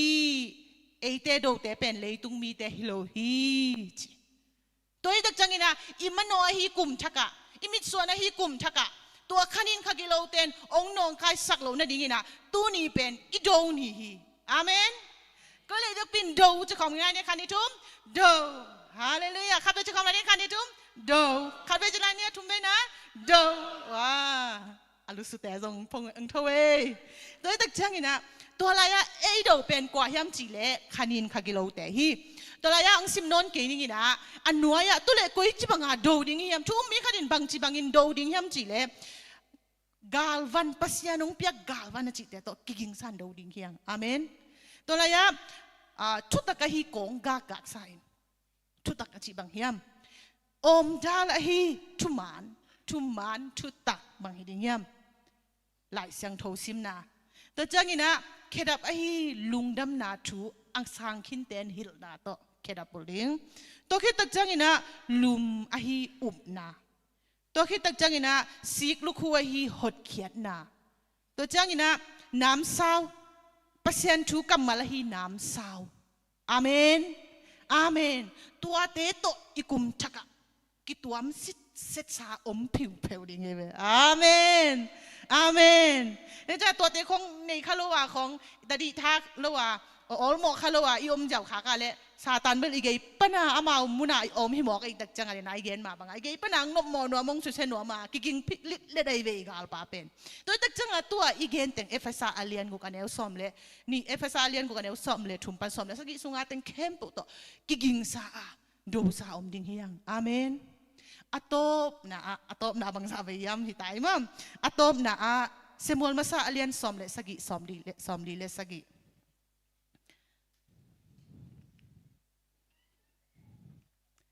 eite dote pen leitung mite hi lo hi ci. Tua hi tak ciangin ah i manawh ahi kum thakah, i mitsuan ahi kum thakah, tua kha nin kha gilote in hong nawngkaisak loh nadingin ah tuni pen i do ni hi. Amen. Koi leh i biakpi in do ci khawm ngai ni, khat ni thum. Do. Halleluiah. Khat vei ci khawm lai ni, khat ni thum. Do. Khat vei ci lai ni, a thum vei na. Do. Wa. A lusute zong phong ang tho ei. Tua hi tak ciangin ah, tua lai-ah ei do pen kua hiam cih leh kha nin kha gilote hi. Tua lai-ah hong sim nawn kei ning in ah, a nuai-ah tu leh koi ci banga do ding hiam, thu um mi khat in bang ci bangin do ding hiam cih leh, galvan, Pasian hong piak galvan a cihte tawh kigingsa in do ding hi hang. Amen. Tua lai-ah, ah, thutak ahi kawng gakgaksa in, thutak a cih bang hiam? Omdal ahi thuman, thuman thutak bang hi ding hiam? Lai Siangtho simna. Tua ciangin ah khedap ahi lungdamna thu a sang khinte in hilhna tawh khedap bulh ding. Tua khit tak ciangin ah lum ahi upna. Tua khit tak ciangin ah sik lukhu ahi hotkhiatna. Tua ciangin ah namsau, Pasian thu kammal ahi namsau. Amen. Amen. Tuate tawh i kum thakah kituam sitsetsa om phiupheu ding hi ve. Amen. Amen. Tua ciang tuate khong nei kha lo a, khong tadih thak lo a, awlmawh kha lo a i om ziau khak a leh Satan bel i gei pana amau muna i om hi mawk a, i tak ciang a leh na i gen mah banga i gei pana nopmawh nuam, hong susia nuam a, kiging phit litlet ahi ve i galpa pen. Tua i tak ciang a tua i gen teng Efesa a lian guk a neu sawm le nih, Efesa a lian guk a neu sawm le thum pan sawm le sagih sunga teng khempeuh tawh kigingsa a, dosa om ding hi hang. Amen. A tawpna ah, a tawpna bangzah vei hiam hi ta i mam. A tawpna ah Samuel masa a lian sawm le sagih, sawmli le, sawmli le sagih.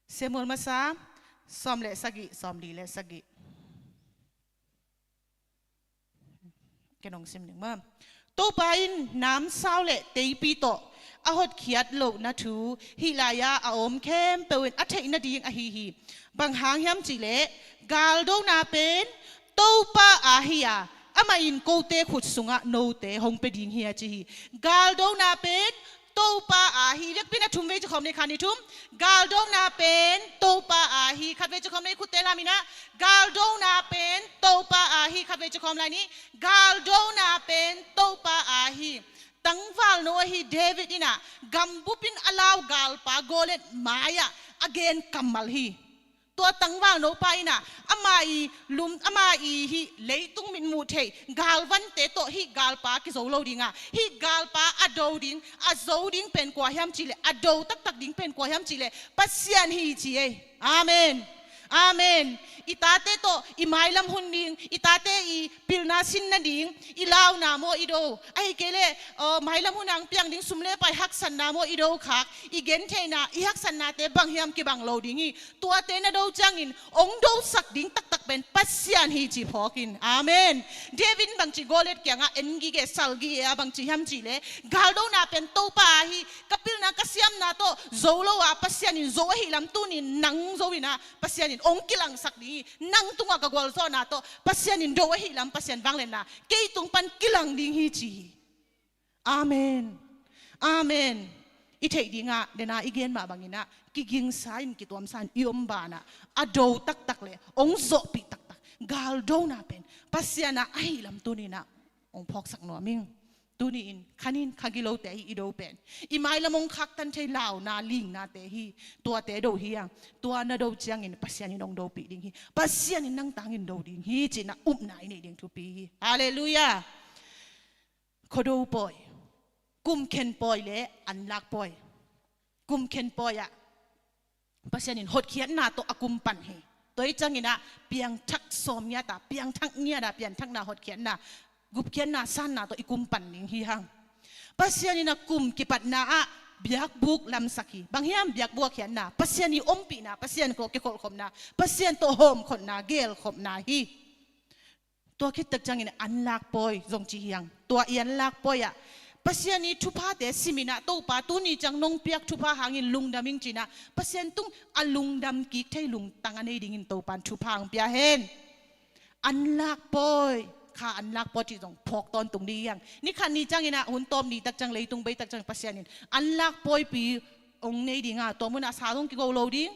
Samuel masa sawm le sagih, sawmli le sagih. Ken hong sim ding maw. Topa in namsau le teipi tawh a hotkhiat lohna thu hih lai-ah a om khempeuh in a theih nading ahi hi. Bang hang hiam cih leh galdona pen Topa aa hi a, amah in kote khut sungah note hong pia ding hi a ci hi. Galdona pen Topa aa hi. Biakpi in a thum vei ci khawm ni, khat ni thum. Galdona pen Topa aa hi. Khat vei ci khawm ni, khutte lam in ah. Galdona pen Topa aa hi. Khat vei ci khawm lai ni. Galdona pen Topa aa hi. Tangvalno ahi David in ah gambup in a lau galpa Goliath mai-ah a gen kammal hi. Tua tangval nopa in ah, ama i lum, ama i hih leitung mitmuh theih galvante tawh hih galpa kizo lo ding a, hih galpa a do ding, a zo ding pen kua hiam cih leh, a do taktak ding pen kua hiam cih leh, Pasian hi ci ei. Amen. Amen. I tate tawh i mailam hun ding, i tate i pilna sinna ding, i launa maw i do, ahih kei leh, aw, mailam hun ah hong piang ding sum le pai haksatna maw i do khak, i gentheihna, i haksatnate bang hiam kibang lo ding hi. Tuate na do ciangin hong dosak ding taktak pen Pasian hi ci phawk in. Amen. David in bangci Goliath kiangah en gige, sal gige a, bangci hiam cih leh, galdona pen Topa ahi, ka pilna ka siamna tawh zo lo a, Pasian in zo ahih lam tuni-in nang zo in ah, Pasian in hong kilangsak ding hi. Nang tungah ka gualzawhna tawh Pasian in do ahih lam, Pasian vangliatna kei tung pan kilang ding hi ci hi. Amen. Amen. I theih dingah, dena i gen mah bangin ah, kigingsa in, kituamsa in i om banah, a do taktak le hong zawhpih taktak galdona pen Pasian ah ahih lam tuni-in ah hong phawksak nuam ing. Tuni-in kha nin kha gilote ahi i do pen, i mailam hong khaktan thei launa, lingnate hi. Tuate do hi hang. Tua na do ciangin Pasian in hong dopih ding hi. Pasian in nang tangin do ding hi ci-in ah upna i neih ding thupi hi. Halleluiah. Khuado pawi, kumkhen pawi le anlak pawi. Kumkhen pawi ah Pasian in hotkhiatna tawh a kum pan hi. Tua hi ciangin ah piangthak sawm ngiat a, piangthak ngiat a, pianthakna, hotkhiatna, gupkhiatna, sanna tawh i kum pan ding hi hang. Pasian in ah kum kipatna ah biakbuk lamsak hi. Bang hiam biakbuk a khiatna? Pasian i ompihna, Pasian tawh kikholhkhopna, Pasian tawh hawmkhopna, gelkhopna hi. Tua khit tak ciangin anlak pawi zong ci hi hang. Tua i anlak pawi ah Pasian i thuphate sim in ah, Topa, tuni ciang nong piak thupha hangin lungdam ing ci-in ah, Pasian tung a lungdam kik thei lungtang a nei dingin Topa in thupha hong pia hen. Anlak pawi, kha anlak pawi cih zong phawk tawntung ding hi hang. Ni khat ni ciangin ah, hun tawp ni tak ciang, leitung bei tak ciang Pasian in anlak pawipi hong nei ding a, tua munah sa zong kigo lo ding,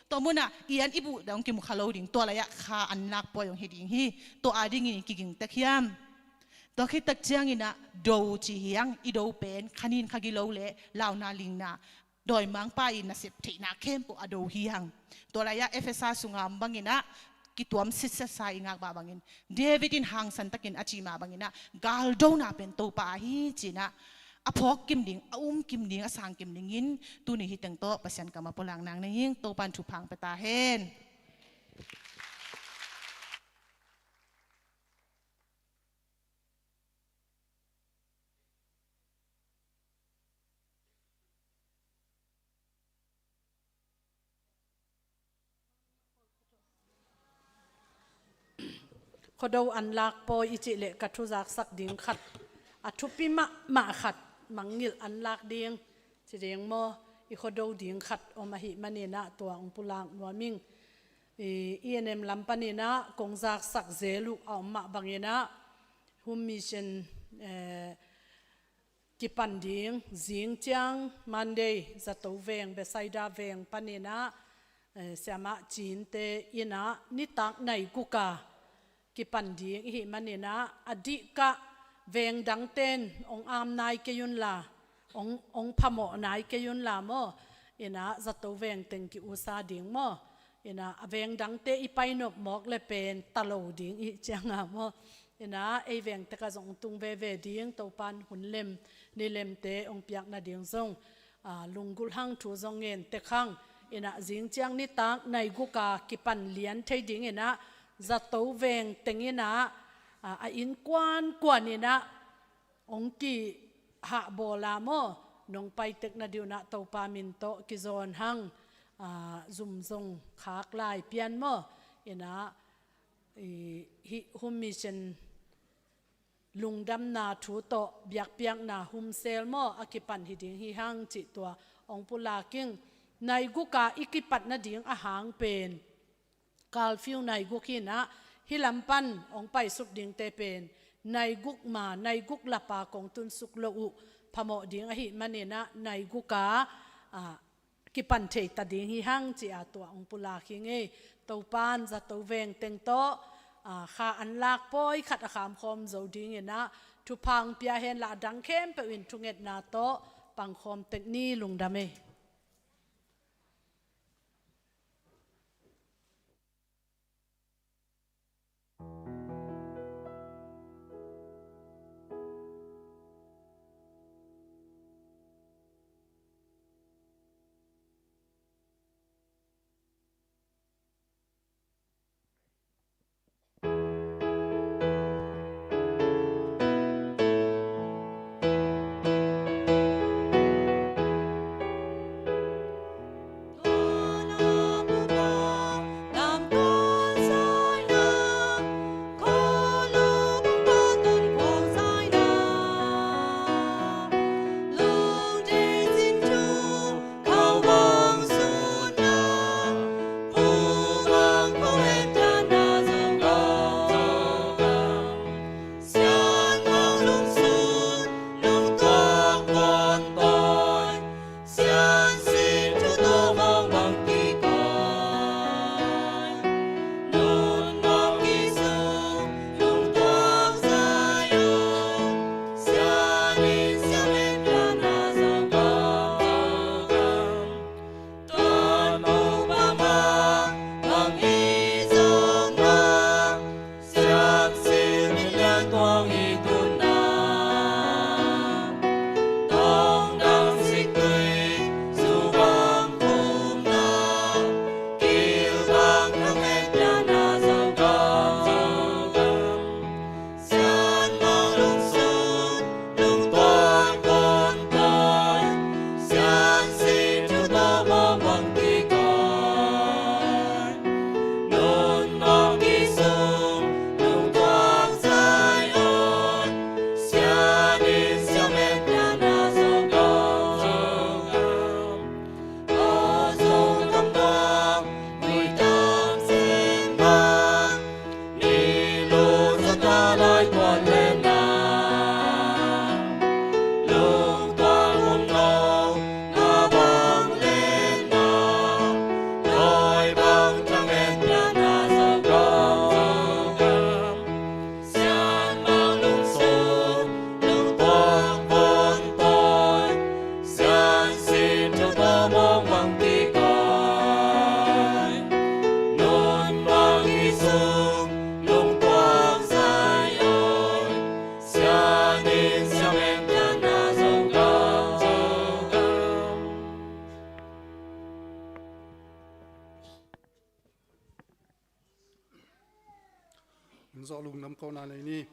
tua munah i an i buh zong kimu kha lo ding, tua lai-ah kha anlak pawi hong hi ding hi. Tua adingin i kiging tek hiam? Tua khit tak ciangin ah do ci hi hang. I do pen kha nin kha gilo le launa, linna, dawimangpa i nasep theihna khempeuh a do hi hang. Tua lai-ah Efesa sunga om bangin ah, kituam sitsetsa i ngak mah bangin, David in hangsan takin a cih mah bangin ah, galdona pen Topa ahi ci-in ah, a phawk kim ding, a um kim ding, a sang kim dingin tuni hih teng tawh Pasian kamah pulak nang nei ing. Topa in thupha hong pia ta hen. Khuado anlak pawi i cih leh ka thuzaksak ding khat, a thupi mahmah khat, mangngilh anlak ding ci ding maw, i khuado ding khat om ahih manin ah tua hong pulak nuam ing. I, i E N M lam panin ah kong zaksak zel uh a om mah bangin ah, Home Mission, eh, kipan ding, zing ciang Monday, Zato veng, Bethsaida veng panin ah, eh, siamah Cinte in ah nitak nai guk a kipan ding i hih manin ah, a dikkah veng dangten hong am nai kei un la, hong, hong phamawh nai kei un la maw, in ah Zato veng teng ki-usa ding maw, in ah a veng dangte i painop mawk le pen ta lo ding i hih ciang a maw, in ah ei veng tek ah zong hong tung veve ding, Topa in hun lem, ni lemte hong piak nading zong, ah, lunggulh hang, thu zong ngen tek hang. In ah zing ciang nitak nai guk a kipan lian thei dingin ah, Zato veng teng in ah, ah, a innkuan kuan in ah hong kihahbawl a maw, nong pai tek nading un ah Topa min tawh kizawn hang, ah, zum zong khak lai pian maw, in ah, i, hih Home Mission lungdamna thu tawh biakpiakna hun sel maw, a kipan hi ding hi hang cih tua hong pulak ing. Nai guk a i kipat nading a hang pen, curfew nai guk hi-in ah, hih lam pan hong paisuk dingte pen nai guk ma, nai guk lap a kong tunsuk loh uh phamawh ding ahih manin ah, nai guk a, ah, kipan thei ta ding hi hang ci-a tua hong pulak hi ing ei. Topa in Zato veng teng tawh, ah, kha anlak pawi khat a khamkhawm zo dingin ah thupha hong pia hen la, a dang khempeuh in thungetna tawh pangkhawm tek ni. Lungdam ei. Hong zawh lungdam kohna nei ni.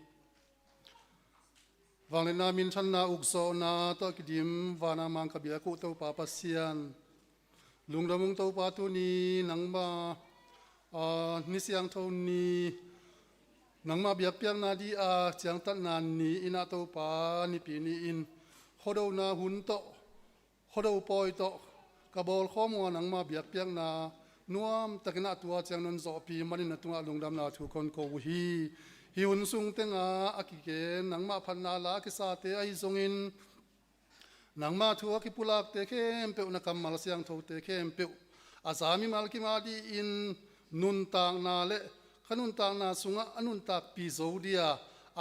Vangliatna minthanna ukzawhna tawh kidim vana mang ka biak uh Topa Pasian, lungdam ung Topa, tuni nangma, aa, ni siangtho ni, nangma biakpiakna di a ciangtatna ni in ah Topa, Nipi ni-in khuadona hun tawh, khuado pawi tawh ka bawlkhawm uh a, nangma biakpiakna nuamtakin ah tua ciang non zawhpih manin na tungah lungdamna thu kon ko uh hi. Hih hun sung tengah a kigen nangmah phatna la a kisate ahi zongin, nangma thu a kipulakte khempeuh, na kammal siangthote khempeuh a za mimal kim a dih in nuntakna le ka nuntakna sungah a nuntakpih zo dia,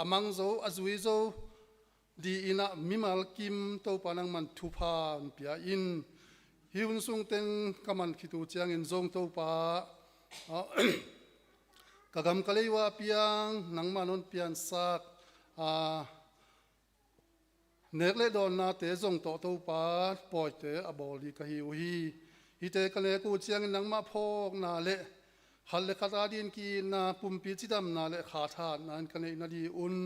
a mang zo, a zui zo di in ah mimal kim Topa nangman thupha hong pia in. Hih hun sung teng ka man khit uh ciangin zong Topa, ah, ka gam ka lei uh a piang nangma non piansak, ah, nek le dawnnate zong tawh Topa pawite a bawl ding ka hi uh hi. Hihte ka nek uh ciangin nangmah phawkna le khat le khat a dingin ki-itna, pumpi cidamna le khathatna in ka neih nading un,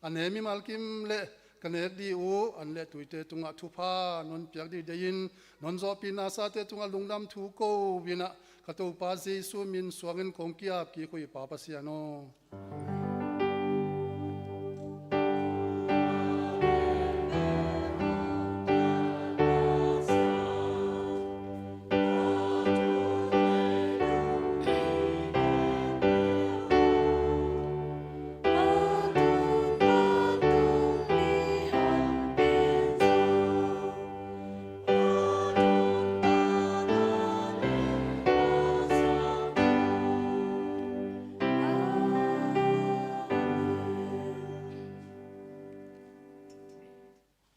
a ne mimal kim le ka nek ding uh an le tuite tungah thupha non piak ding deih in, non zawhpih nasate tungah lungdam thu ko in ah ka Topa Jesu min suangin kong ki-ap kik uh hi Pa Pasian aw.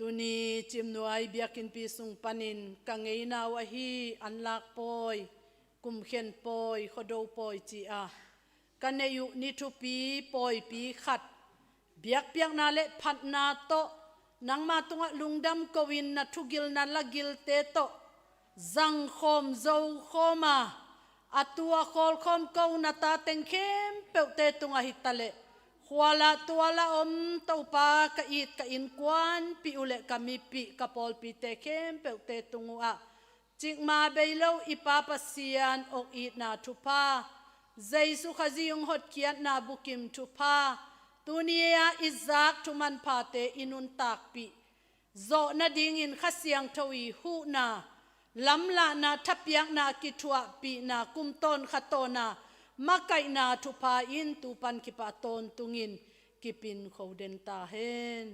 Tuni Cimnuai biakinnpi sung panin ka ngeina uh ahi anlak pawi, kumkhen pawi, khuado pawi ci-a ka neih uh ni thupi pawipi khat, biakpiakna le phatna tawh nangma tungah lungdam ko-in na thugilna lagilte tawh zangkhawm zokhawm a, a tua khawlkhawm ko na tateng khempeuhte tungah hitaleh, khualah tualah om Topa, ka it ka innkuanpih uh le ka mipih ka pawlpite khempeuhte tung uh ah, cikmah bei lo i Pa Pasian awk itna thupha, Jesu Khazih hong hotkhiatna bukim thupha, tuni-a i zak thu manphate i nuntakpih zawh nadingin Kha Siangtho i huhna, lamlahna, thapiakna, kithuahpihna, kum tawn kha tawna makaihna thupha in tu pan kipan tawntungin kipin kho den ta hen.